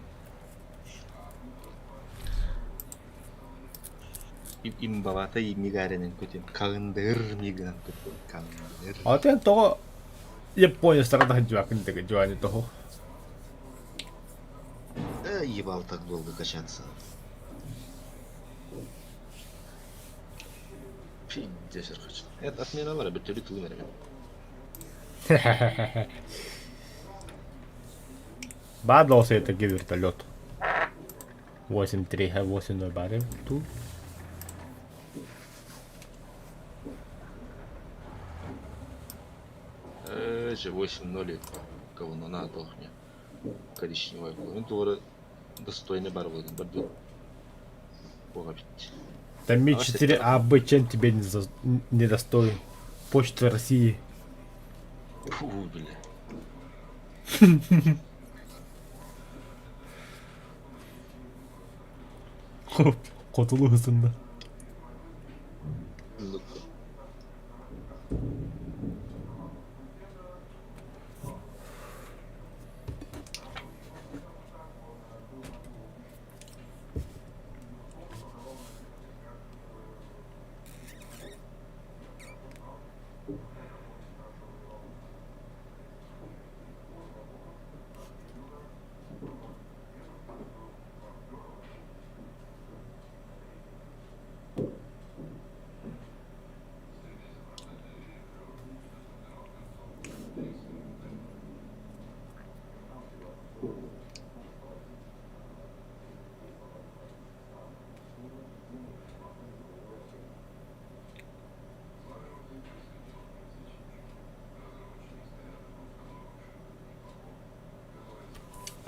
Имбалата имигаренен көтүм. Каындыр мигынан көтүм. Каындыр. А ты тоҕо Япония саҕа жуакын деген жуани toho. Да ебал так долго качаться. Пиздец хочу. Это отменалар, бөтөлү тылым эрэ. Баадался это вертолет. 8-3, 8-0 барым. Ту. Же 8-0 говно на дохне. Коричневый был. Ну, туора достойный бар был. Бар Бога бить. Там Ми-4 АБ чем тебе не, за... не достоин? Почта России. Фу, бля. Хотулу hızında.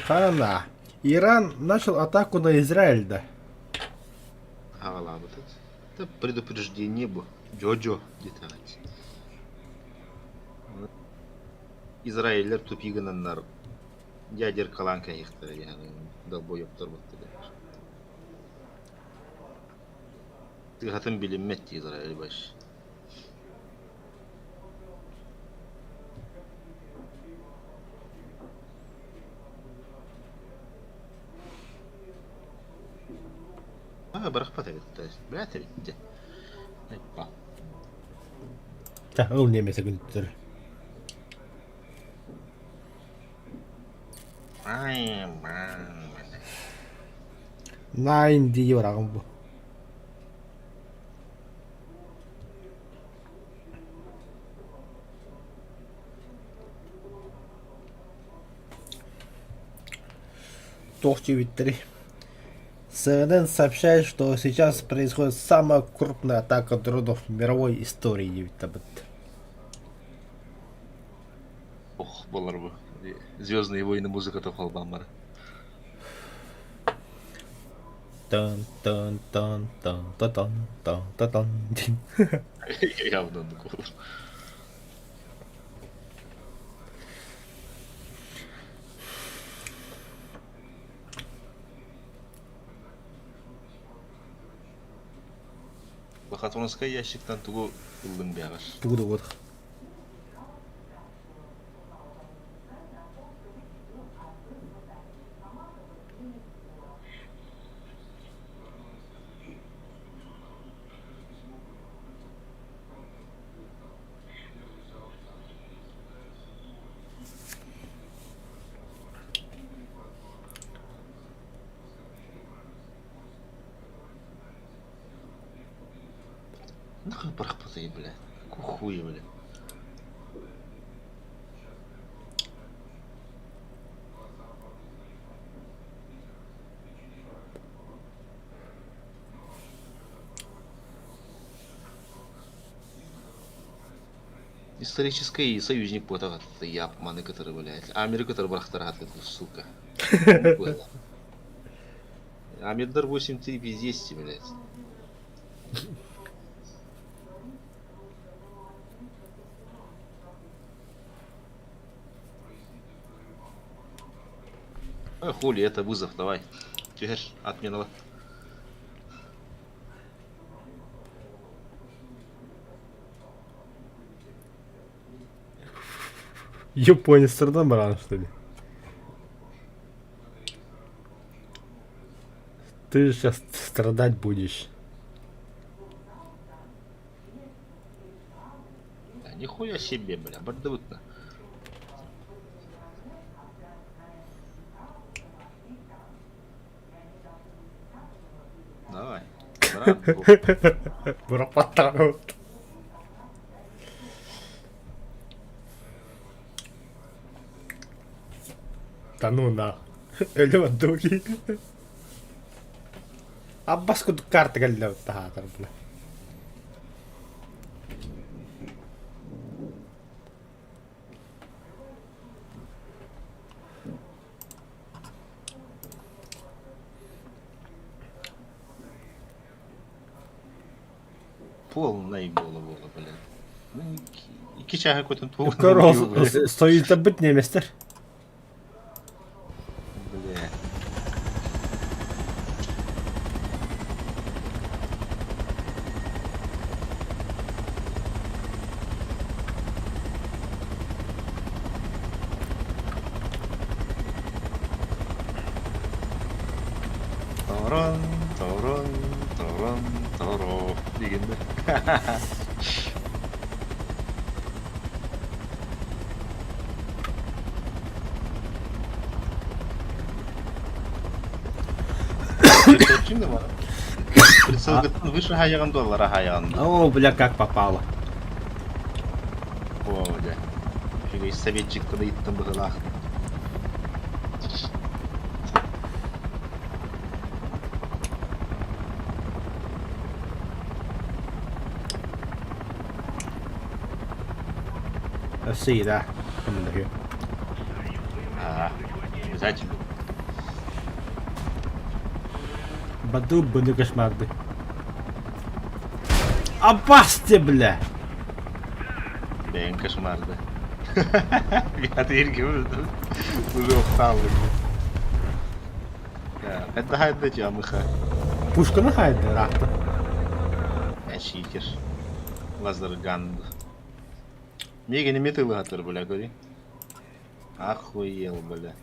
Хана. Иран начал атаку на Израиль, да? Аҕалаабыт. Это предупреждение бу. Джо-Джо диэтэҕит. Израиллэр тупигынаннар ядеркалаан кэһиэхтэрэ диэн долбоебтор буттулар. Тыаһатын билиммэт дии Израиль баш. Аа, бырахпат эбит, брэт эбит дии. Айпа. Та, ол немесе күнтөр. Ай, ман. Nine дии бараҕын бу. Туох диэбиттэрий? CNN сообщает, что сейчас происходит самая крупная атака дронов в мировой истории диэбиттэрбит. Ох, буолар бу. Звездные войны музыката холбааммар. Тан тан тан тан та тан тан та тан диэн. Явно оннук буолар. Лохотронскай ящиктан тугу ыллыҥ бэҕэр? Тугу да буотах. Нахуй бырахпытай, бля. Какого хуя, бля. Исторический союзник буотах я маны кытары блядь. Америка кытары бырахтара сука. Амирдар 8-3 пиздец, блядь. А хули, это вызов, давай. Теперь отмена. Японецтердан баран что ли? Ты же сейчас страдать будешь. Да нихуя себе, бля, бардыбытна. Давай. Брат, Бырапаттаҕа. Да ну нах. Өлө бардыбы Аббас курдук карта кэллэ таһаатар бля. Полная голову, блядь. Ну, икки чааһы көтөн тугун Көр союзда немецтер. Бля. Торон, торон, торон, торо. Дегенде. Прицелгыттан выше хайаган доллара хайаган. О, бля, как попало. О, бля. Үчүгэй советчиктан ыйыттым быһылаах. Өссө да. Көмөлөһүө. А, обязательно. Баду буну кошмарды. Абасте, бля! Бэйэҥ кошмарды. Я тиэргэ уже устал. Это хайда тямыха. Пушканы хайда, рахта. Читер. Лазерган. Мега не метылы бля, говори. Охуел, бля.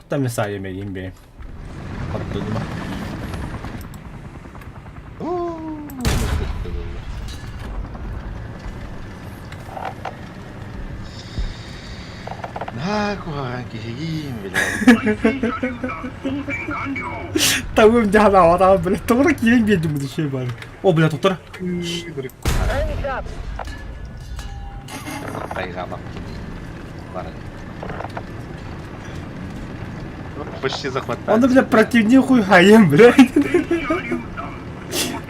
Там mesai yemeğim benim. Patladım. На, куһаҕан киһигиин, бля. Тамым дьаһана атаа, бля, тоҕо киирэн биэрдим бу şey бар. О, бля, тоқтар. Хайҕаабаппын. Бары. Почти захватали. Оны, бля, противник хуй хайым, бля.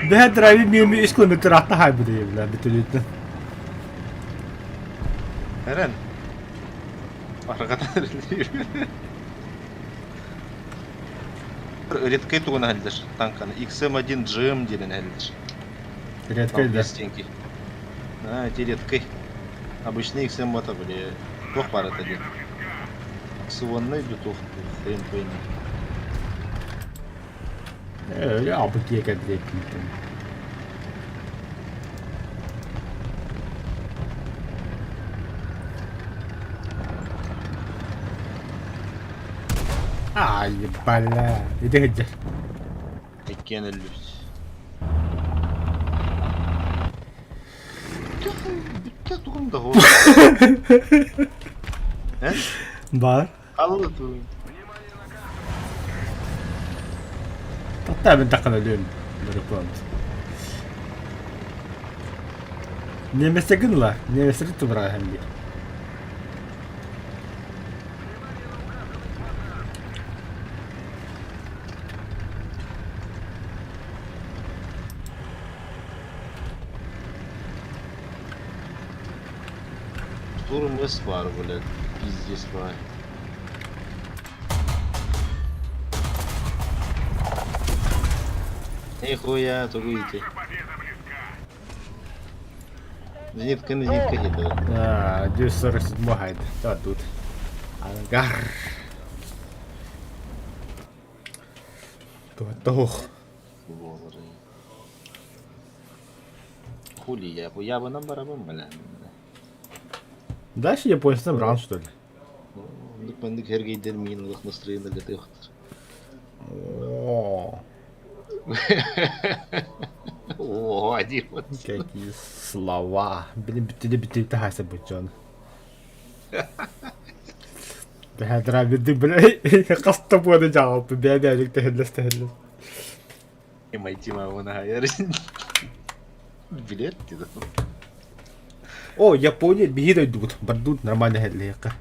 Бля, драви мими 3 километр атта хай бля, бля, бүтүнүттэн. Эрен. Арҕатан Редкай тугун әлдер танканы. XM1 GM диэн әлдер. Редкай да. Стенки. А, эти редкой. Обычный XM это, бля. Туох бар это диэн. Акционный бютух. Хрен пойми. Абы киэкэ диэккин. Ай, бля. Иди иди. Иккиэн өллүбүт. Бүттэ тугум да Эн? Бар. Аллы тугум. Таtta мен таққан өлөм. Бір Немесе гынла, немесе тубра hem bir. Штурм С баар, блядь, пиздец баар. Нихуя, тугу ити. Зенитканы зенитка хитэ. А, 247 хайд. Да, тут. Ангар. Туох. Буолар. Хули я, хуябынан барабын, бля. Дальше японецам ран, что ли? Оннук маннык эргийдэр миин олох настроение летыахтар. О, О, один вот. какие слова. Блин, бүтүнэ бүтүнэ таһааса бучон. Бэһэдра бити бля, хаста буода жаалпы бэбээлик тэһэллэс тэһэллэс. Майтима вона хайар. Билет деді. О, Япония биһи дойдубут. Бардут нормально хэллиэххэ.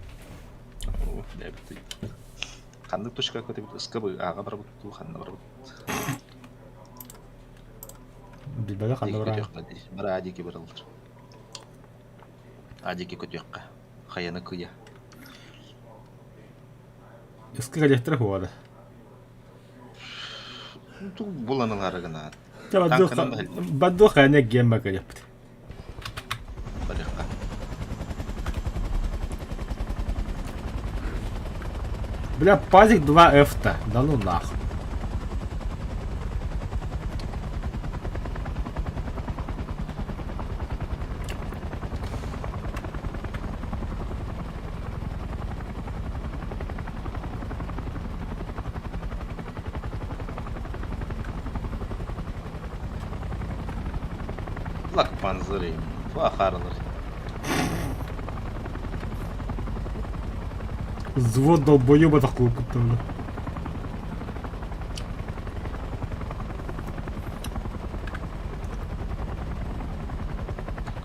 Ханнык точка көтөбүт ыскабы ааҕа барабыт дуу ханна барабыт Билбэгэ ханна бараа. Бара адики бараллар. Адики көтүөххэ. Хайаны кыйа. Ыска кэлиэхтэрэ хуода. Ту булан ылаары гынаат. Бадду хайана гемма кэлиэхпит. Барыахха. Бля, пазик 2F-то. Да ну нахуй. Лак панзыры. Фахарлар. Взвод долбоеба такой куптан.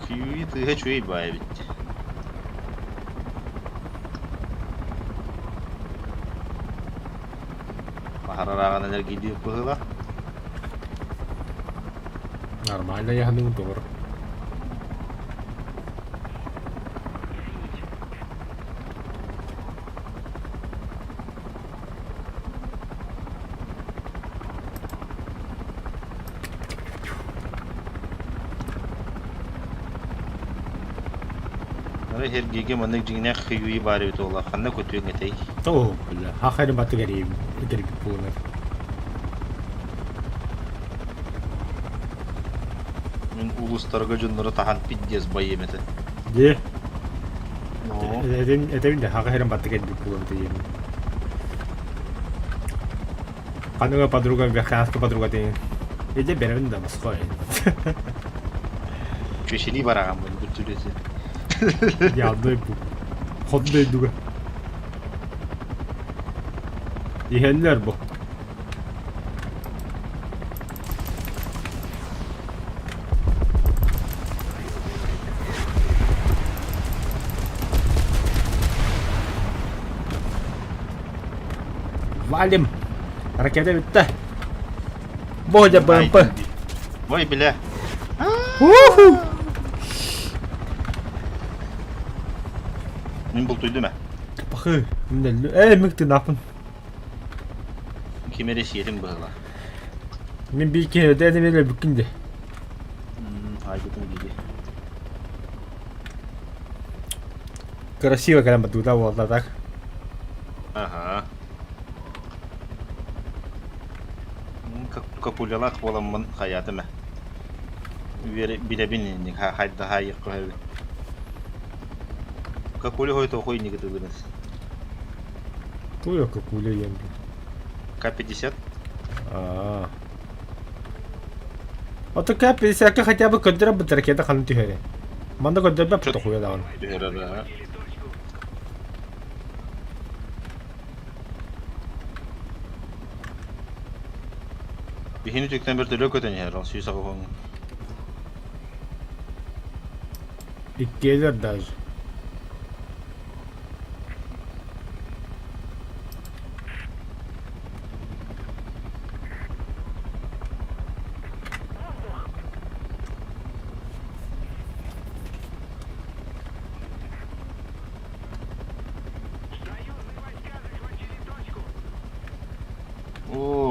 Кьюи тыга чуй баайбит. Баһарарааҕын энергийдиир быһыыла. Нормально я гну doğru. Ары Сергейгэ маннык дьиҥнээх хүйүйү баар эбит уола ханна көтүөҥ этэй? Оо, бля, хахайрын баты кэриим, кэрбит буолар. Мин улуустарга дьоннору таһан пиздец байыам этэ. Дьэ, Но этэбин да хахайрын баты кэрбит буолар диэн. Ханыга подруга, верхоянская подруга диэн. Иде беребин да босхой. чүөчэлии бараҕан бу бүтүлүөтэ. Ялдай бу. Хот дойдуга. Иһэллэр бу. Валим! Ракета бүттэ. Бодя БМП. Ой, бля. Уху! Мин бултуйдум ээ. Пахы. Ээ, мик тынааппын. Ким эрэ сиэтин быһыла. Мин биир киһи өтө эмиэ бүккүн де. Айгытым диди. Красиво кэлэн бардыбыта буолла так. Аха. Капулялаах буоламмын хайаатым ээ. Билэбин инник хайда хайык көһөбүн. Какуля хой тохой инник ытылыбын. Туя какуля ем. К-50? Аа. Ото К-50 хотя бы көрдөрө бут ракета ханна түһэрэ. Манна көрдөрбөт тохуя даҕаны. Түһэрэр Биһини түктэн бөртөлүө көтөн иһэр, ол сүүс аҕыс уон. Иккиэлэр даже.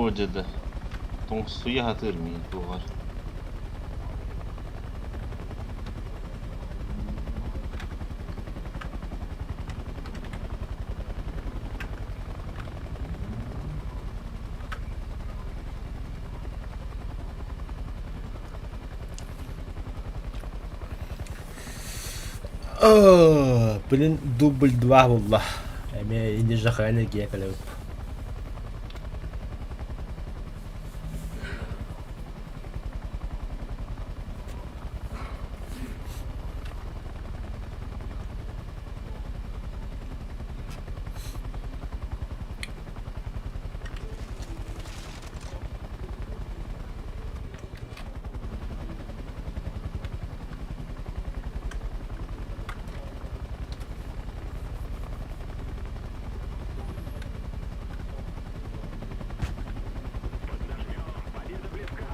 Оо дьэ да, тоҥсуйа сатыыр миин туоҕар. Оо, блин, дубль два буолла. Эмиэ иннижаха энергия кэлэбит. Победа близка.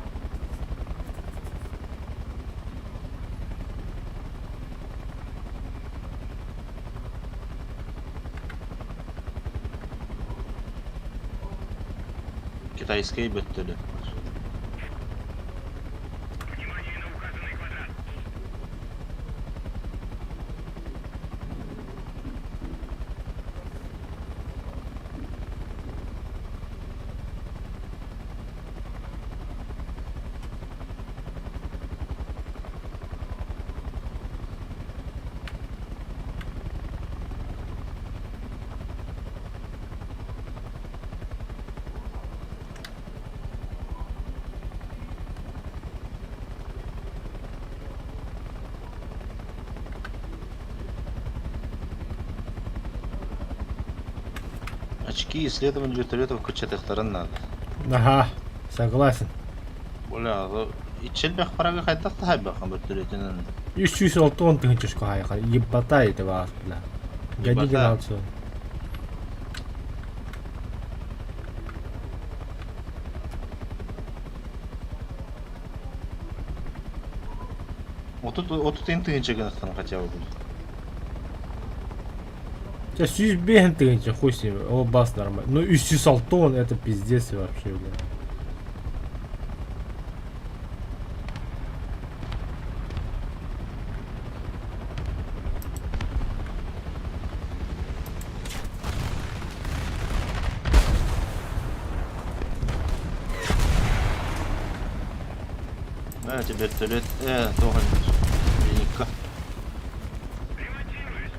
Китайскай бөттөлө. Внимание на указанный квадрат. Очки исследования вертолетов кыччатыахтарын наада. Аха, согласен. Бля, иччэлбэх фарага хайдах таһайбахха вертолетинэн? 360 тыһыынча хаайха ебата это вас, бля. Гони Ебата. генерал 30 тыһыынча гынахтан хотя бы. Сейчас 105 тыһыынча, хуй с ним, о, бас нормально. Ну, 360 это пиздец вообще, бля. Да, тебе вертолет, тоҕо Зенитка. Ремонтируюсь.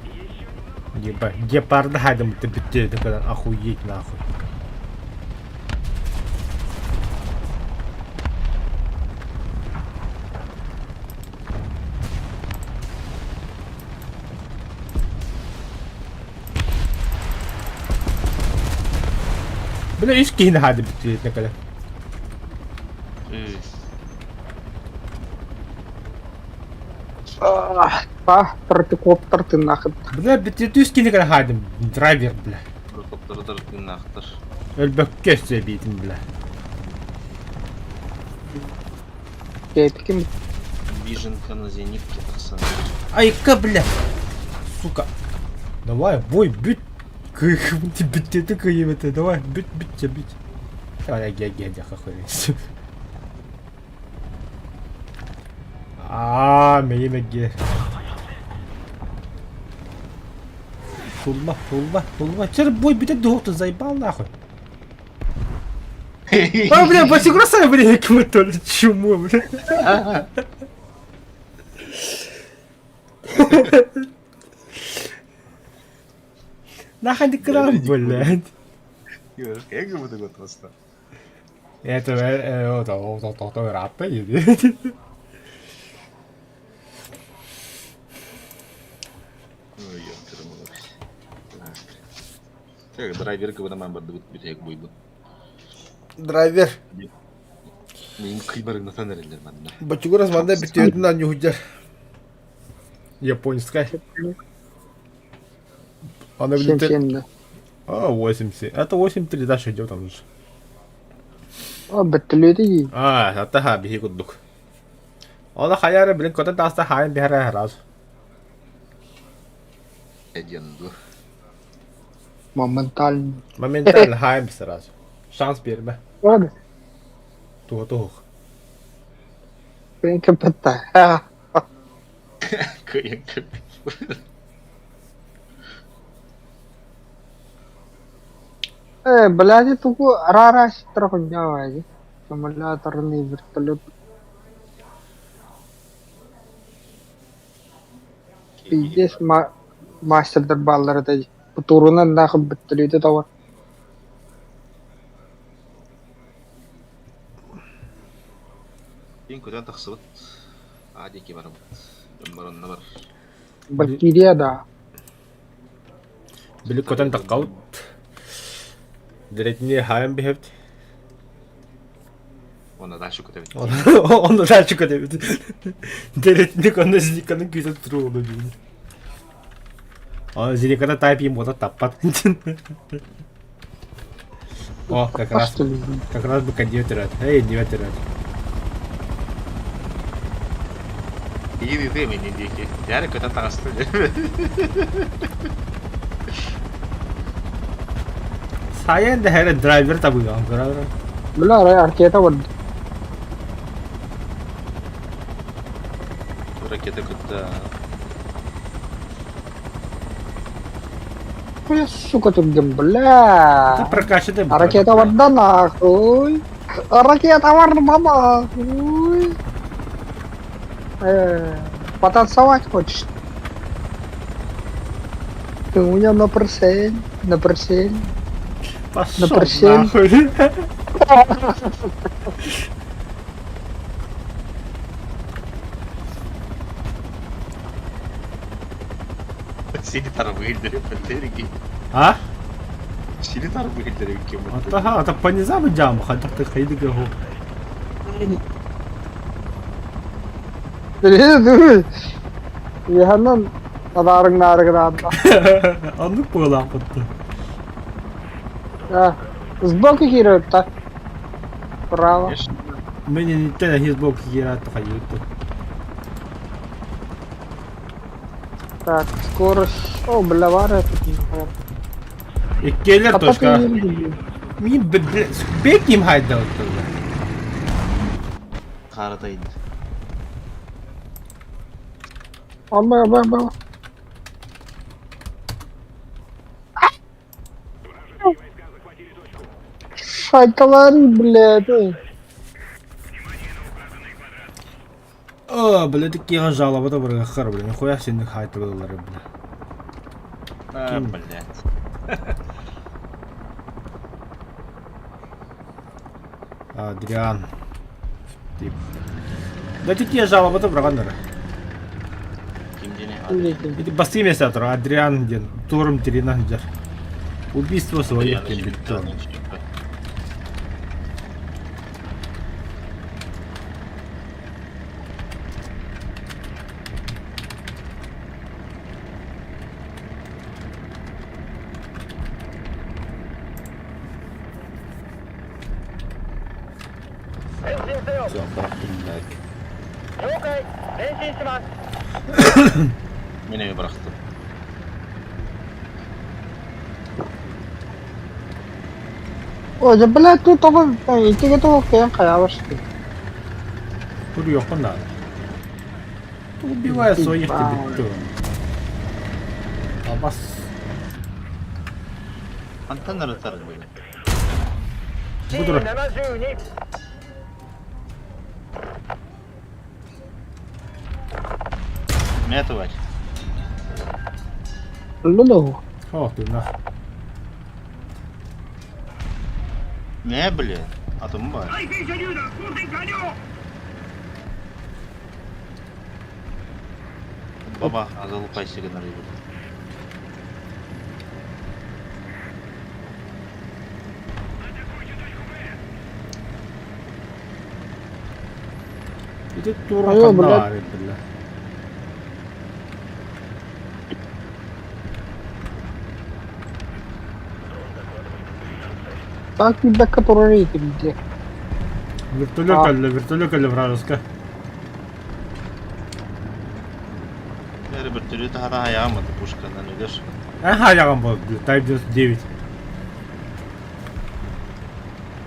Еще немного. Ебать, гепарда хайдам ты бітті, когда охуеть нахуй. Бля, үс киһини хаады бүттү когда. Э, А, тротикоптер ты нахуй. Бля, бүттү үс киһини когда хаадым, драйвер, бля. Helikopter тыыннаахтар. Өлбөккө өссө бля. Ким Биженка на зенитке тахсан. Айка, бля. Сука. Давай, бой, бүт. Бүт это, давай, бүт, бүт, бүт. Давай, ге, ге, ге, хахуй. Аа, мейме ге. Тулма, тулма, тулма. Чер бой бүтэ духту заебал нахуй. А, бля, посигросай, бля, кем-то чуму, бля. Нахуй ты крам, блядь. Как бы ты просто? Это, это, раппа, Ой, ёпта, Так, драйвер кыбына барды бүтэк буйбу. Драйвер. Мин кыйбарыгнатан эрэллэр манна. Бачугурас манда бүтүөтүн анньуһудьар. Японская. Она Семь блин, семь, да. А, 8,7. Это 8,3 дальше идет там же. А, бөттүлүөтэ А, это ха, биһи курдук. Она хаяра, блин, кота таста хайын биһэрэ раз. Диэн дуо? Моментально. Моментально хайм сразу. Шанс биэрбэ. Ладно, Туһа туһух. КПТ. Кыайан Э, блядь, тугу ара-ара ситэр Аккумуляторный вертолет. Пиздец, мастердар бааллар этэ дии. Турунан нахуй бөттөлүүтэ тоҕо. Киин көтөн тахсыбыт. Аа диэки барабыт. Дьон онно бар. Бактерия да. Били көтөн таххабыт. Дэретини хаайан биһэбит. Уонна дальше көтөбүт. Онно дальше көтөбүт. Дэретини онно Зиниканы күүтэ туруолу диин. Зиникана тайп им уота таппат. О, как раз бы кандидат. Эй, не ветерат. Иин ытыам иннин диэки. Дьээрэ көтөн таҕыста. Сайын да һэрэ драйвер табыгаан көрөр. Бля, ракета вот. Ракета кытта. Хуя, сука, тут бля. Ты прокачанный. А ракета вот да нахуй. Ракета варда нахуй. Потанцевать хочешь? Ты у меня на просель, на просель. Пошел На просель. нахуй. Сини тарбыыр бэттерики. А? Сини тарбыыр ким. Ага, это по низам идем, хотя ты хайды гагу. Яһанан адарың нарыгынаанда. Оннук буолаахпытты. Сбоку киирэр Право. Мин инниттэн эһиз сбоку киирээт хайыыттын. Так, скорость. О, бля, вара тут не знаю. Иккиэлэр точка. Мин беким хайда оттолла. Харатайын. Алла, алла, алла. Шайталар, блядь. ой. О, бля, такие жалоба да барга хар, бля, нихуя сенник хайталар, бля. А, блядь. Адриан. Тип. Да такие жалоба да барганнар. Ким диэни? Ити басты место Адриан диэн, турум тирина дьэр. Убийство своих кем Все, бырахтым, блядь. 了解前進します Мин эмиэ бырахтым. Ой, да, блядь, тут того, итиге того кыйан хайабашты. Курьёху надо. Убивая своих тебе то. А бас Хантан ырытар били. Будура. T72 Мэ тварь. Лулу. О, ты нах. Мэ, бля. А то бар. 対戦車榴弾交戦完了 Баба, азалупайся гына рыбы. Ити тура Айо, блядь. ханна бля. Так и да который где. Вертолет кэллэ, вертолет кэллэ вражеска. Бәрібір. Вертолет аһара айаҕым аты пушканан өлөр. Аха айаҕым буолду. Type 99.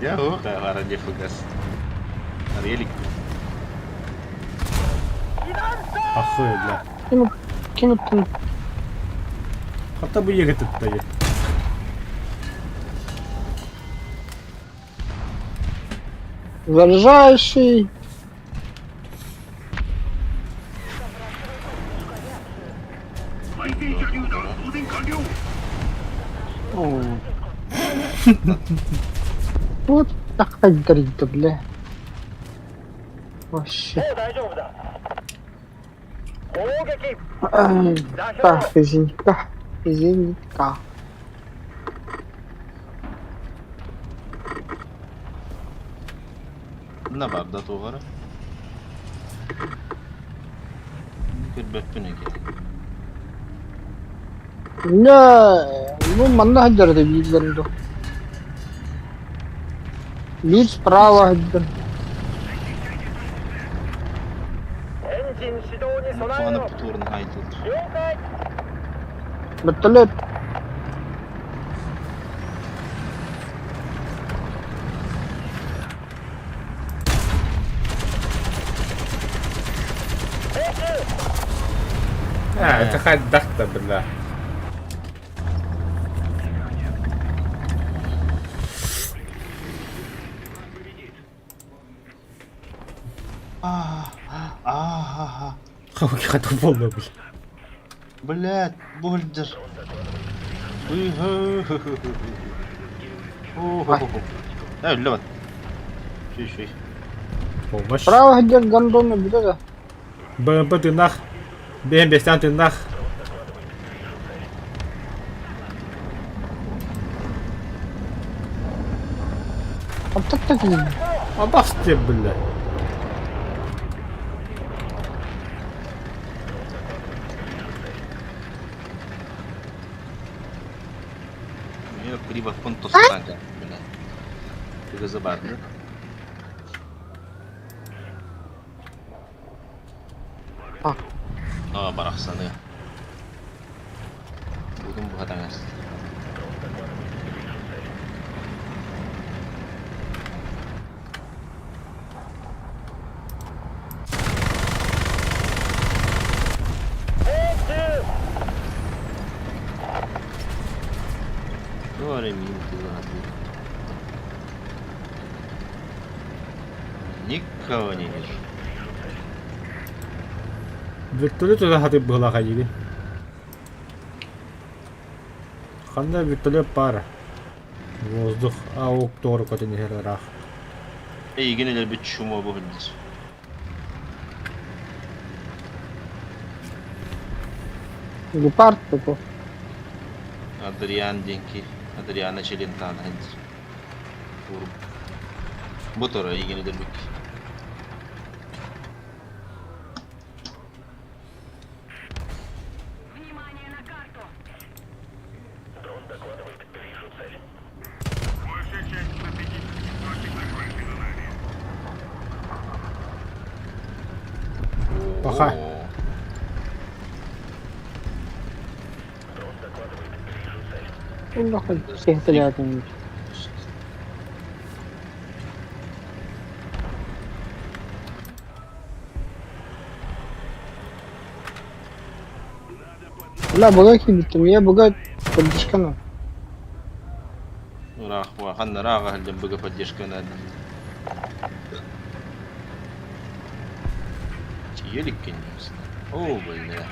Я ох, аҕара дефугас. Арелик. Ахы, бля. Ким ким ыттын? Хата бу егет ыттайы. Заряжающий. Вот так да, бля. Вообще. Так, зенитка. Зенитка. Мына барда туғара. Көрбөппүн эки. Мэ, ну манна сылдьар этэ бииллэрин дуо? Биир справа сылдьар. Туганы путуурун айтылыр. Вертолет. А, это хайдах-то, бля. Аа, Хата буолла, бля. Блядь, бульдер. Э, үллэ бат. Шүй-шүй. Помощь. Справа сылдьар гондону билэ да. БМП тыыннаах. Бэйэм бэстээн тыыннаах. Отток да киирдэ. Абас тебе, бля. Мен прибавкон тостан бля. Тугаза барды. А. Аа, барахсаны. Бүгүн буһатаҥас. Туох эрэ миин тыаһатыы. Никого не вижу. Вертолет ыраһатыы быһылаах эйигин. Ханна вертолет пара? Воздух аук туору көтөн иһэр ыраах. Эйигин өлөрбүт чума бу сылдьар. Гепард такой. Адриан диэн Адриана Челентано сылдьар. Бу тура эйигин өлөрбүт. Паха. Улахан киһитэлээтим. Бля, быга киирбиттим, ийэ быга поддержканы. Ыраах ханна ырааҕа сылдьан быга поддержканы Елик конечно. О, бля.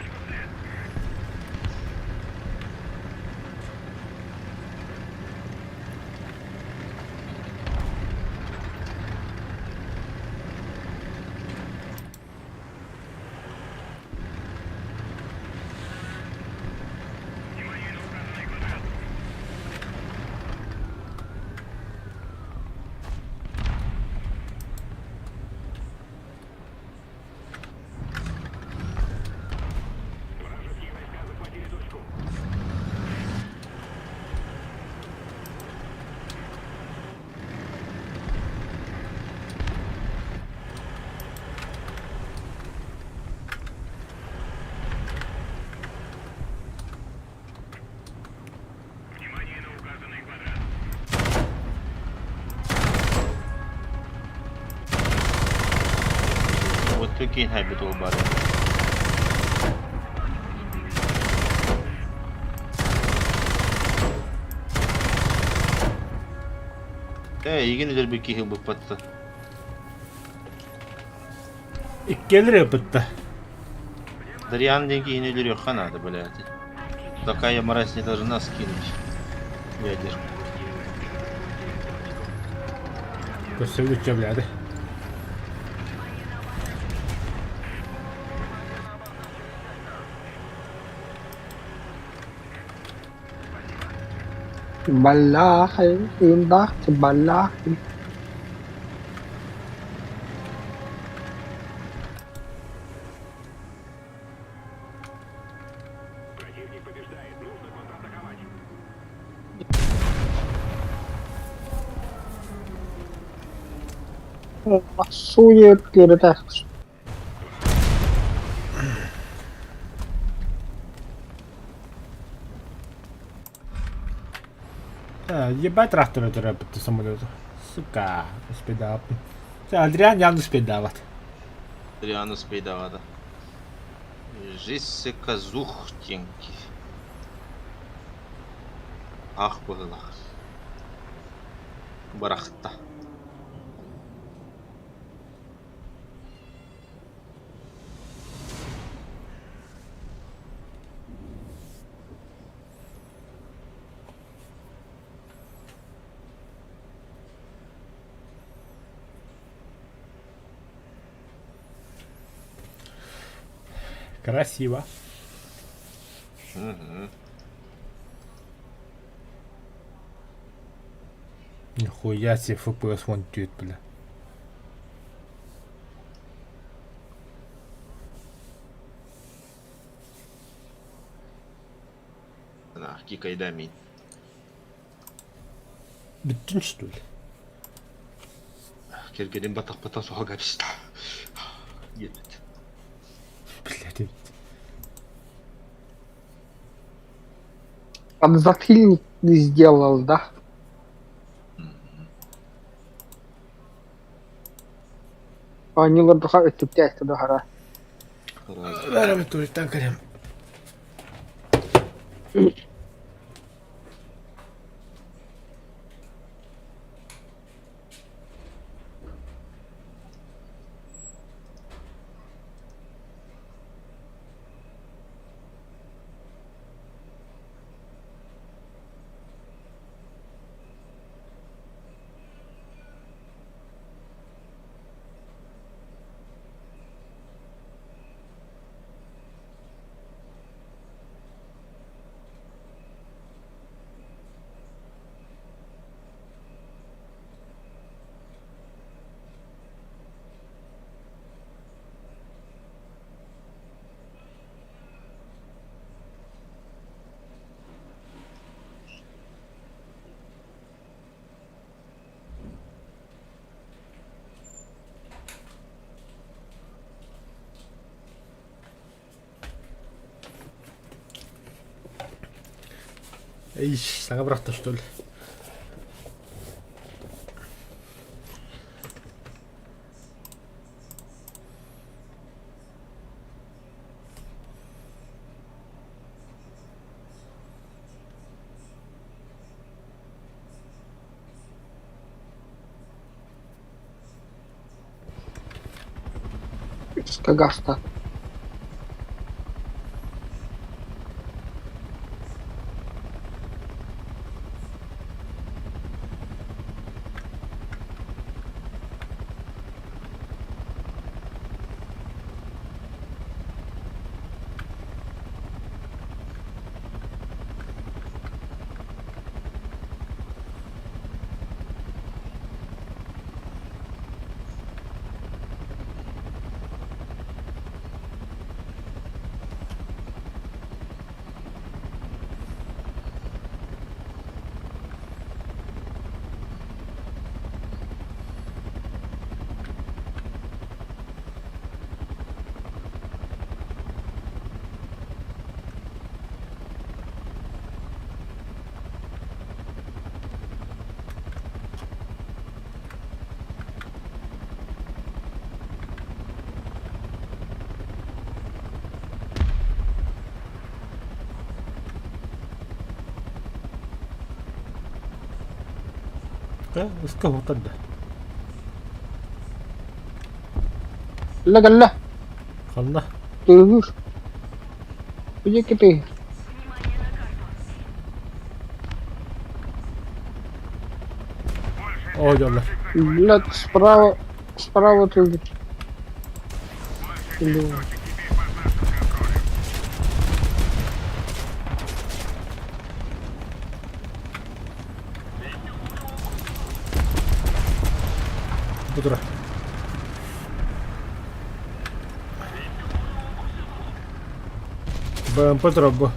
киин хайбыт уол баар. Ээ, эйигин өлөрбүт киһи ылбыппат. Иккиэлэр ыппытта. Дарьян диэн киһини өлөрүөххэ наада, блядь. Такая мразь не должна скинуть ядерку. Көрсөбүт блядь. Баллаахай, тыындаах баллаахай. Сует киирбэтэх. Ебать трактора төрөппүт самолету. Сука, успейдаабыт. Адриан явно успейдаабат. Адриан успейдаабата. Жессика Зухтенки. Ах быһыылаах. Бырахта. Красиво. Мгм. Нихуя себе FPS вон тюет, бля. На, кикайда мин. Бүттүн что ли? Кэргэним батахпыта суһага биста. Диэбит. Блядь. Подзатыльник сделал, да? Оонньуулар өттүктээх тудуһара. Бәрі туалеттан кірем. Иш, саҥа бырахта что ли? Кагаста. Ыска уһуктан да. Кэллэ кэллэ. Ханна? Тыаһыыр. Били кипи. Оо дьоллор. Блядь, справа, справа тыаһыыр. Блин. Бу тура. БМП турар бу.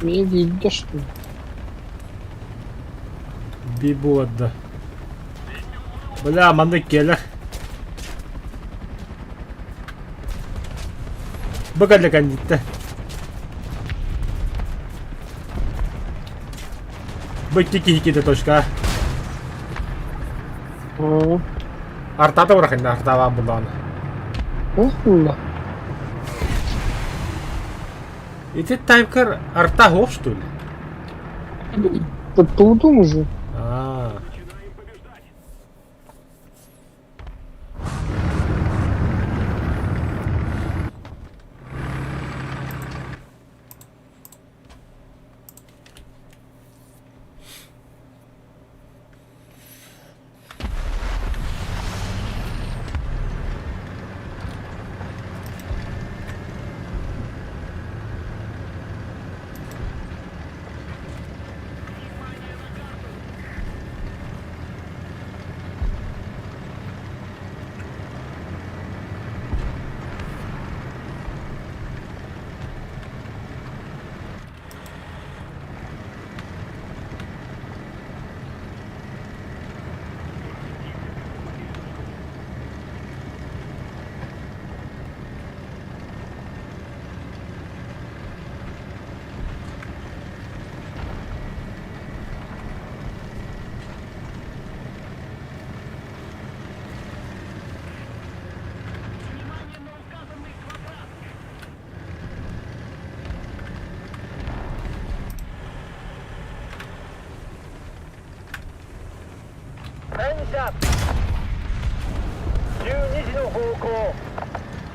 Мне видно, что ли? Би буолда. Бля, манна кэлэр. Бу кэллэ кэнниттэн. Бу икки киһи киирдэ точка. О, Артата бырахынна, артаабаан буллаҕына. охула. Ити таймкар арта суох что ли? Тут уже. Аа.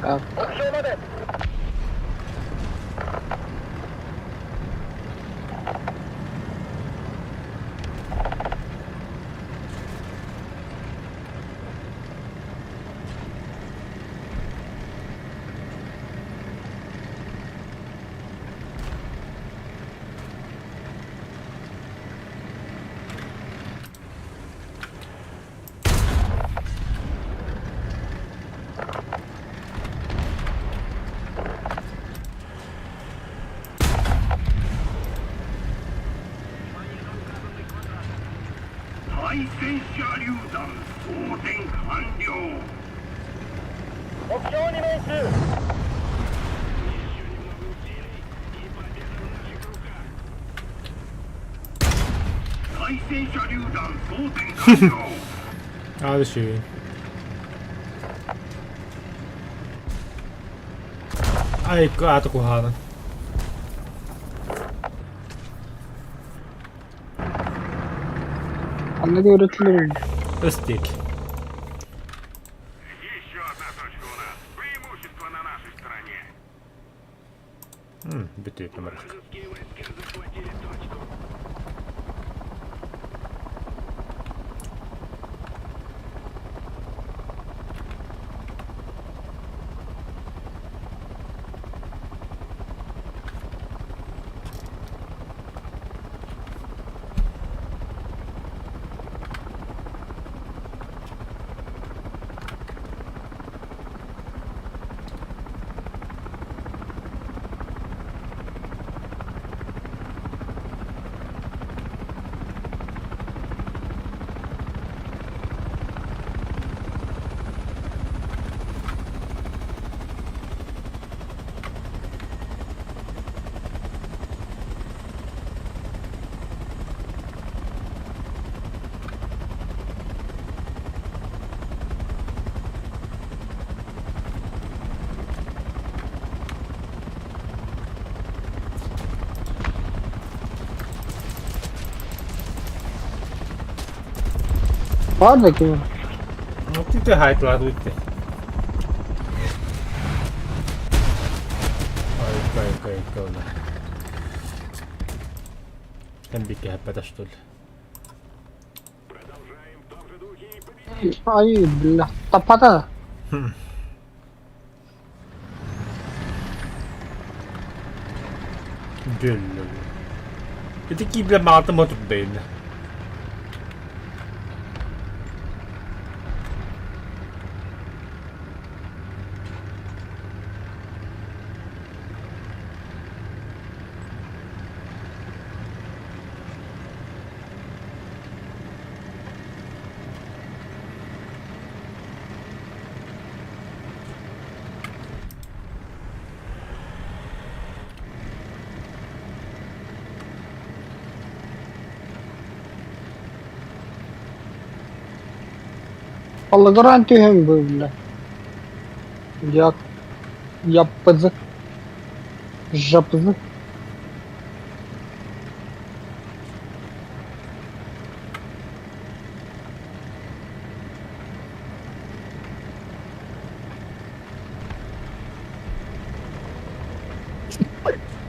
Так. 対戦車榴弾装填完了。対戦車榴弾装填完了。 Аада үчүгэй. Ай, аата куһаҕанын. Ханна көрөтүлэр Ыстык. Еще одна точка у нас. Преимущество на нашей стороне. Бүтүө барах. Вражеские войска захватили точку. Баар да кини. Ты хайтлаат уйты. Ай, кай, кай, кай. Кэм бикке хэппэтэ что ли? Ай, бля, таппата. Дьөллө. Ити кииблэ маҕатым отурдайна. Аллыгыраан түһэн бу, бля. Я яппызы. Жапызы.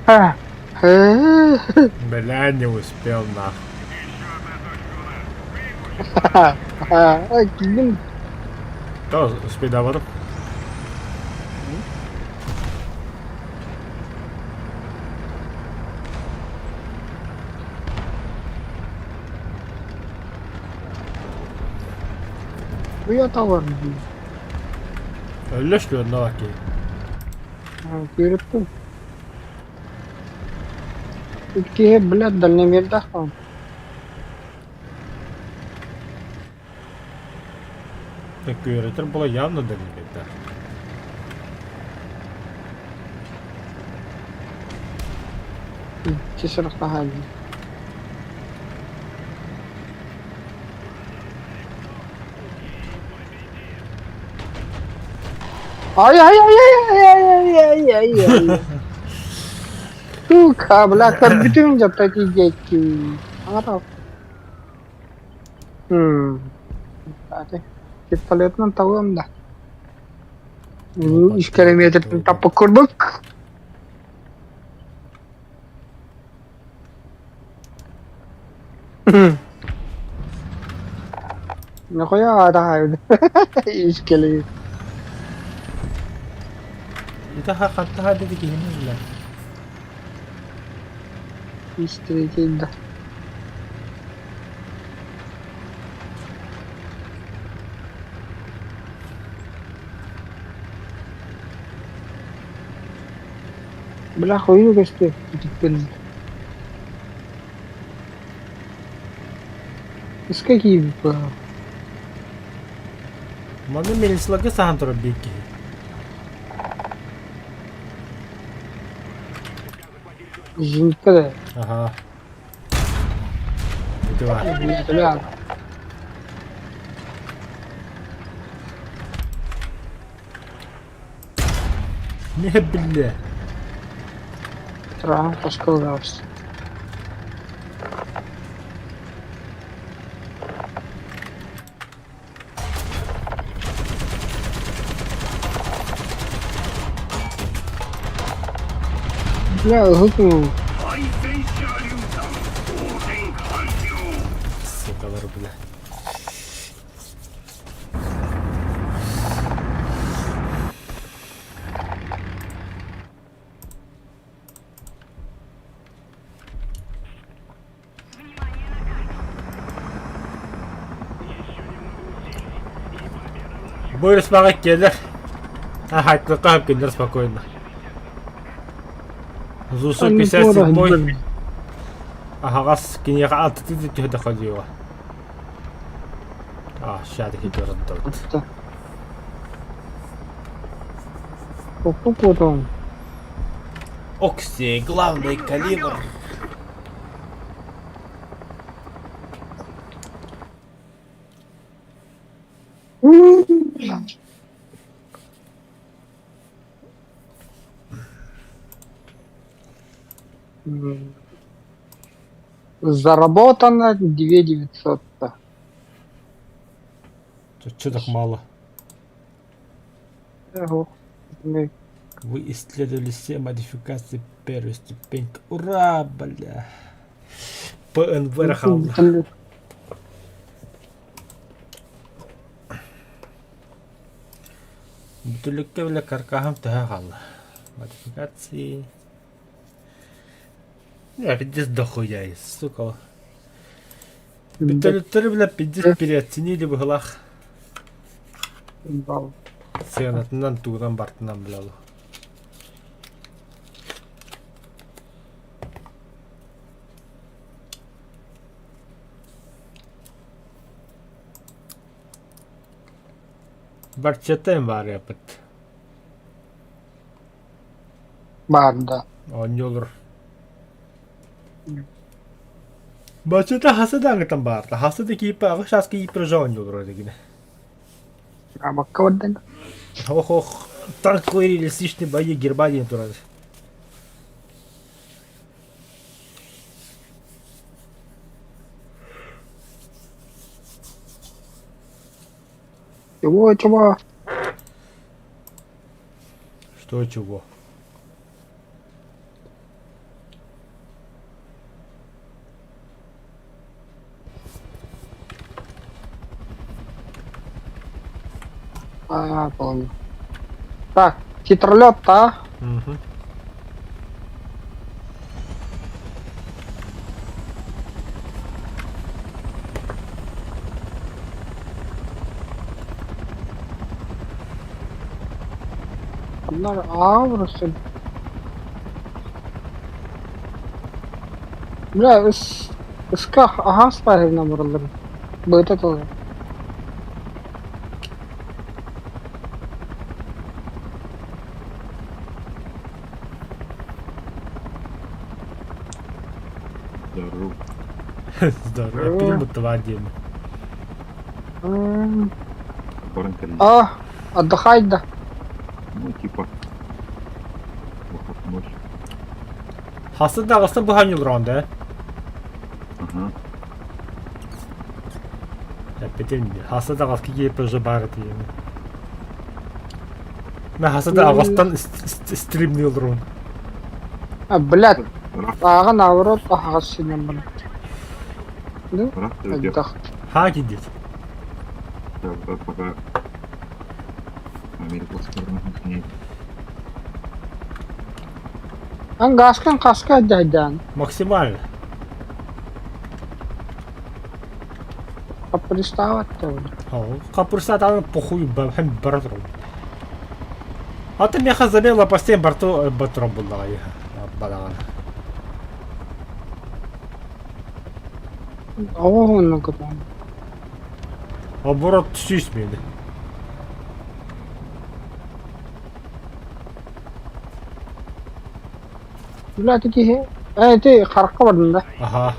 А, Бля, не успел нах. Ким То успейдаватым. Уйа дии. Өллөш лүөннө баки. Күүрүттүм. Иккиһи, блядь, дальномердаах Күөрөтөр була явно дальномердаах. Икки сырықтаха дии. Ай ай ай ай ай ай ай ай ай. Сука, бля, көрбүтүм дьапта тиийдээччи. Аҥата. Аты. Пистолетынан табыам да. Үс километртэн таппыт курдук. Нахуя адаһайд. Үс километр. Это хаттаха деди киһини бля. Үс третий да. Бля, хою көстө. Бүтүппүн. Иска киирбит Маны мельницаларга саһан турар биир киһи. Зенитка да. Аха. Ити бар. Бля. Не бля. Траан хосколгаабыс. Бля, ыһык 対戦車榴弾装填完了。 Сукалар бля. Бу өрүс келер. А хайтлыққа келер спокойно. Зусу 57 Ахагас киниэхэ алтыты түһэ ходиуга. А, ща хитер Попу Окси, главный калибр. Заработано 2900. Чё так мало? Ого. Вы исследовали все модификации первой ступеньки. Ура, бля! ПНВ хаалла. Бүтүлүккэ бile каркаһым төһө хаалла? Модификации. Я пиздец дохуя, сука. Бүтүлүктөрү бile пиздец переоценили быһылаах. Сыанатынан тугунан бартынан бile ол. Барчата баарыаппыт. Баар да. Оонньуулур. Баччата хаса да аңытан баарта. Хаса да кииппэ аҕыс чааска кииппэ уже оонньуулур дегине. Абакка бардан. Ох ох танковый реалистичный бои Германии турар. Чего, чего? Что чего? А, помню. Так, хитролет-то, а? Угу. Bunlar ağa vurursun. Бля, ыс, ыска аһаас баарынан бураллар. Быта тылы. Здорово. Здорово. Перемотова отдельно. Баран кэллэ. А, отдыхай да. Ну, типа. Выходной. Хаста да аҕыста быһаанньылраан да. Ага. Эппитим хаста да аҕаска киэппэ уже баар этием. Мен хаста да аҕастан стримнилрун. А, блядь, Ыраах ааҕа наоборот аһаҕас синем бана. Да? ыраах да Отдых. Ха кидит. Пока Америка стороны Ан гаскан хаска дайдан. Максимально. Хаппыристаабат да. Хаппырыстаатаҕына похуй һэн бара турабын. Аты миэхэ замена лопастей барту батыран буллаҕа балаҕан. Оҕо көтөн. Оборот сүүс миэнэ. Бля, ити киһи э ити харахха бардын да. Аха.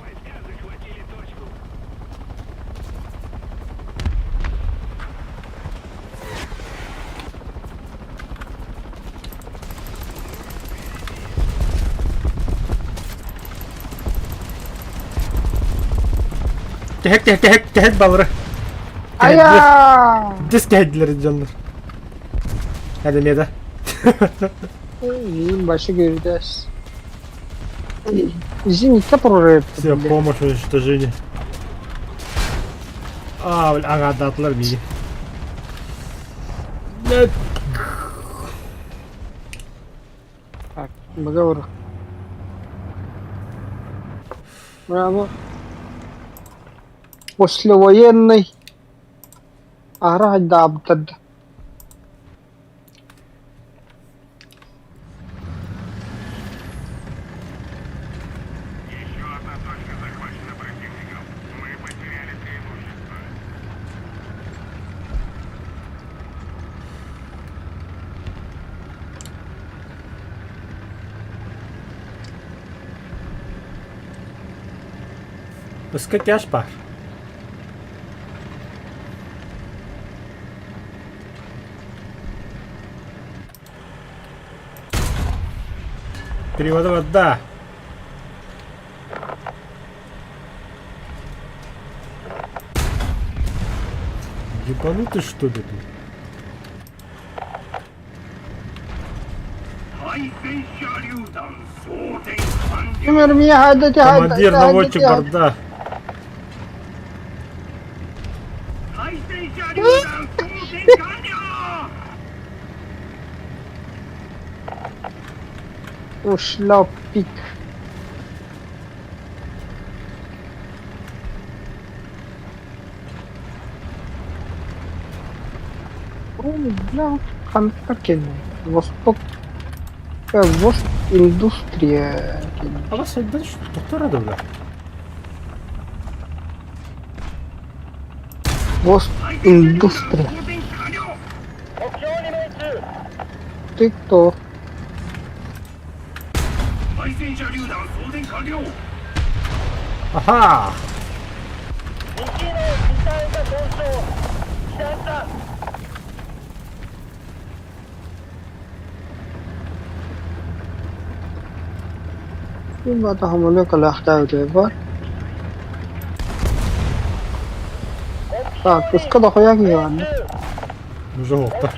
Тэһэк тэһэк тэһэк тэһэк балыры. Айа! Дис кэһэдилэр дьоннор. Hadi да. Иин башы көрдөс. Зенитка прорыв. Все, помощь уничтожение. А, бля, аҕадаатылар биги. Так, договор. Браво. Послевоенный. Ара даабтад. Еще одна точка захвачена противником. Мы потеряли преимущество. Ыска кэш баар. Перевода вода. Ебанутый что ли, блин? Командир, наводчик барда. Ушла пик. Бля, ханныктар кэллэ. Восток Вост индустрия Ала сайдан доктора да бля. Вост индустрия. Ты кто? Аха! Бата калаахтаабыт бар. Так, ыска дохуя киһи баар. Уже уохта.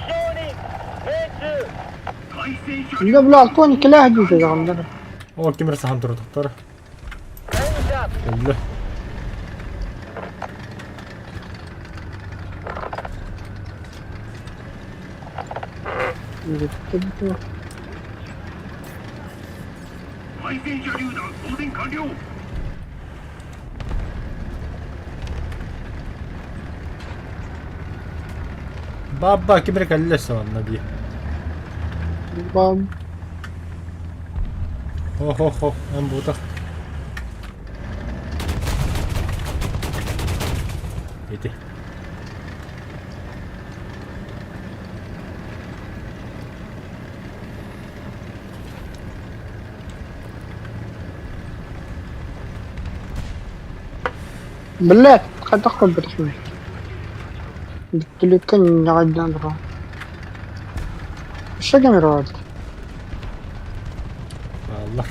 Бля, бля, Антон кэлээх дии даҕаннар. О, ким эрэ саһан турар доктора. Өллө. Баба, ким эрэ кэллэ саҕанна дии. Бам. Хо-хо-хо, эн буутах. Ити. Блядь, хайдах көрбөтөхпүн. Бүттүлүккэ ньаҕайдаан турар. Өссө ким эрэ барда. Бааллар.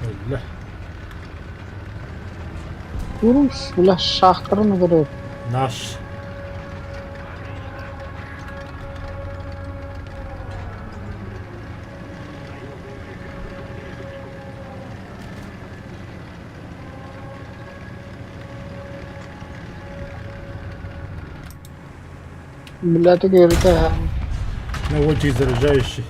Өллө. Урус, бля, шахтарын көрөр. Наш. Бля, ты Наводчик заряжающий.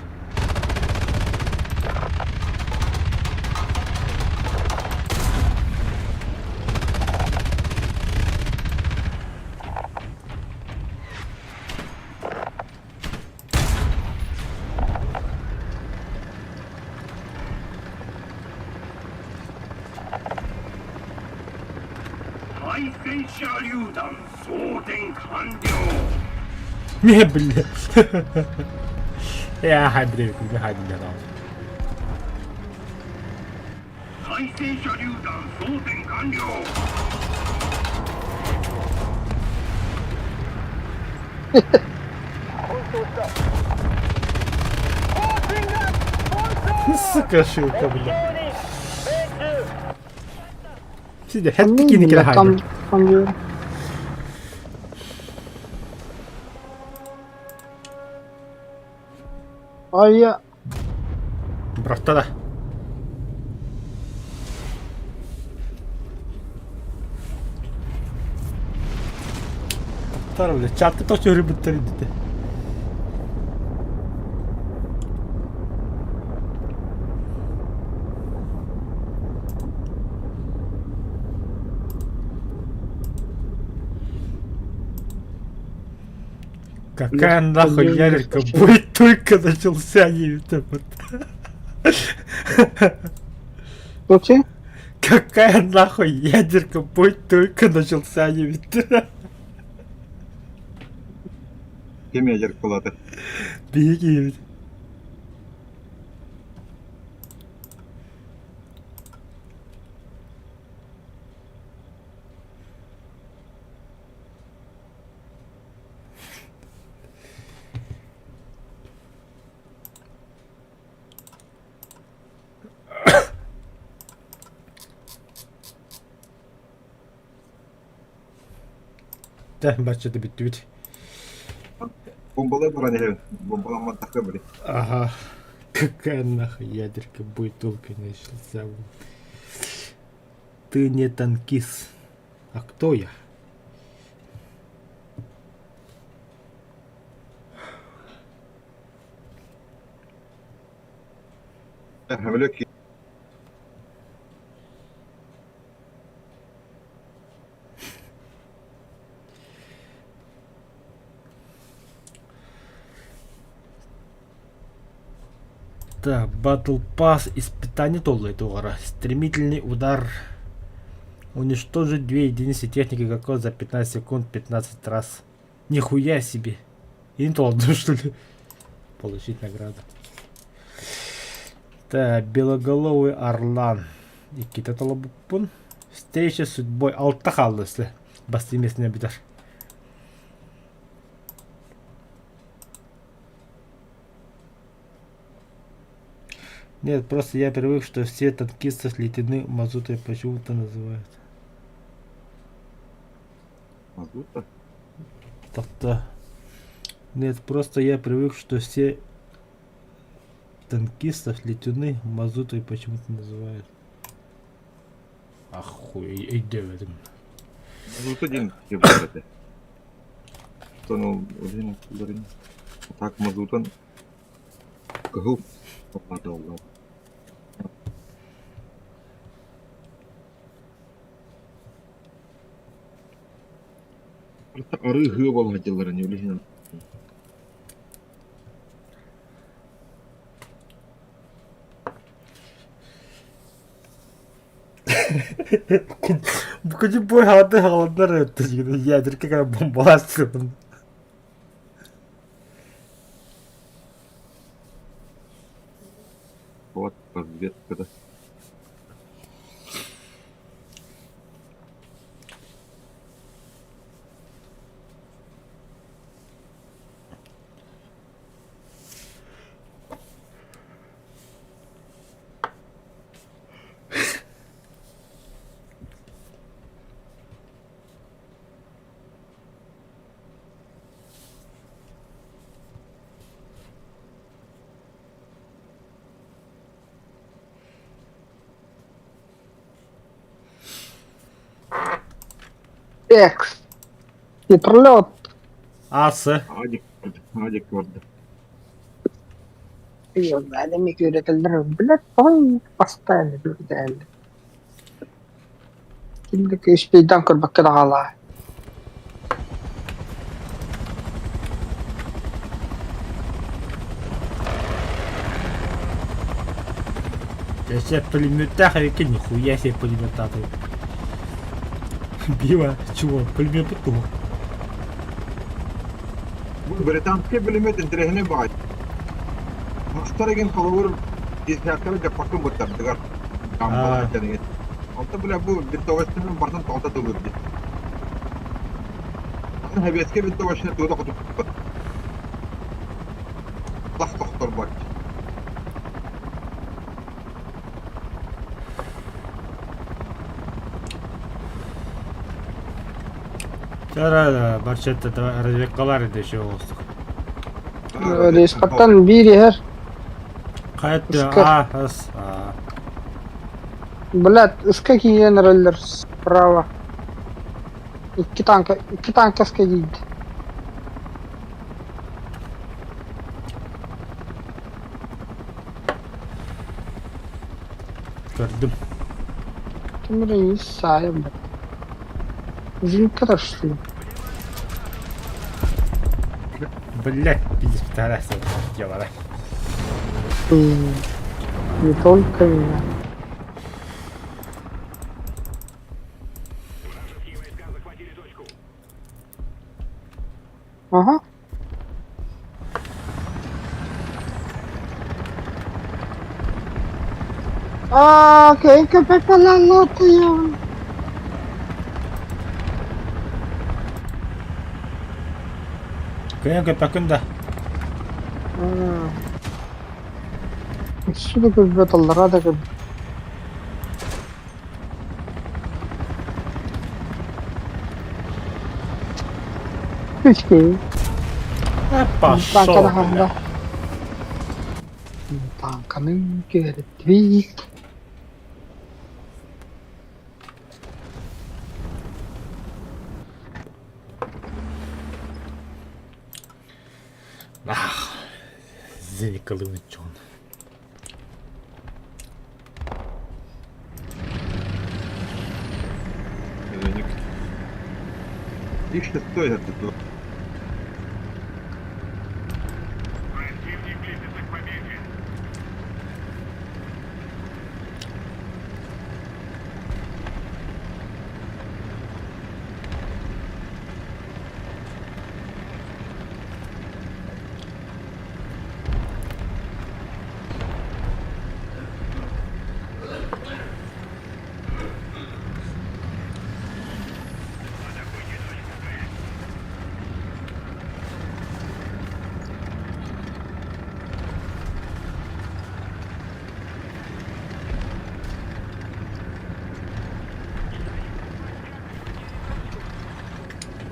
Не, бля. Я хайбрик, не хайбрик. Сука, шилка, бля. Сидя, хэттики не хайбрик. Айа. Бырахта да. Тар бля, чатка то чөрү бүттэр дите. Какая нахуй ядерка будет только начался не Что Какая нахуй ядерка будет только начался не Ким ядеркалаата? Беги. Тэ, баччата бүттүбүт. Бомбалай баран иһэбин. Бомбаламматахха били. Ага. Какая нахуй ядерка будет только начался. Ты не танкист. А кто я? Өлөк Так, Battle Pass испытание толлой тугара. Стремительный удар. Уничтожить две единицы техники какого за 15 секунд 15 раз. Нихуя себе. Интол, что ли? Получить награду. Так, белоголовый орлан. Иккитэ толобуппун. Встреча с судьбой алта хаалла если бастыы местіне бүтэр. Нет, просто я привык, что все танкисты летены мазутой почему-то называют. Мазута? Так-то. Нет, просто я привык, что все танкистов летуны мазутой почему-то называют. Ахуй, өйдөөбөтүм. Мазута диэн киһи этэ. Оттон ол один так мазутан кыһыл олла. Просто арыы ыһыа буолла дьылларын үлэһин. Бу бой хаалды хааланнар ядерка как бомбаласын. Вот разведка да. Экс. И пролет. Ас. Адик көрдө, Адик көрдө. Блядь, он постоянно блядь. Кимдик испейдан көрбөккө даҕалаа. Дьэ пулеметтаах эбиккин нихуя себе пулеметтаатый. Бима, чего, пулемет туох. Бу британский пулемет интэриэһинэй баҕайы. Мастар игин холобур десятканы дьаппаккын быттардыгар. Камбала дьаныгын. Онто бля бу винтовочныйын бартан тоҕото тылыр дии. Аны сэбиэскэй винтовочнай тугу да хотуппат. Лах тохторбот. Чара барчатта разведкалар еще оҕустук. Респаттан биир иһэр. Хайат Ыска. А, С, А. Блядь, ыска киирэн эрэллэр справа. Икки танка, икки танка ыска киирдэ. Көрдүм. Ким эрэ ис саайа блядь. Зенитка шли. Блять, пиздец, пидорасы делала. Не только меня. Вражеские войска захватили точку. Ага. Аа, ККП лотуйум. Кыйын көпөкүн да. Өссө да көрбөт, аллараа да көрбөт. Үчүгэй. Пошел, Танканы бля. Танканы күөрэттибит. Ах, Зеникалыны чон. Зеник. Их шестой это тут. Противник близится к победе.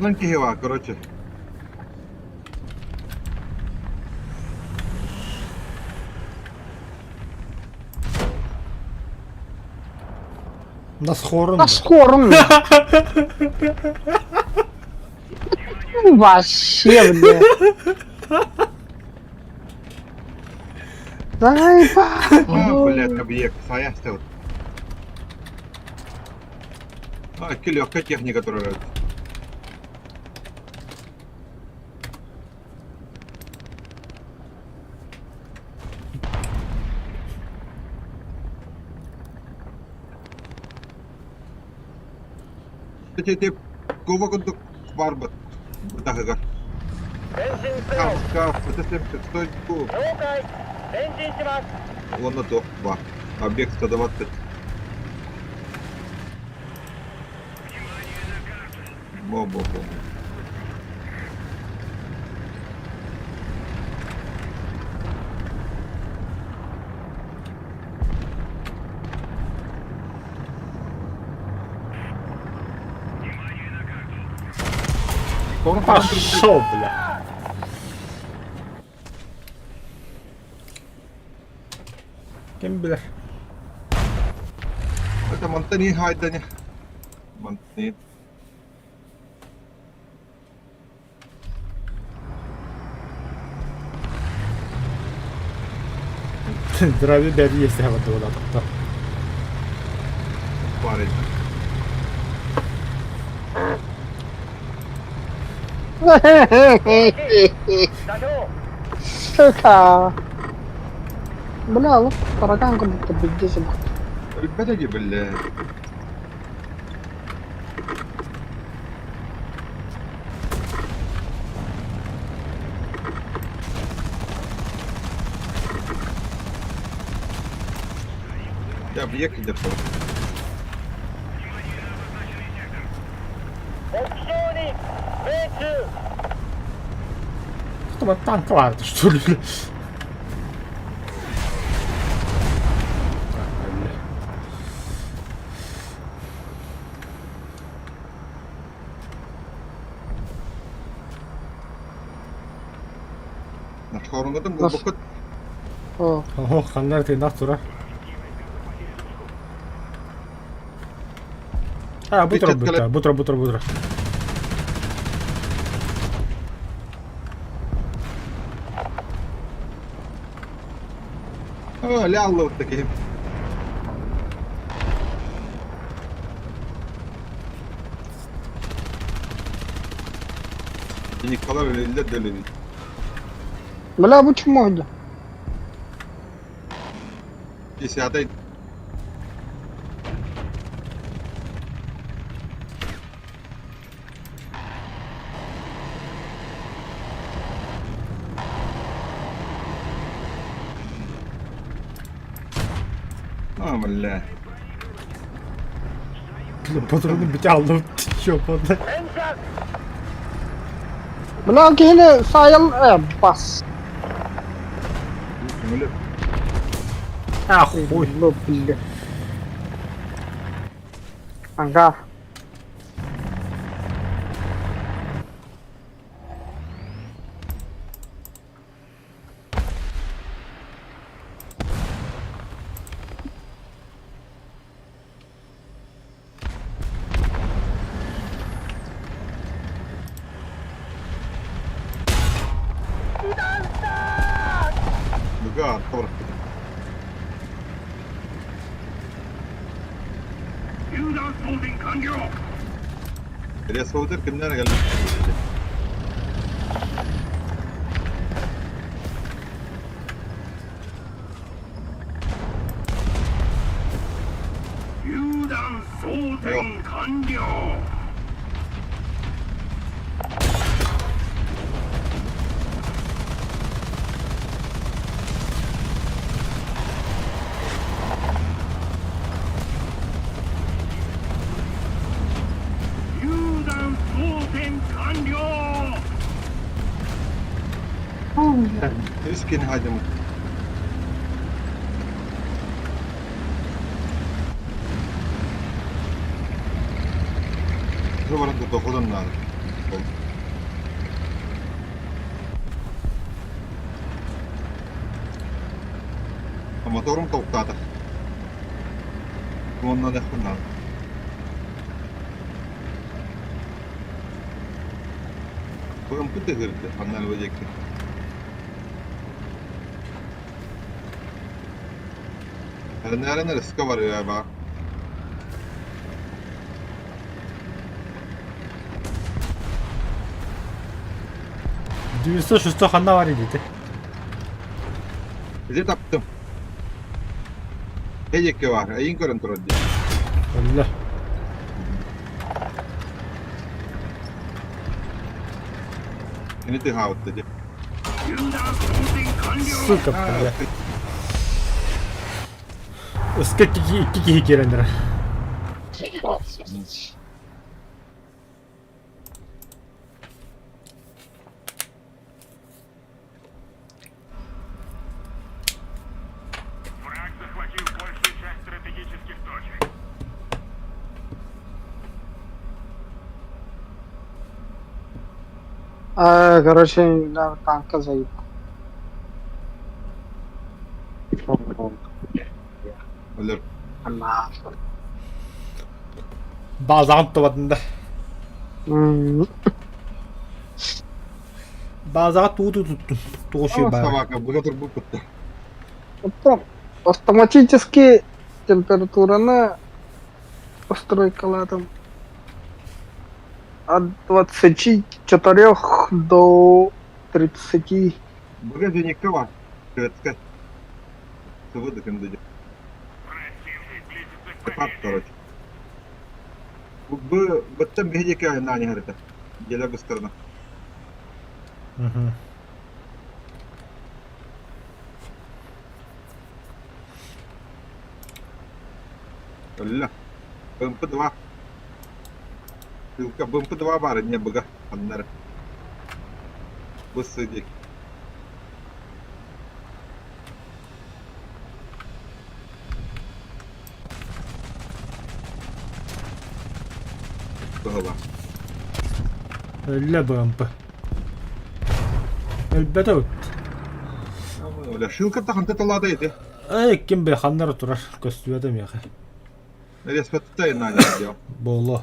Онон киһи баар, короче. Насхорон. Наскорн! Вообще, бля. Заебал. А, блядь, объект, своя стел. А, легкая техника, которая. Ити куба курдук барбыт бытаһыгар. 前進せよ Скаф, ТС-76 了解前進します уонна туох баар. Объект 120. Бо-бо-бо. Пошел, бля. Ким билэр? Это Монтани хайдани. Монтани. Драви бэби есть вот Парень. 座標 Сука. Бля, лук таракан как будто пиздец. Ребята, бля. Я объект где-то. 目標に命中 Кто танк ладно, что ли, бля? А, бля. Наш хорунgatым глубоко О, О, ханнар ты тура. А, бутро, бутро, бутро, бутро, бутро. А, лялла вот такие. Николай өллө Бля, бу чмо Десятый. А, бля. Бля, патроны бить аллы, ты чё, падай. 連射 Бля, киһини сайыл бас. Бля. А, хуй. Бля, бля. Ага. торт. 榴弾装填完了。 Ресовдыр кимнәр кэллэ? 榴弾装填完了。榴弾装填完了。 Үс кини хаадьамыт. Бу баран тутуохутун наада. Моторум толуктаата. Уонна дэхпин наада. БМП тыһыырды, ханна эрэ диэки. Эрэнээрэн риска барыа баар. 96 ханна бар идите? Ити таптым. Эйекке бар, эйин көрөн турар дии. Өллө. Кини тыһаабытта дии. 榴弾装填完了。 Сука, бля. Ыска икки киһи киирэн эрэр. Враг захватил большую часть стратегических точек. А, короче, да, танка заебал. Өлөр. Нахуй. Базаҕын тубатын да. М, Базаҕа туу туттун. Тугу Aa, баар. Собака, быга турбут кытта. Потом автоматически температураны настройкалаатым от 24 до 30. Быга зеникка бар. Шведская. Сывыдыкын дыдя. Противник близится к Тепат, победе. короче. Бу быттан биһиги айнаани харыта. Дела быстарна. Мгм. Өллө. БМП-2. Сылка БМП-2 бар не быга. Аннары. Бысы дик. Быһыла. Өллө БМП. Өлбөтө ыт. Оля, шилка таханта талаада ити. Эй, ким бе ханнара турар көстүбэтэ миэхэ. Респетта иннаани дио. Буолуо.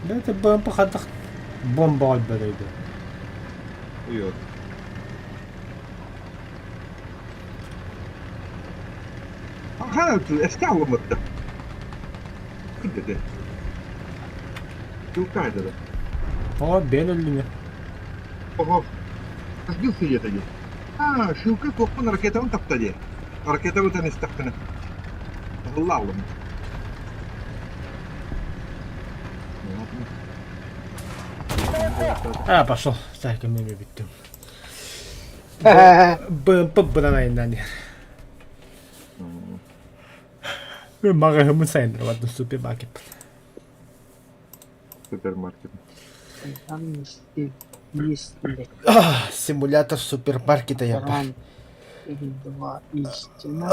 Бэйэтэ БМП хайдах бомбаҕа өлбөтөй дуо? Уйот. Аха, эске алымытты. Кырдыды. Шилка айдады. О, бэйэн өллүҥэ. Ого. Сбил сидит один. А, шилка коппун ракетабын тапта дии. Ракетабытан истэхпинэ. Ылла алым. А, пошел. Так, мен бүттүм. БМП бынан айынан иһэр. Мен маҕаһыммын сайыннарбаттым супермаркет. Супермаркет. Симулятор супермаркета я Два истина.